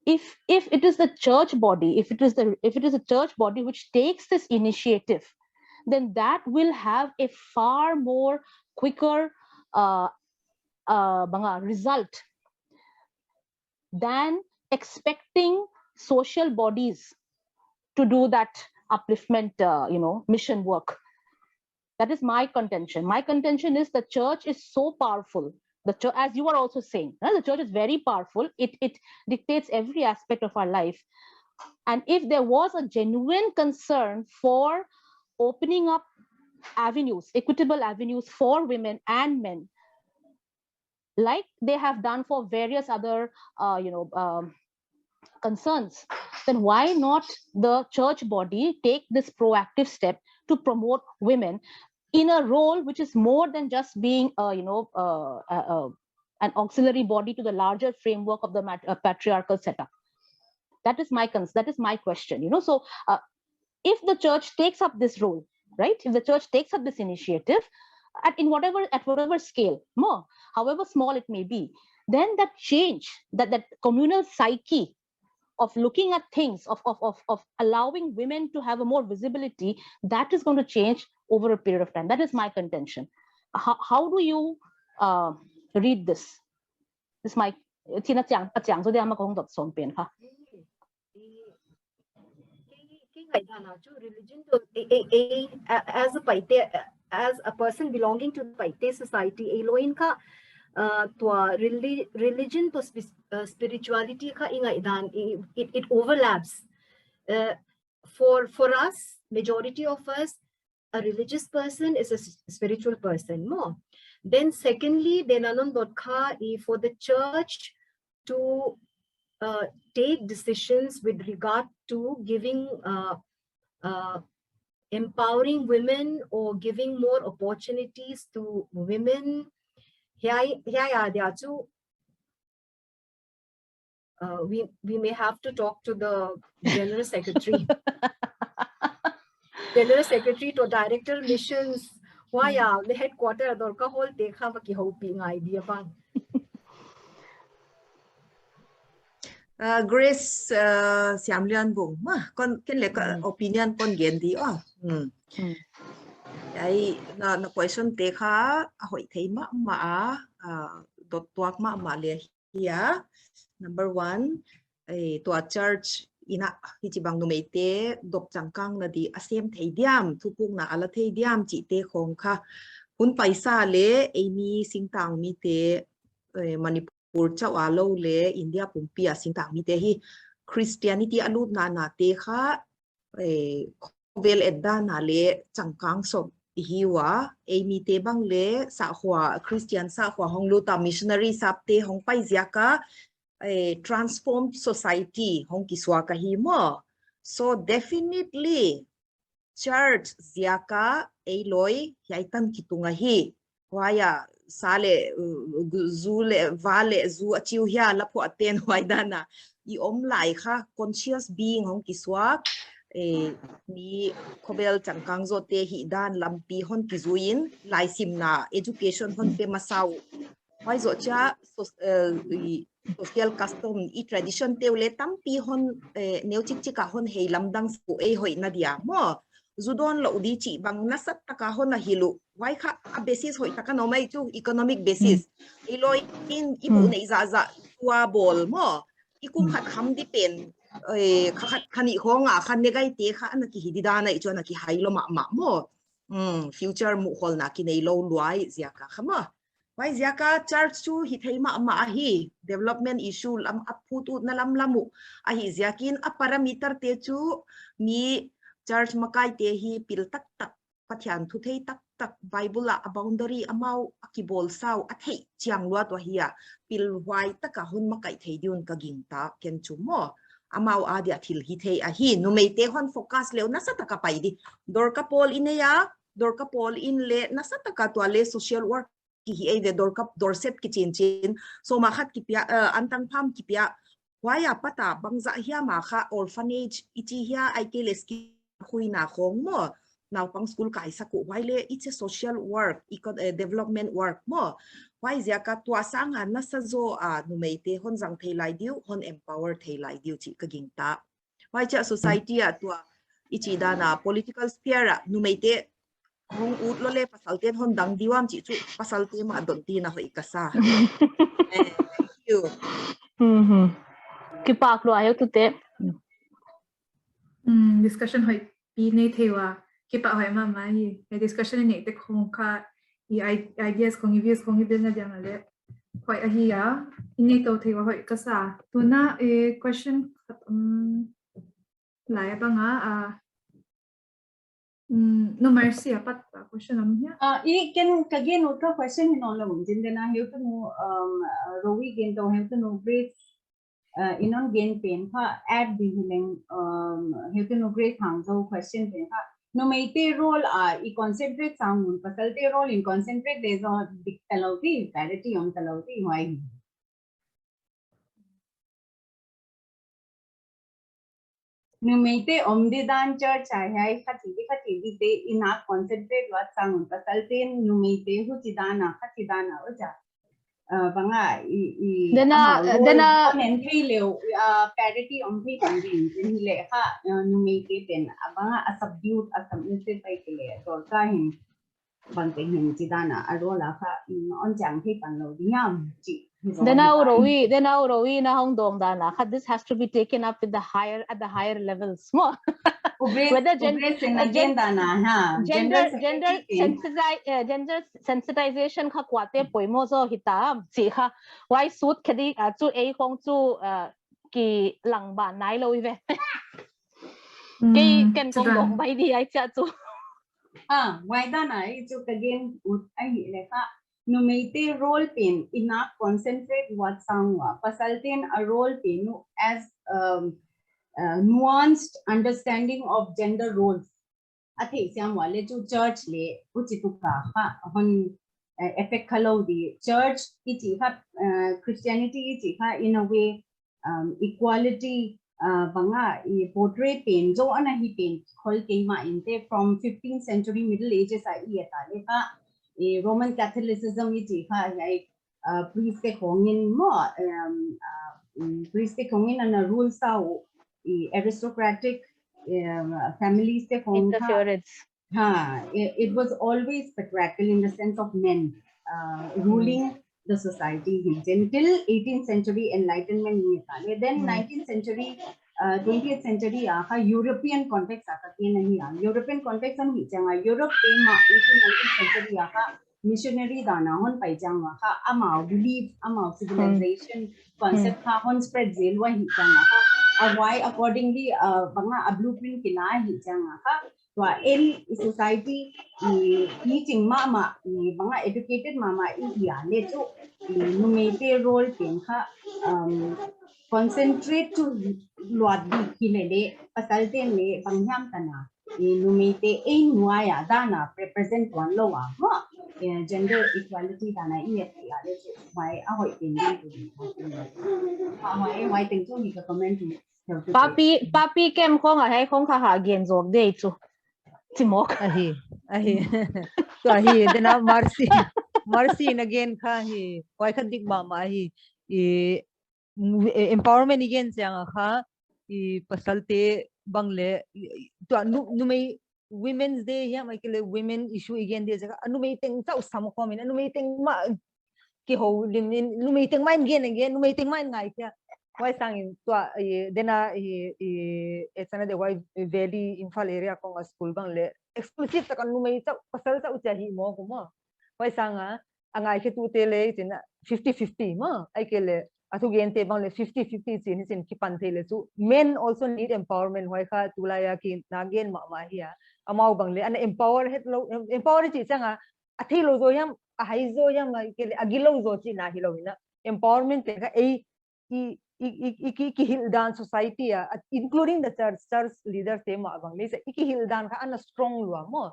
if, if it is the church body, if it is the, if it is a church body which takes this initiative, then that will have a far more quicker, uh, uh, banga, result than expecting social bodies to do that upliftment, uh, you know, mission work. That is my contention. My contention is the church is so powerful. The church, as you are also saying, uh, the church is very powerful. It, it dictates every aspect of our life. And if there was a genuine concern for opening up avenues, equitable avenues for women and men, like they have done for various other, uh, you know, um, concerns, then why not the church body take this proactive step to promote women in a role which is more than just being, uh, you know, uh, uh, uh, an auxiliary body to the larger framework of the mat-, uh, patriarchal setup? That is my cons-, that is my question. You know, so, uh, if the church takes up this role, right? If the church takes up this initiative, at, in whatever, at whatever scale, maw, however small it may be, then that change, that, that communal psyche of looking at things, of, of, of, of allowing women to have a more visibility, that is going to change over a period of time. That is my contention. How, how do you, uh, read this? This my, china chiang, a chiang zaw dia mah ka hong dot sawm pen kha. Kei, kei ngaihdan a chu religion toh, eh, eh, eh, a-, as a Paite, as a person belonging to the Paite society, eilawi in kha, uh, tua reli-, religion toh spi-, uh, spirituality kha i ngaihdan, i, it, it overlaps. Uh, for, for us, majority of us, a religious person is a s-, spiritual person, maw. Then secondly, then another dot kha i for the church to, uh, take decisions with regard to giving, uh, uh, empowering women or giving more opportunities to women. Hiai, hiai a dia chu, uh, we, we may have to talk to the general secretary. General secretary toh director missions. Huai a, the headquarter a dawr ka hawlte kha va kihoupih ngai dia bang. Uh, Grace, uh, Siamlianbung, maw, kon, ken le ka, mm, opinion kon gen di, oh. Hmm. Hmm. Ai, na, na question te kha, a hoih thei mahmah a, uh, dot tuak mahmah le hi a. Number one, eh, tua church in a hichibang numeite dop changkang na di a sem thei diam, thupukna a la thei diam chihte khong kha. Hun paisa le, ei mi singtang mite, eh, Manipur chauh a lou le, India pumpi a singtang mite hi Christianity a lutna nate kha, eh, khovel et dan a le changkang sawm i hi ua, ei mite bang le sakhua, Christian sakhua hong lut a, missionary sapte hong pai ziak a, eh, transformed society hong kisuak ahi maw. So definitely, church ziak a eilawi hiai tan kitung ahi. Huai a, sa le, uh, gu-, zu le, va le, zu a chiu hia la phuah ten huai dan a i om lai kha, conscious being hong kisuak, eh, mi khovel changkang zawte hihdan lampi hon kizui in, laisimna, education hon pe masa uh. Huai zoh chia so, eh, i social custom, i tradition te uh leh tampi hon, eh, neu chikchik a hon hei lamdang sak uh ei hoihna dia maw. Zu dawn lou di chih bang nasataka hon a hilh uh. Huai kha a basis hoihtaka na om ei chu, economic basis. Ei lou in i buh neih zahzah tua bawl maw. I kum khat kham di pen, eh, kha khat kha nih khong a kha negaite kha ana kihi di dan ei chu ana kihai lou mahmah maw. Hmm, future muhkholhna kinei lou lua ziaka kha maw. Huai ziaka church chu hithei mahmah ahi, development issue lam a phut utna lamlam uh ahi ziakin a parameter te chu mi church makaite hi pil taktak, Pathian thu thei taktak, Bible ah a boundary amau a kibawl sa uh a theih chiang lua tua hi a, pilhuai taka hon makaih thei di un ka gingta ken chu maw. Amau adia thil hithei ahi, numeite hon focus leh uh nasataka pai di. Dorka pawl i nei a, Dorka pawl in leh nasataka tua leh social work kihi ei ve, Dorka, Dorset kichinchin, sawma khat kipia, eh, antang pham kipia, huai a pat a bangzah hiam a kha orphanage i chi hia, ahihkeileh ski khuina khong maw, naupang school kaisak uh, huai leh it's a social work, econ-, eh, development work maw. Huai ziaka tua sanga nasa zaw a numeite hon zang thei lai di uh, hon empower thei lai di uh chih ka gingta. Huai chia society ah tua i chih dan a political sphere ah numeite hong ut lou leh pasalte'n hon dang di uam chih chu pasalte mah don tina hoih ka sa. Eh, thank you. Mhm. Kipak lua heutute. Hmm, discussion hoihpi nei thei ua. Kipak hoih mahmah hi. Hei discussion i neihte khong kha i i-, ideas khong i views khong i build na diang a leh hoih ahi a. I nei tou thei ua hoih ka sa. Tuna, eh, question khat, um, lai a bang a, ah, mm, no Mercy a pat a question om hia. Ah, i ken ka gen ut kha question hi nawn lou un chin, dena heutanu, um, uh, Rowi gen tou heutanu Grace, uh, i non gen pen kha add di hi leng, um, heutanu Grace Hangzo question pen kha. Numeite role a i concentrate sang un, pasalte role in concentrate leh zaw dik talou di, parity om talou di, huai hi. Numeite om di dan church a hiai kha chi di kha chi di te in a concentrate luat sang un, pasalte'n numeite huchi dan a kha chi dan a uh chia. Uh, bang a i, i, dena, amau uh, role dena hon en thei leh uh, uh, parity om thei pan ding, pen hileh kha, uh, numeite pen, uh, bang a, a subdued, a submissive ahi kei leh, Dorka hin bangteng hin chi dan a, a role a kha, mm, hon chiang thei pan lou di hiam chih. Dena u Rowi, dena u Rowi na hong dong dan a kha, this has to be taken up with the higher, at the higher levels maw. Whether gen-, uh, gen-, gender, gender sensitize-, uh, gender sensitization kha kuate poimoh zaw hita chih kha, huai sut khe di, uh, chu ei khong chu, uh, kilang ban nai lou i ve. Kei ken kong dong bai di ai chia chu. Ah, huai dan a i chu ka gen ut ahihleh kha, numeite role pen in a concentrate luat sang ua, pasalte'n a role pen uh as, um, uh, nuanced understanding of gender roles a theisiam ua leh chu church leh huchituk a kha hon, uh, effect kha lou di. Church i chih kha, uh, Christianity i chih kha in a way, um, equality, uh, bang a i portray pen zaw ana hi pen khol kei mah in te, from fifteenth century Middle Ages a i et a leh kha, i Roman Catholicism i chih kha hiai, uh, priest te khong in maw, um, uh, mm, priest te khong in ana rule sa uh, i aristocratic, um, families te khong kha. Ha, it, it was always patriarchal in the sense of men, uh, ruling the society hi. Then till eighteenth century Enlightenment ni ta leh. Then nineteenth century, uh, twentieth century a kha European context a kha kei na hi a. European context a hi chiang a, Europe te mah eighteen, nineteenth century a kha missionary dan a hon pai chiang ua kha, amau belief, amau civilization concept kha hon spread zel ua hi chiang a kha, a huai accordingly, uh, bang a, a blueprint kila hi chiang a kha, tua en i society i, i ching mahmah, i bang a educated mahmah i hi a leh chu, i numeite role pen kha, um, concentrate chu luat di hilele, pasalte'n leh bang hiam tan a, i numeite ei nuai a dan a represent tuan lou a, maw, eh, gender equality dan a i et a leh chu, huai a hoih pen di tu. Ah, huai, huai teng chu hi ka comment tu. Papi, papi kem khong a hiai khong kha ha gen zawk di chu. Chimawk. Ahi, ahi. Tu ahi, dena Mercy. Mercy in a gen kha hi, huai kha dik mahmah hi. I, empowerment i gen chiang a kha, i pasalte bang leh, i, i, tua nu, numei Women's Day hiam ahihkeileh women issue i gen dia chiang a kha, a numei teng chauh sam khawm in, a numei teng mah kihoulim in, numei teng mah in gen a gen, numei teng mah in ngaikhia. Huai sangin tua, i, dena, i, i, e chana de huai Valley Imphal area khong a school bang leh exclusive tak a numei chauh, pasal chauh chia hi maw kum maw. Huai sang a, a ngaikhiatute leh chin fifty fifty maw, ahihkeileh a thugente bang leh fifty fifty chin hi chin kipan thei leh chu. Men also need empowerment, huai kha tulai a kina gen mahmah hi a. Amau bang leh ana empower het lou, em-, empower chih chiang a, a theilou zaw hiam, a hai zaw hiam, ahihkeileh a gilou zaw chihna hilou in a. Empowerment te kha ei, i, i, i, i, ki, kihilh dan society a, including the church, church leaders te mah bang leh, i kihilh dan kha ana strong lua maw.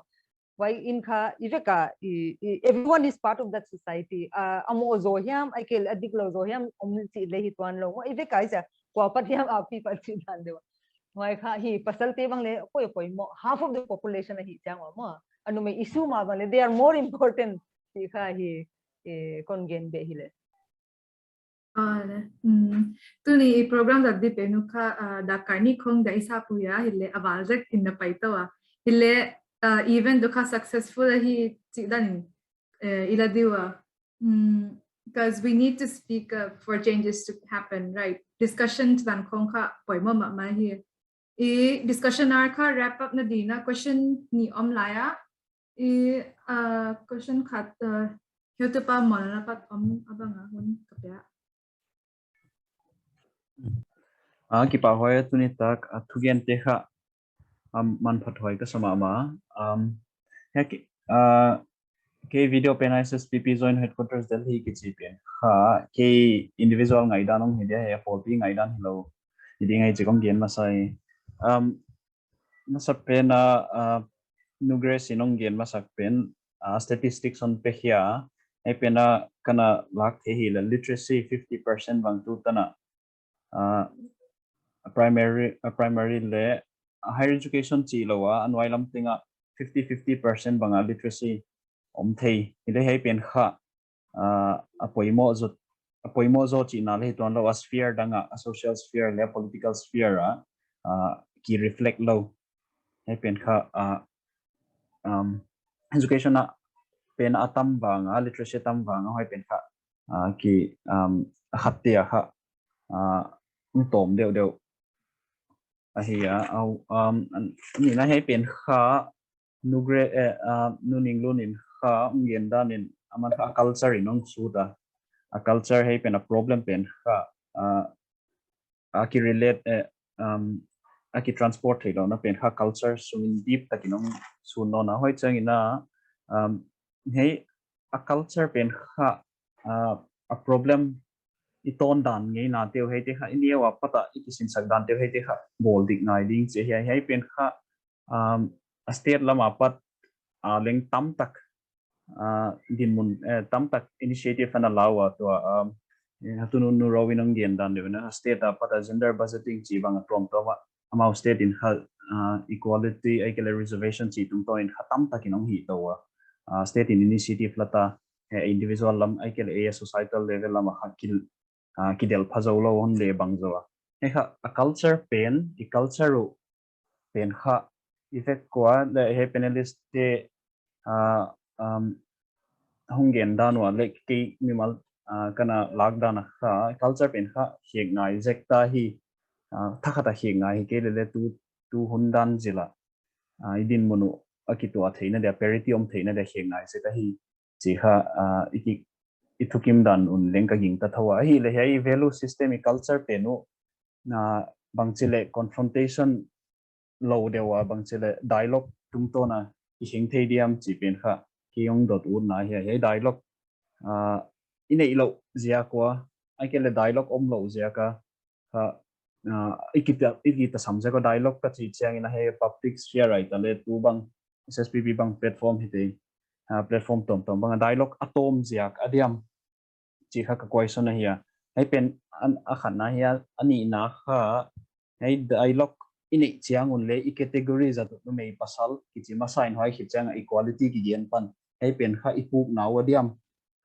Huai in kha, i vek a, i, i, everyone is part of that society. A, a moh zaw hiam, ahihkeileh a diklou zaw hiam, om chih leh hi tuan lou maw. I vek a i sa, kua pat hiam, a pi pat chih dan deuh. Huai kha hi, pasalte bang leh, poi, poi maw, half of the population ahi chiang a maw. A numei issue mah bang leh, they are more important. Hi kha hi, eh, kon gen beh hi leh. Ah, le. Hmm. Tuni i program zat di pen uh kha, ah, dak kar nih khong dah i sap uh hia, hileh a val zek in na pai tou a. Hileh, ah, event uh kha successful ahi chih dan in, eh, i la di ua. Hmm. 'Cause we need to speak up for changes to happen, right? Discussion chih dan khong kha poimoh mahmah hi. I discussion hour kha wrap up na ding in a question nih om lai a. I, uh, question khat, uh, Heutupa Molna pat om a bang a hun ka pia. Ah, kipahhuai tuni tak, ah, thugente kha, um, manphathuai ka sa mahmah. Um, hia ki, ah, kei video pen S S P P Joint Headquarters Delhi kichi pen kha, kei individual ngaihdan hong hi dia, hia pawlpi ngaihdan hilou. Hi ding ahi chih kong gen masa hi. Um, masapen a, ah, Nu Grace in hong gen masak pen, ah, statistics hon pe khia, hiai pen a kana lak theih hi leh literacy fifty percent bang tu tan a, ah, primary, ah, primary leh, ah, higher education chih lou a, a nuai lam teng a fifty fifty percent bang a literacy om thei. Hileh hiai pen kha, ah, a poimoh zaw, a poimoh zaw chihna leh hi tuan lou a, sphere dang a, a social sphere leh a political sphere a, ah, ki reflect lou. Hiai pen kha, ah, um, education a pen a tam vang a, literacy tam vang a, hiai pen kha, ah, ki, um, a khat te a kha, ah, hong tawm deuhdeuh ahi a, au, um, an, nihna hiai pen kha, Nu Gra-, eh, ah, Nu Ninglun in kha, hong gen dan in, aman kha culture in hong sut a. A culture hiai pen a problem pen kha, ah, a ki relate, eh, um, a ki transport theihlouhna pen kha culture sung in deep tak in hong sut nawn a, huai chiang in a, um, hiai a culture pen kha, ah, a problem i tawn dan ngeina te uh hiaite kha, i neu a pat a i kisinsak dan te uh hiaite kha, bawl dik ngai ding chih ahi a, hiai pen kha, um, a state lam a pat, ah, leng tam tak, ah, dinmun, eh, tam tak initiative ana la ua tua, um, eh, a tunu Nu Rou in hong gen dan deuh in a, state a pat a gender budgeting chih bang a tuamtuam a, amau state in kha, ah, equality, ahihkeileh reservation chih tungtawn in kha tam tak in hong hih tou a. Ah, state in initiative la ta, eh, individual lam, ahihkeileh, eh, societal level lam a kha kil, ah, kidelh pha zou lou hon leh bang zaw a. Hiai kha, a culture pen, i culture uh pen kha, i vek ua leh hiai panelist te, ah, um, hong gen dan ua leh kei mimal, ah, kana lak dan a kha, culture pen kha khek ngai zek ta hi, ah, thakhat a khek ngai hi kei leh leh tu, tu hun dan zil a, ah, i dinmun uh a kituah theihna dia, parity om theihna dia khek ngai zek ahi chih kha, ah, i ki, i thukim dan un leng ka gingta thou a. Ahihleh hiai value system i culture pen uh, ah, bangchi leh confrontation lou deuh a, bangchi leh dialogue tungtawn a i hing thei diam chih pen kha, kei hong dot utna hi a, hiai dialogue, ah, i neih louh ziak ua, ahihkeileh dialogue om louh ziak a, kha, ah, i kita, i kita sam ziak ua dialogue ka chih chiang in a hiai public sphere a i ta leh tu bang, S S P P bang platform hi te, ah, platform tuamtuam bang a dialogue a tawm ziak a diam chih kha ka question ahi a. Hiai pen an, a khatna hi a, a nihna kha, hiai dialogue i neih chiang un leh i category zat uh numei pasal kichi masa in huai khit chiang a equality kigen pan. Hiai pen kha i pukna uh a diam.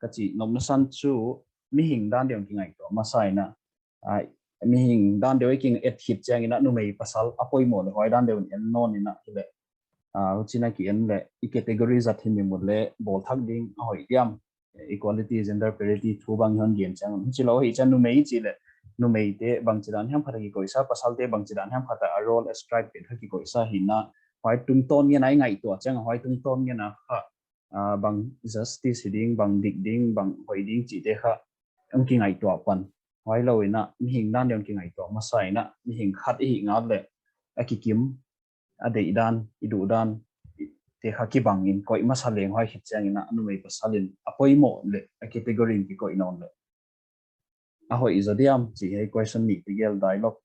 ka chih nopna san chu mihing dan deuh in kingaihtuah masa in a, ah, mihing dan deuh in ki-et khit chiang in a numei pasal a poimoh leh huai dan deuh in en nawn in a, hileh, ah, huchi'n a ki-en leh i category zat hi mi mu leh bawl thak ding a hoih diam. Equality, gender parity thu bang hon gen chiang. Huchi lou hi chiang numei chih leh, numeite bangchidan hiam khat a kikoihsa, pasalte bangchidan hiam khat a role ascribe pen kha kikoihsa hi in a, huai tungtawn ngen a i ngaihtuah chiang, huai tungtawn ngen a kha, ah, bang justice hi ding, bang dik ding, bang hoih ding chihte kha hon kingaihtuah pan. Huai lou in a, mihing dan deuh in kingaihtuah masa in a, mihing khat i hih ngal leh, a kikim, a deihdan, i duhdan te kha kibang in koih masa leng, huai khit chiang in a numei pasal in a poimoh leh a category in kikoih nawn leh a hoih zaw diam chih hi question nih tegel dialogue,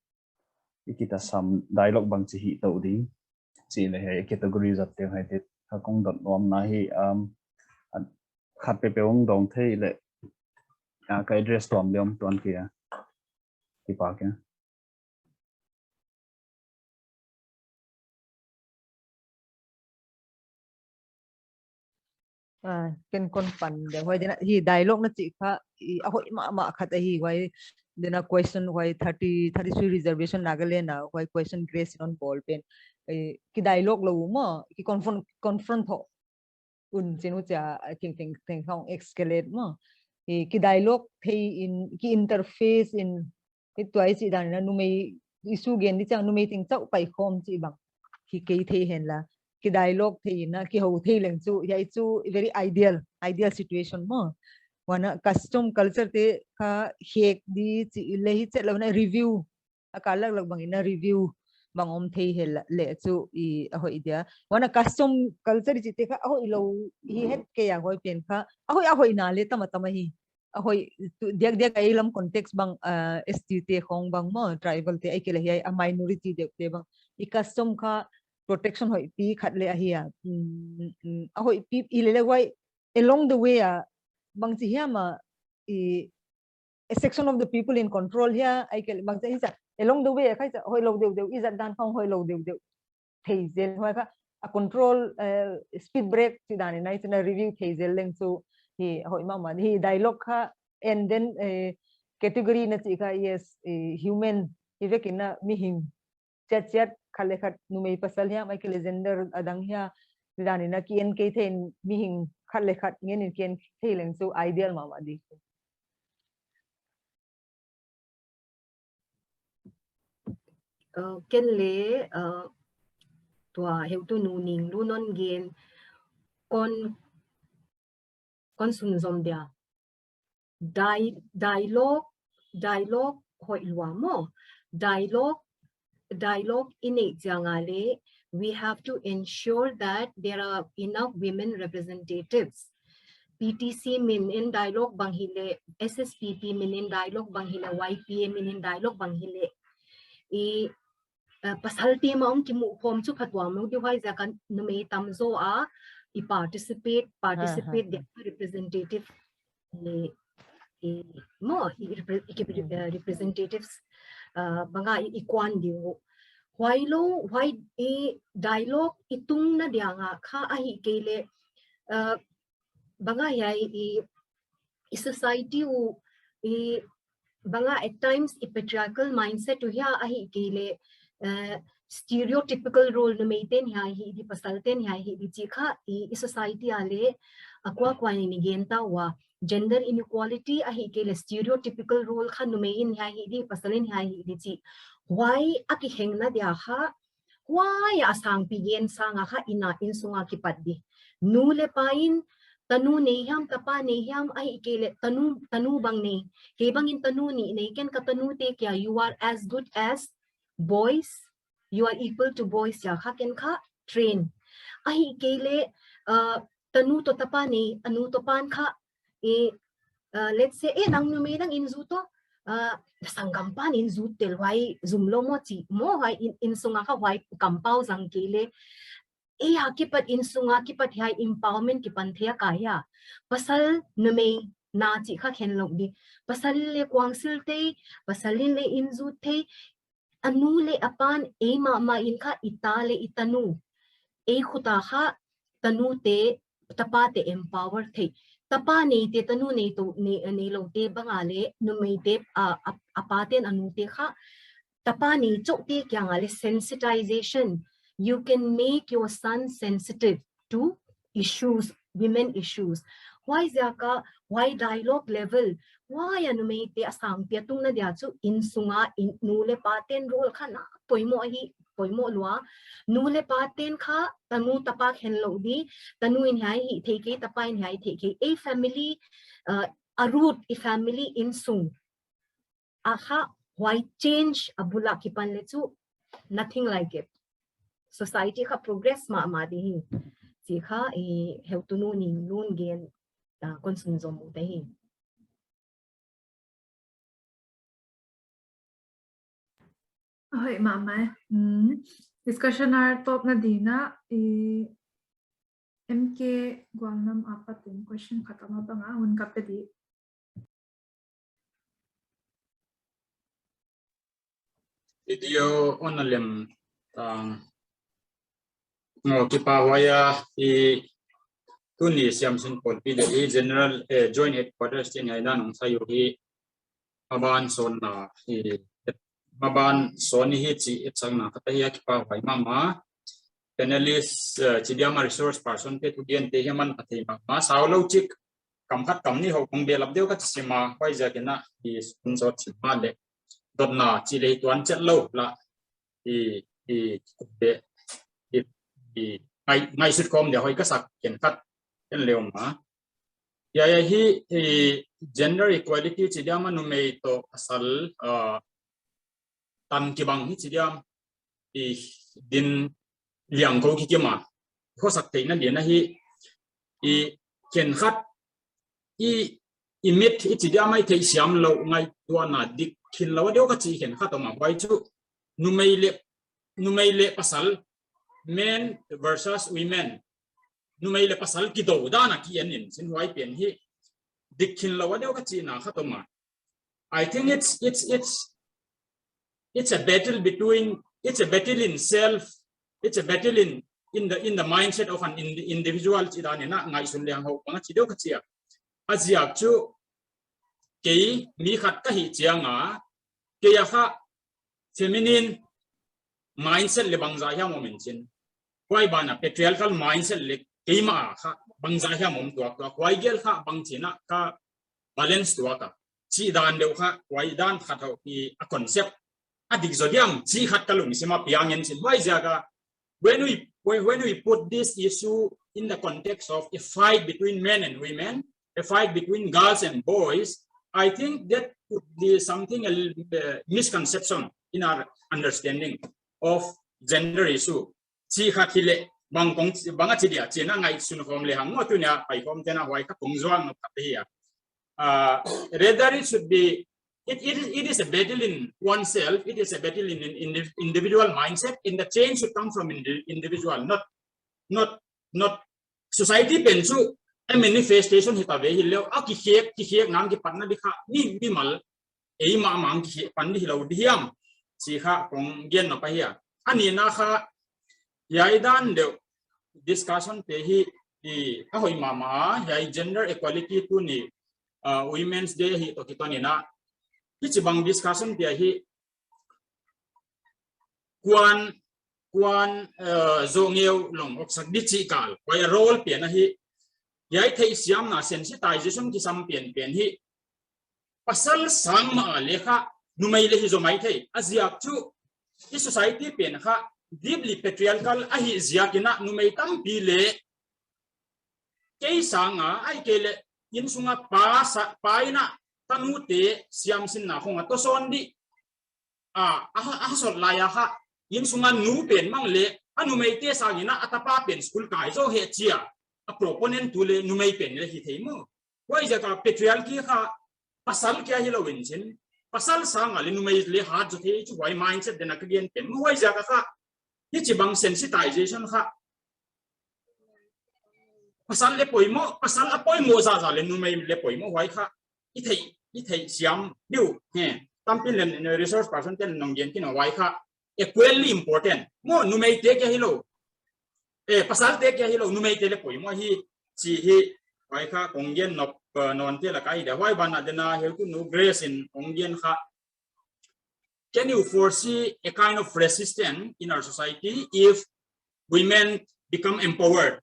i kitasam dialogue bangchi hih tou ding chih leh hi category zat te hi te kha kong dot nuam na hi, um, a khat peuhpeuh hong dawng thei leh, ah, ka address tuam leh om tuan kei a. Kipak e. Ah, ken kon pan dia. Huai dia hi dialogue na chih kha, i, a hoih mahmah khat ahi huai. Dia question huai thirty, thirty-three reservation Nagaland a, huai question Grace in hon bawl pen. Eh, ki dialogue lou maw, ki confront, confront tho. Un chin huchia, ah, thing, thing, thing hong escalate maw. Eh, ki dialogue thei in, ki interface in, i tuai chih dan in a numei issue gen di chiang numei teng chauh pai khawm chih bang hi kei thei hen la. Ki dialogue thei in a, ki hou thei leng chu, hiai chu very ideal, ideal situation maw. Huan a custom culture te kha hek di chih leh hi chet lou in a review, a kal laklak bang in a review bang om thei hen la, leh chu i a hoih dia. Huan a custom culture chihte kha a hoih lou hi het kei a huai pen kha. A hoih, a hoihna leh tam a tam ahi. A hoih, tu, diakdiak a i lam context bang, ah, S T te khong bang maw, tribal te, ahihkeileh hiai a minority deuh te bang. I custom kha protection hoihpi khat leh ahi a. Mm, mm, a hoihpi i leh leh huai along the way a bangchi hiam a, i, a section of the people in control hia, ahihkeileh bangchi hi cha, along the way a kha cha, hoih lou deuhdeuh, i zat dan khong hoih lou deuhdeuh thei zel, huai kha, a control, eh, speed break chih dan in a, i chih na review thei zel leng chu hi hoih mahmah, hi dialogue kha, and then, eh, category na chih kha, yes, eh, human, hi vek in a mihing, chiat chiat, khat leh khat numei pasal hiam, ahihkeileh gender a dang hia, chih dan in a ki en kei thei in mihing khat leh khat ngen in ki en thei leng chu ideal mahmah di. Uh, ken leh, uh, tua heutu nu Ninglun hon gen kon, kon sunzom dia. Di-, dialogue, dialogue hoih lua maw. Dialogue, dialogue i neih chiang a leh, we have to ensure that there are enough women representatives. P T C min in dialogue bang hileh, S S P P min in dialogue bang hileh, Y P A min in dialogue bang hileh, i, uh, pasalte mah hong kimuh khawm chu phatuam lou di, huaiziak a numei tamzaw a i participate, participate dia representative, i, i, maw, i repre-, i ki, uh, representatives, uh, bang a i, i kuan di uh. Huai lou, huai i dialogue i tungna dia nga kha ahihkeileh, uh, bang a hiai i, i society uh, i bang a at times i patriarchal mindset uh hia ahihkeileh, eh, stereotypical role numei ten hiai hi di, pasal ten hiai hi di chih kha i, i society a leh a kuakua in i gen ta ua, gender inequality ahihkeileh stereotypical role kha numei in hiai hi di, pasal in hiai hi di chih. Huai a kihengna dia kha, huai a sangpi gen sang a kha inn a, innsung a kipat di. Nu leh pa in tanu nei hiam, tapa nei hiam, ahihkeileh tanu, tanu bang nei. Kei bang in tanu nih nei, ken ka tanute kia, you are as good as boys, you are equal to boys, chia kha ken kha train. Ahihkeileh, uh, tanu toh tapa nei, a nu toh pan kha, eh, uh, let's say, eh, nang numei nang inn zut toh, uh, sanggam pan inn zut tel huai zum lou maw chih, maw huai inn, innsung a kha huai kampau zang kei leh, eh, a kipat innsung a kipat hiai empowerment kipan thei a ka hia. Pasal numei na chih kha khen lou di. Pasal in leh kuang sil thei, pasal in leh inn zut thei, a nu leh a pan ei mahmah in kha i ta leh i tanu. Ei khut a kha tanute, tapa te empower thei. Tapa nei te tanu nei tou, nei, neilou te bang a leh, numei te, a, a, a pa ten a nu te kha, tapa nei chauh te kiang a leh sensitization. You can make your son sensitive to issues, women issues. Huaiziak a, huai dialogue level, huai a numei te a sangpi a tungna dia chu innsung a, in, nu leh pa ten role kha na poimoh hi, poimoh lua. Nu leh pa ten kha, tanu tapa khen lou di, tanu in hiai hih theikei, tapa in hiai theikei. Ei family, uh, a root i family innsung a kha, huai change a bul a kipan leh chu nothing like it. Society kha progress mahmah di hi. Chih kha, eh, heutunu Ning Lun gen, ah, kon sunzom uh te hi. Hoih mahmah. Hmm. Discussion a tawpna dingin, eh, M K Gualnam apat in question khat a om a bang a, hun ka pe di. Video on a lem tang. Ngo kipa huai a, i tuni siamsin pawlpi leh i general, eh, joint headquarters te hiai dan hong sai uh hi maban sawnna hi, maban sawn hi chi etsakna khat ahi a, kipa huai mahmah. Panelist, eh, chi diam a resource person te thugen te hiam a man a thei mahmah. Saulou chik kam khat kam nih hou kong belap deuh ka chi sim a, huaiziak in a i sponsor chih mah leh dotna chi leh tuan chet lou la i, i, i, i, i ngai, ngaihsut khawm dia hoih ka sak khenkhat ken leh om a. Hiai, hiai hi, i, gender equality chi diam a numei toh pasal, ah, tan kibang hi chi diam, i, din liang kou kikim a. Khosak theihna dingin a hi, i, khenkhat, i, i mit i chi diam a i theihsiam lou ngaihtuahna dik khin lou a deuh ka chi khenkhat om a, huai chu numei leh, numei leh pasal, men versus women, numei leh pasal kidou dan a ki en in chin huai pen hi dik khin lou a deuh ka chihna khat om a. I think it's, it's, it's, it's a battle between, it's a battle in self, it's a battle in, in the, in the mindset of an ind-, individual chi dan in a ngaihsun liang hou bang a chi deuh ka chi a. A ziak chu kei mi khat ka hih chiang a, kei a kha feminine mindset leh bangzah hiam om in chin. Huai ban a patriarchal mindset leh keimah a kha bangzah hiam om tuaktuak. Huai gel kha bangchi'n a ka balance tuak a. Chih dan deuh kha, huai dan khat hou i a concept a dik zaw diam chih khat ka lungsim a piang in chin. Huaiziak a, when we, when, when we put this issue in the context of a fight between men and women, a fight between girls and boys, I think that could be something, a l-, uh, misconception in our understanding of gender issue. Chih khat hi leh, bang kong, bang a chi dia, chi'n a ngaihsun khawm lehang, maw tuni a paikhawmte'n a huai kha kong zuang nop khat hi a. Uh, rather it should be, it, it, is, it is a battle in oneself, it is a battle in, in, in individual mindset, and the change should come from indi-, individual, not, not, not society pen chu a manifestation hi ta ve hi leh, a kikhek, kikhek nang kipatna di kha, mi, mimal, ei mahmah kikhek pan di hilou di hiam, chih kha kong gen nop ahi a. A nihna kha, hiai dan deuh discussion te hi, i, a hoih mahmah, hiai gender equality tuni, uh, Women's Day hi toh kiton in a, hichibang discussion te hi, kuan, kuan, uh, zoh ngeu lou awksak di chih kal, huai a role pen a hi, hiai theihsiamna sensitization kisam penpen hi, pasal sang mah leh kha, numei leh hi zaw maithei. A ziak chu, i society pen kha, deeply patriarchal ahih ziak in a numei tampi leh, kei sang a, ahihkeileh, innsung a pa sa, pa in a, tanu te siamsinna khong a toh sawn di, a, a, a sawt lai a kha, innsung a nu pen mang leh, a numeite sang in a, a tapa pen school kai zaw hi chi a, a proponent tu leh numei pen leh hi thei maw. Huaiziak a patriarchy kha, pasal kia hilou in chin, pasal sang a leh numei leh hat zaw thei chu huai mindset den a ka gen pen maw. Huaiziak a kha, hichibang sensitization kha, pasal leh poimoh, pasal a poimoh zahzah leh numei leh poimoh huai kha, i thei, i theihsiam diu, he, tampi leh resource person ten nong gen khin huai kha, equally important. Maw, numeite kia hilou. Eh, pasalte kia hilou, numeite leh poimoh hi, chih hi, huai kha kong gen nop, uh, nawn te lak ah hi dia. Huai ban ah dena heutu nu Grace in kong gen kha, can you foresee a kind of resistance in our society if women become empowered?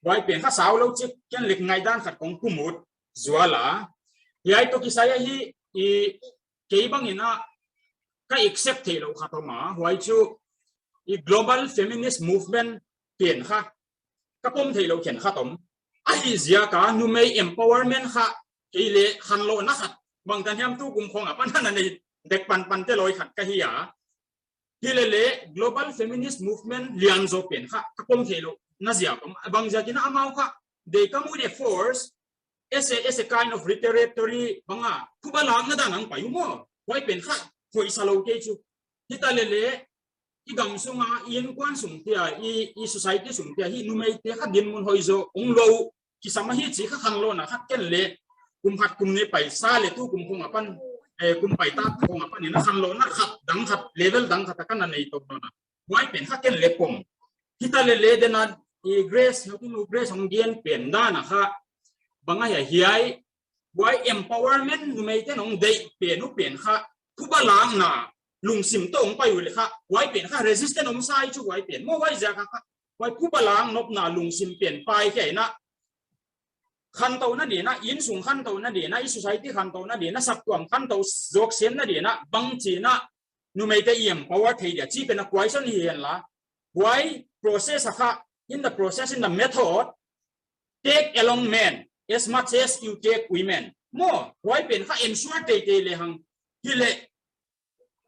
Huai pen kha sau lou chik ken lek ngaihdan khat kong pum ut zual a. Hiai toh kisai ahi, i kei bang in a ka accept theilou khat om a, huai chu i global feminist movement pen kha ka pom theilou khenkhat om. Ahihziak a numei empowerment kha kei leh khanlouhna khat bangtan hiam tu kum khong apan ana nei dek panpan te loi khat ka hi a. Hilele global feminist movement lian zaw pen kha ka pom theilou na ziak om. Bangziak in amau kha they come with a force as a, as a kind of retaliatory bang a, phubalakna dan a hong pai uh maw. Huai pen kha hoih sa lou kei chu. Hitalele i gam sung a, i innkuan sung te a, i, i society sung te a hi numeite kha dinmun hoih zaw hong lou kisam ahi chih kha khanlouhna khat ken leh kum khat kum nih paisa leh tu kum khong apan, eh, kum paita khong apan in a khanlouhna khat dang khat, level dang khat a ka na nei tou nawn a. Huai pen kha ken leh pom. Hitalele dena i Grace, heutu nu Grace hong gen pen dan a kha bang ahia hiai, huai empowerment numeite'n hong deih pen uh pen kha phubalakna lungsim toh hong pai uh leh kha huai pen kha resistance om sa hi chu. Huai pen maw, huaiziak a kha huai phubalak nopna lungsim pen pai khe in a khantouna din a, innsung khantouna din a, i society khantouna din a, saptuam khantou zawk semna din a, bangchi in a numeite i empower thei dia chih pen a question hi hen la. Huai process a kha, in the process, in the method, take along men as much as you take women. Maw, huai pen kha ensure teitei lehang. Hileh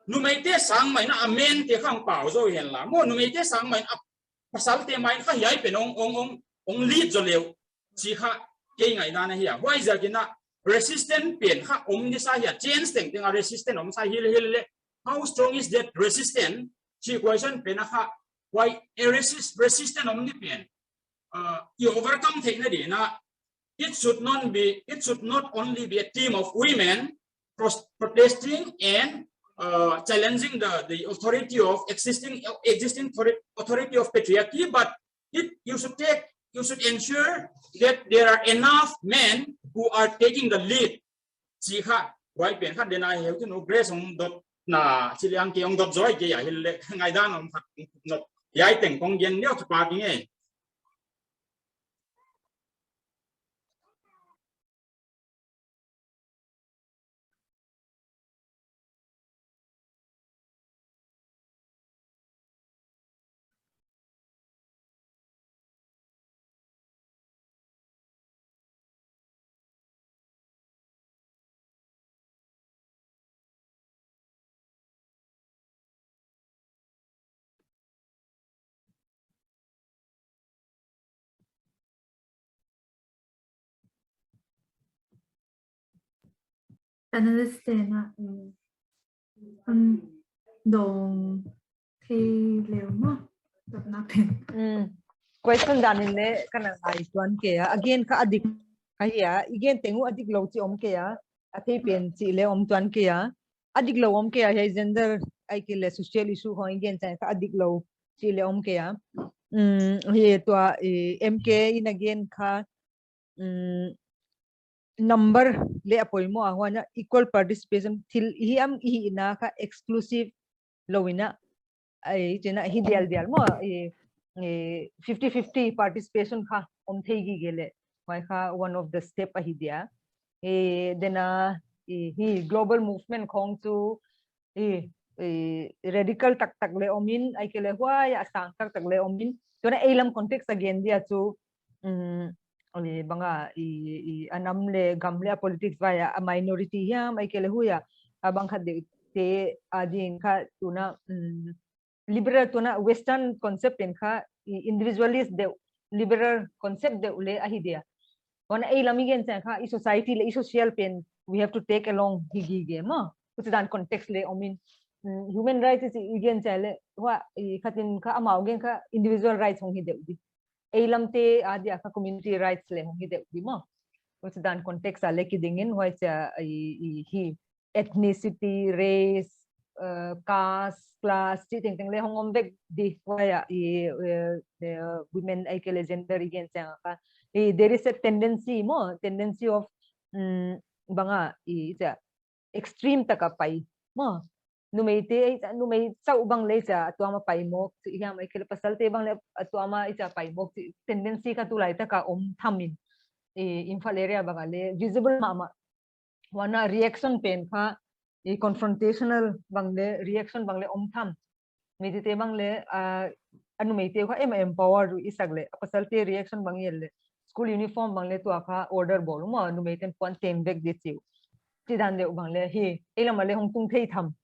numeite sang mai in a amente kha hong pau zaw hen la. Maw, numeite sang mai in a pasalte mai in kha hiai pen hong, hong, hong, hong lead zaw leu chih kha kei ngaihdan ahi a. Huaiziak in a resistance pen kha om di sa hi a, change tengteng a resistance om sa hi leh, hilele how strong is that resistance chih question pen a kha huai a resist, resistance om di pen, uh, i overcome theihna din a, it should not be, it should not only be a team of women pros-, protesting and, uh, challenging the, the authority of existing, existing authori-, authority of patriarchy, but it, you should take, you should ensure that there are enough men who are taking the lead. Chih kha, huai pen kha dena heutu nu Grace hong dot na, chih leh ang kei hong dot zaw kei a, hilele ngaihdan om khat nop. Hiai teng kong gen ni uh kipak ing e. Panelist te na, um, dong thei leu maw, dotna pen. Mm. Question dan in leh ka na ngai tuan kei a. Again kha a dik ahi a, i gen teng uh a diklou chih om kei a, a thei pen chih leh om tuan kei a. A diklou om kei a, hiai gender ahihkeileh social issue khong i gen chiang kha a diklou chih leh om kei a. Mm, hi tua, eh, M K in a gen kha, mm, number leh a poimoh a, huan a equal participation thil i hi am i hihna kha exclusive lou in a, ai, chih in a hi dialdial maw, eh, eh, fifty fifty participation kha om thei gige leh. Huai kha one of the step ahi dia. Eh, dena, eh, hi global movement khong chu, eh, eh, radical taktak leh om in, ahihkeileh huai a sang taktak leh om in. Tuin a ei lam context a gen dia chu, um, eh, bang a, i, i, a nam leh gam leh a politics vai a, a minority hiam, ahihkeileh huai a, a bang khat deuh te a ding kha tuin a, um, liberal tuin a Western concept in kha i individualist deuh, liberal concept deuh leh ahi dia. Huan a ei lam i gen chiang kha i society leh i social pen we have to take along hi gige maw. Huchidan context leh om in, mm, human rights i gen chiang leh huai i khatin kha amau gen kha individual rights hong hi deuh di. Ei lam te a dia kha community rights leh hong hi deuh di maw. Huchidan context a leh kiding in huai chia i, i hi ethnicity, race, uh, caste, class, chih tengteng leh hong om vek di huai a i, uh, uh, women ahihkeileh gender i gen chiang kha Eh, there is a tendency maw, tendency of, mm, bang a, i, chia, extreme taka pai maw. Numeite, eh, numei chauh bang leh chia, a tuam a pai mawk, chia, hiam ahihkeileh pasalte bang leh, a tuam a, eh, chia, pai mawk, chia, tendency kha tulai taka om tham in, eh, Imphal area bang a leh visible mahmah. Huan a reaction pen kha, eh, confrontational bang leh, reaction bang leh om tham. Numeite bang leh, ah, a numeite kha em empower uh i sak leh, a pasalte reaction bang i et leh, school uniform bang leh tua kha order bawl uh maw, numeite'n puan teng vek di chi uh. Chi dan deuh bang leh, hi, ei lam a leh hong tung thei tham.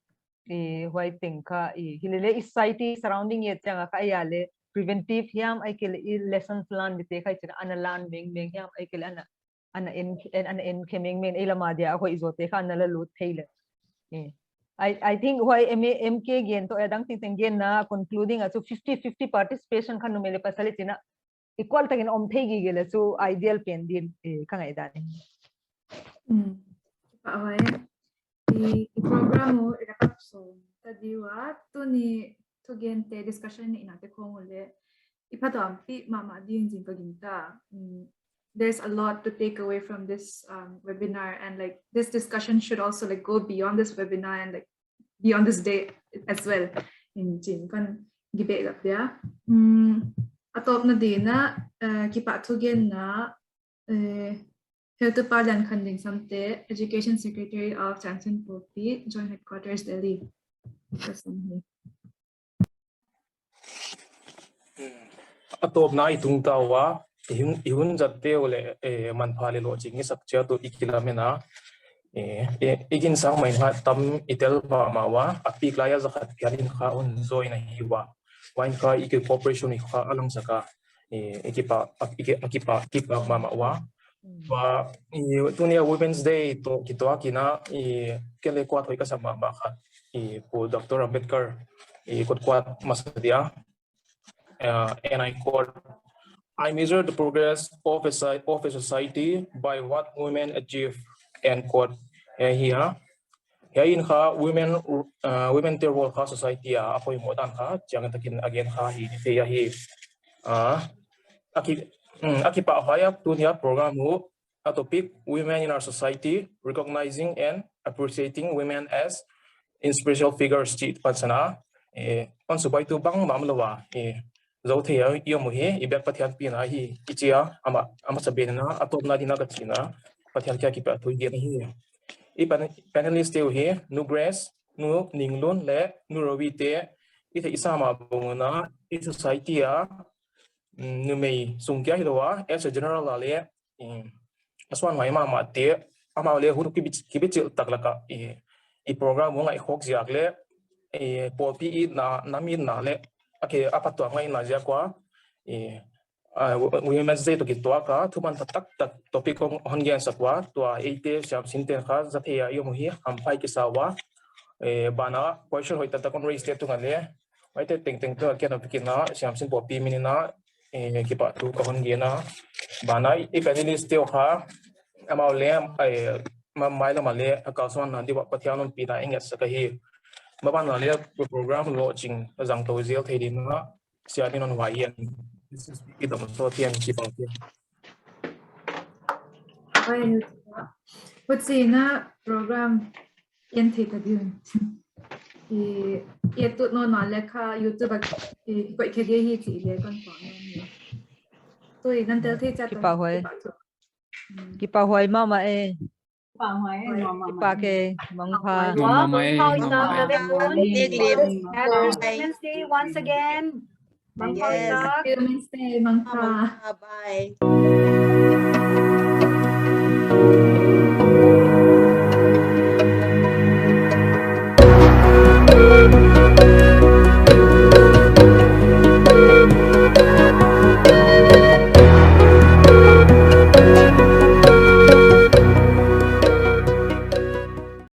I, huai teng kha, i, hi leh leh i society surrounding i et chiang a kha, ei a leh preventive hiam, ahihkeileh i lessons learned te kha i chih ana learn mengmeng hiam, ahihkeileh ana, ana en, en, ana en khe mengmeng, ei lam a dia a hoih zaw te kha ana la lut thei leh. Eh. I, I think huai M A, M K gen toh, eh, dang tengteng genna, concluding a chu fifty fifty participation kha numei leh pasal i chihna equal takin om thei gige leh chu ideal pen din, eh, ka ngaihdan. Hmm. Kipak huai. I, i program uh i wrap up sawm ta di ua, tuni thugente discussion neihna te khong uh leh i phatuampih mahmah ding chi'n ka gingta. Mm, there's a lot to take away from this, um, webinar, and, like, this discussion should also, like, go beyond this webinar and, like, beyond this day as well. In chi'n kon gibeh lap dia. Mm, a tawpna dingin, uh, kipak thugenna, uh, Heutupa Liankhanling Samte, Education Secretary of Siamsin Pawlpi, Joint Headquarters, Delhi. Ka sam hi. A tawpna i tungta ua, i hun, i hun zatte uh leh, eh, manpha leh lohching i sak chiat uh i kilamen a. Eh, eh, i ginsang mai in kha tam i tel mahmah ua, a peak lai a za khat phial in kha hon join ahi ua. Huai in kha i ki cooperation i kha a langsak a. Eh, i kipak, a, i ki, a kipak, kipak mahmah ua. Mm. Ua, i, tuni a Women's Day toh kituak in a, i, ken leh kuat hoih ka sa mahmah kha. I, Pu Doctor Ambedkar, i, kuat kuat masa dia. Uh, and I quote, "I measure the progress of a, soci-, of a society by what women achieve," end quote. Eh, hiai. Hiai in kha women, uh, women te role kha society a, a poimoh dan kha, chiang takin a gen kha hi, thei ahi. Uh, a ki, mm, a kipak huai a, tuni a program uh, a topic, Women in Our Society, Recognizing and Appreciating Women as Inspirational Figures chih pansan a, eh, hon subuaitu bangmah omlou a, eh, zou thei a i om uhi, i biak Pathian pina hi, i chi a, amah, amah sa ben a, a tawpna dingin ka chihna, Pathian kiang kipahthu i gen hi. I pan-, panelist te uhi, Nu Grace, Nu Ninglun leh Nu Robi te, i theihsa mah bang un a, i society a, mm, numei sung kia hilou a, as a general a leh, mm, a suan ngai mahmah te, amau leh hun kibi-, kibichilh tak lak a, i, i program uh ngaihkhawk ziak leh, i, pawlpi itna, nam itna leh, a ki, a phatuam ngaihna ziak ua, i, a, Wo-, Women's Day toh kituak a, thuman taktak topic hon, hon gensak ua, tua eite siamsinten kha za thei a i om uhi, hampha i kisa ua, eh, banah, question hoih taktak hon raise te tung a leh, huaite tengteng toh a kiang a pikin a, Siamsin Pawlpi min in a, eh, kipahthu ka hon gen a. Banah i panelist te uh kha, amau leh, eh, ma-, mailam a leh, a kalsuanna di ua Pathian ompihna i ngetsak ahi. Maban a leh, program lohching, a zang tou zel thei dingin a, Sia Nin hon huai hian. This is Pi Dom Sot hian, kipak hian. Huai, huchiin a program en thei ta ding. I, i tut nawn nawn leh kha YouTube a, i, koih khe dia hi chih leh kon pawm nawn ni. Tui nan tel thei chiat. Kipak huai. Kipak huai. Mm. Kipak huai mahmah e. Kipak huai, eh, mahmah. Kipak e, mangpha. Mangpha, mangpha, mangpha. Nek lim. Happy Women's Day once again. Mangpha. Yes. Happy Women's Day, mangpha. Mangpha, bye.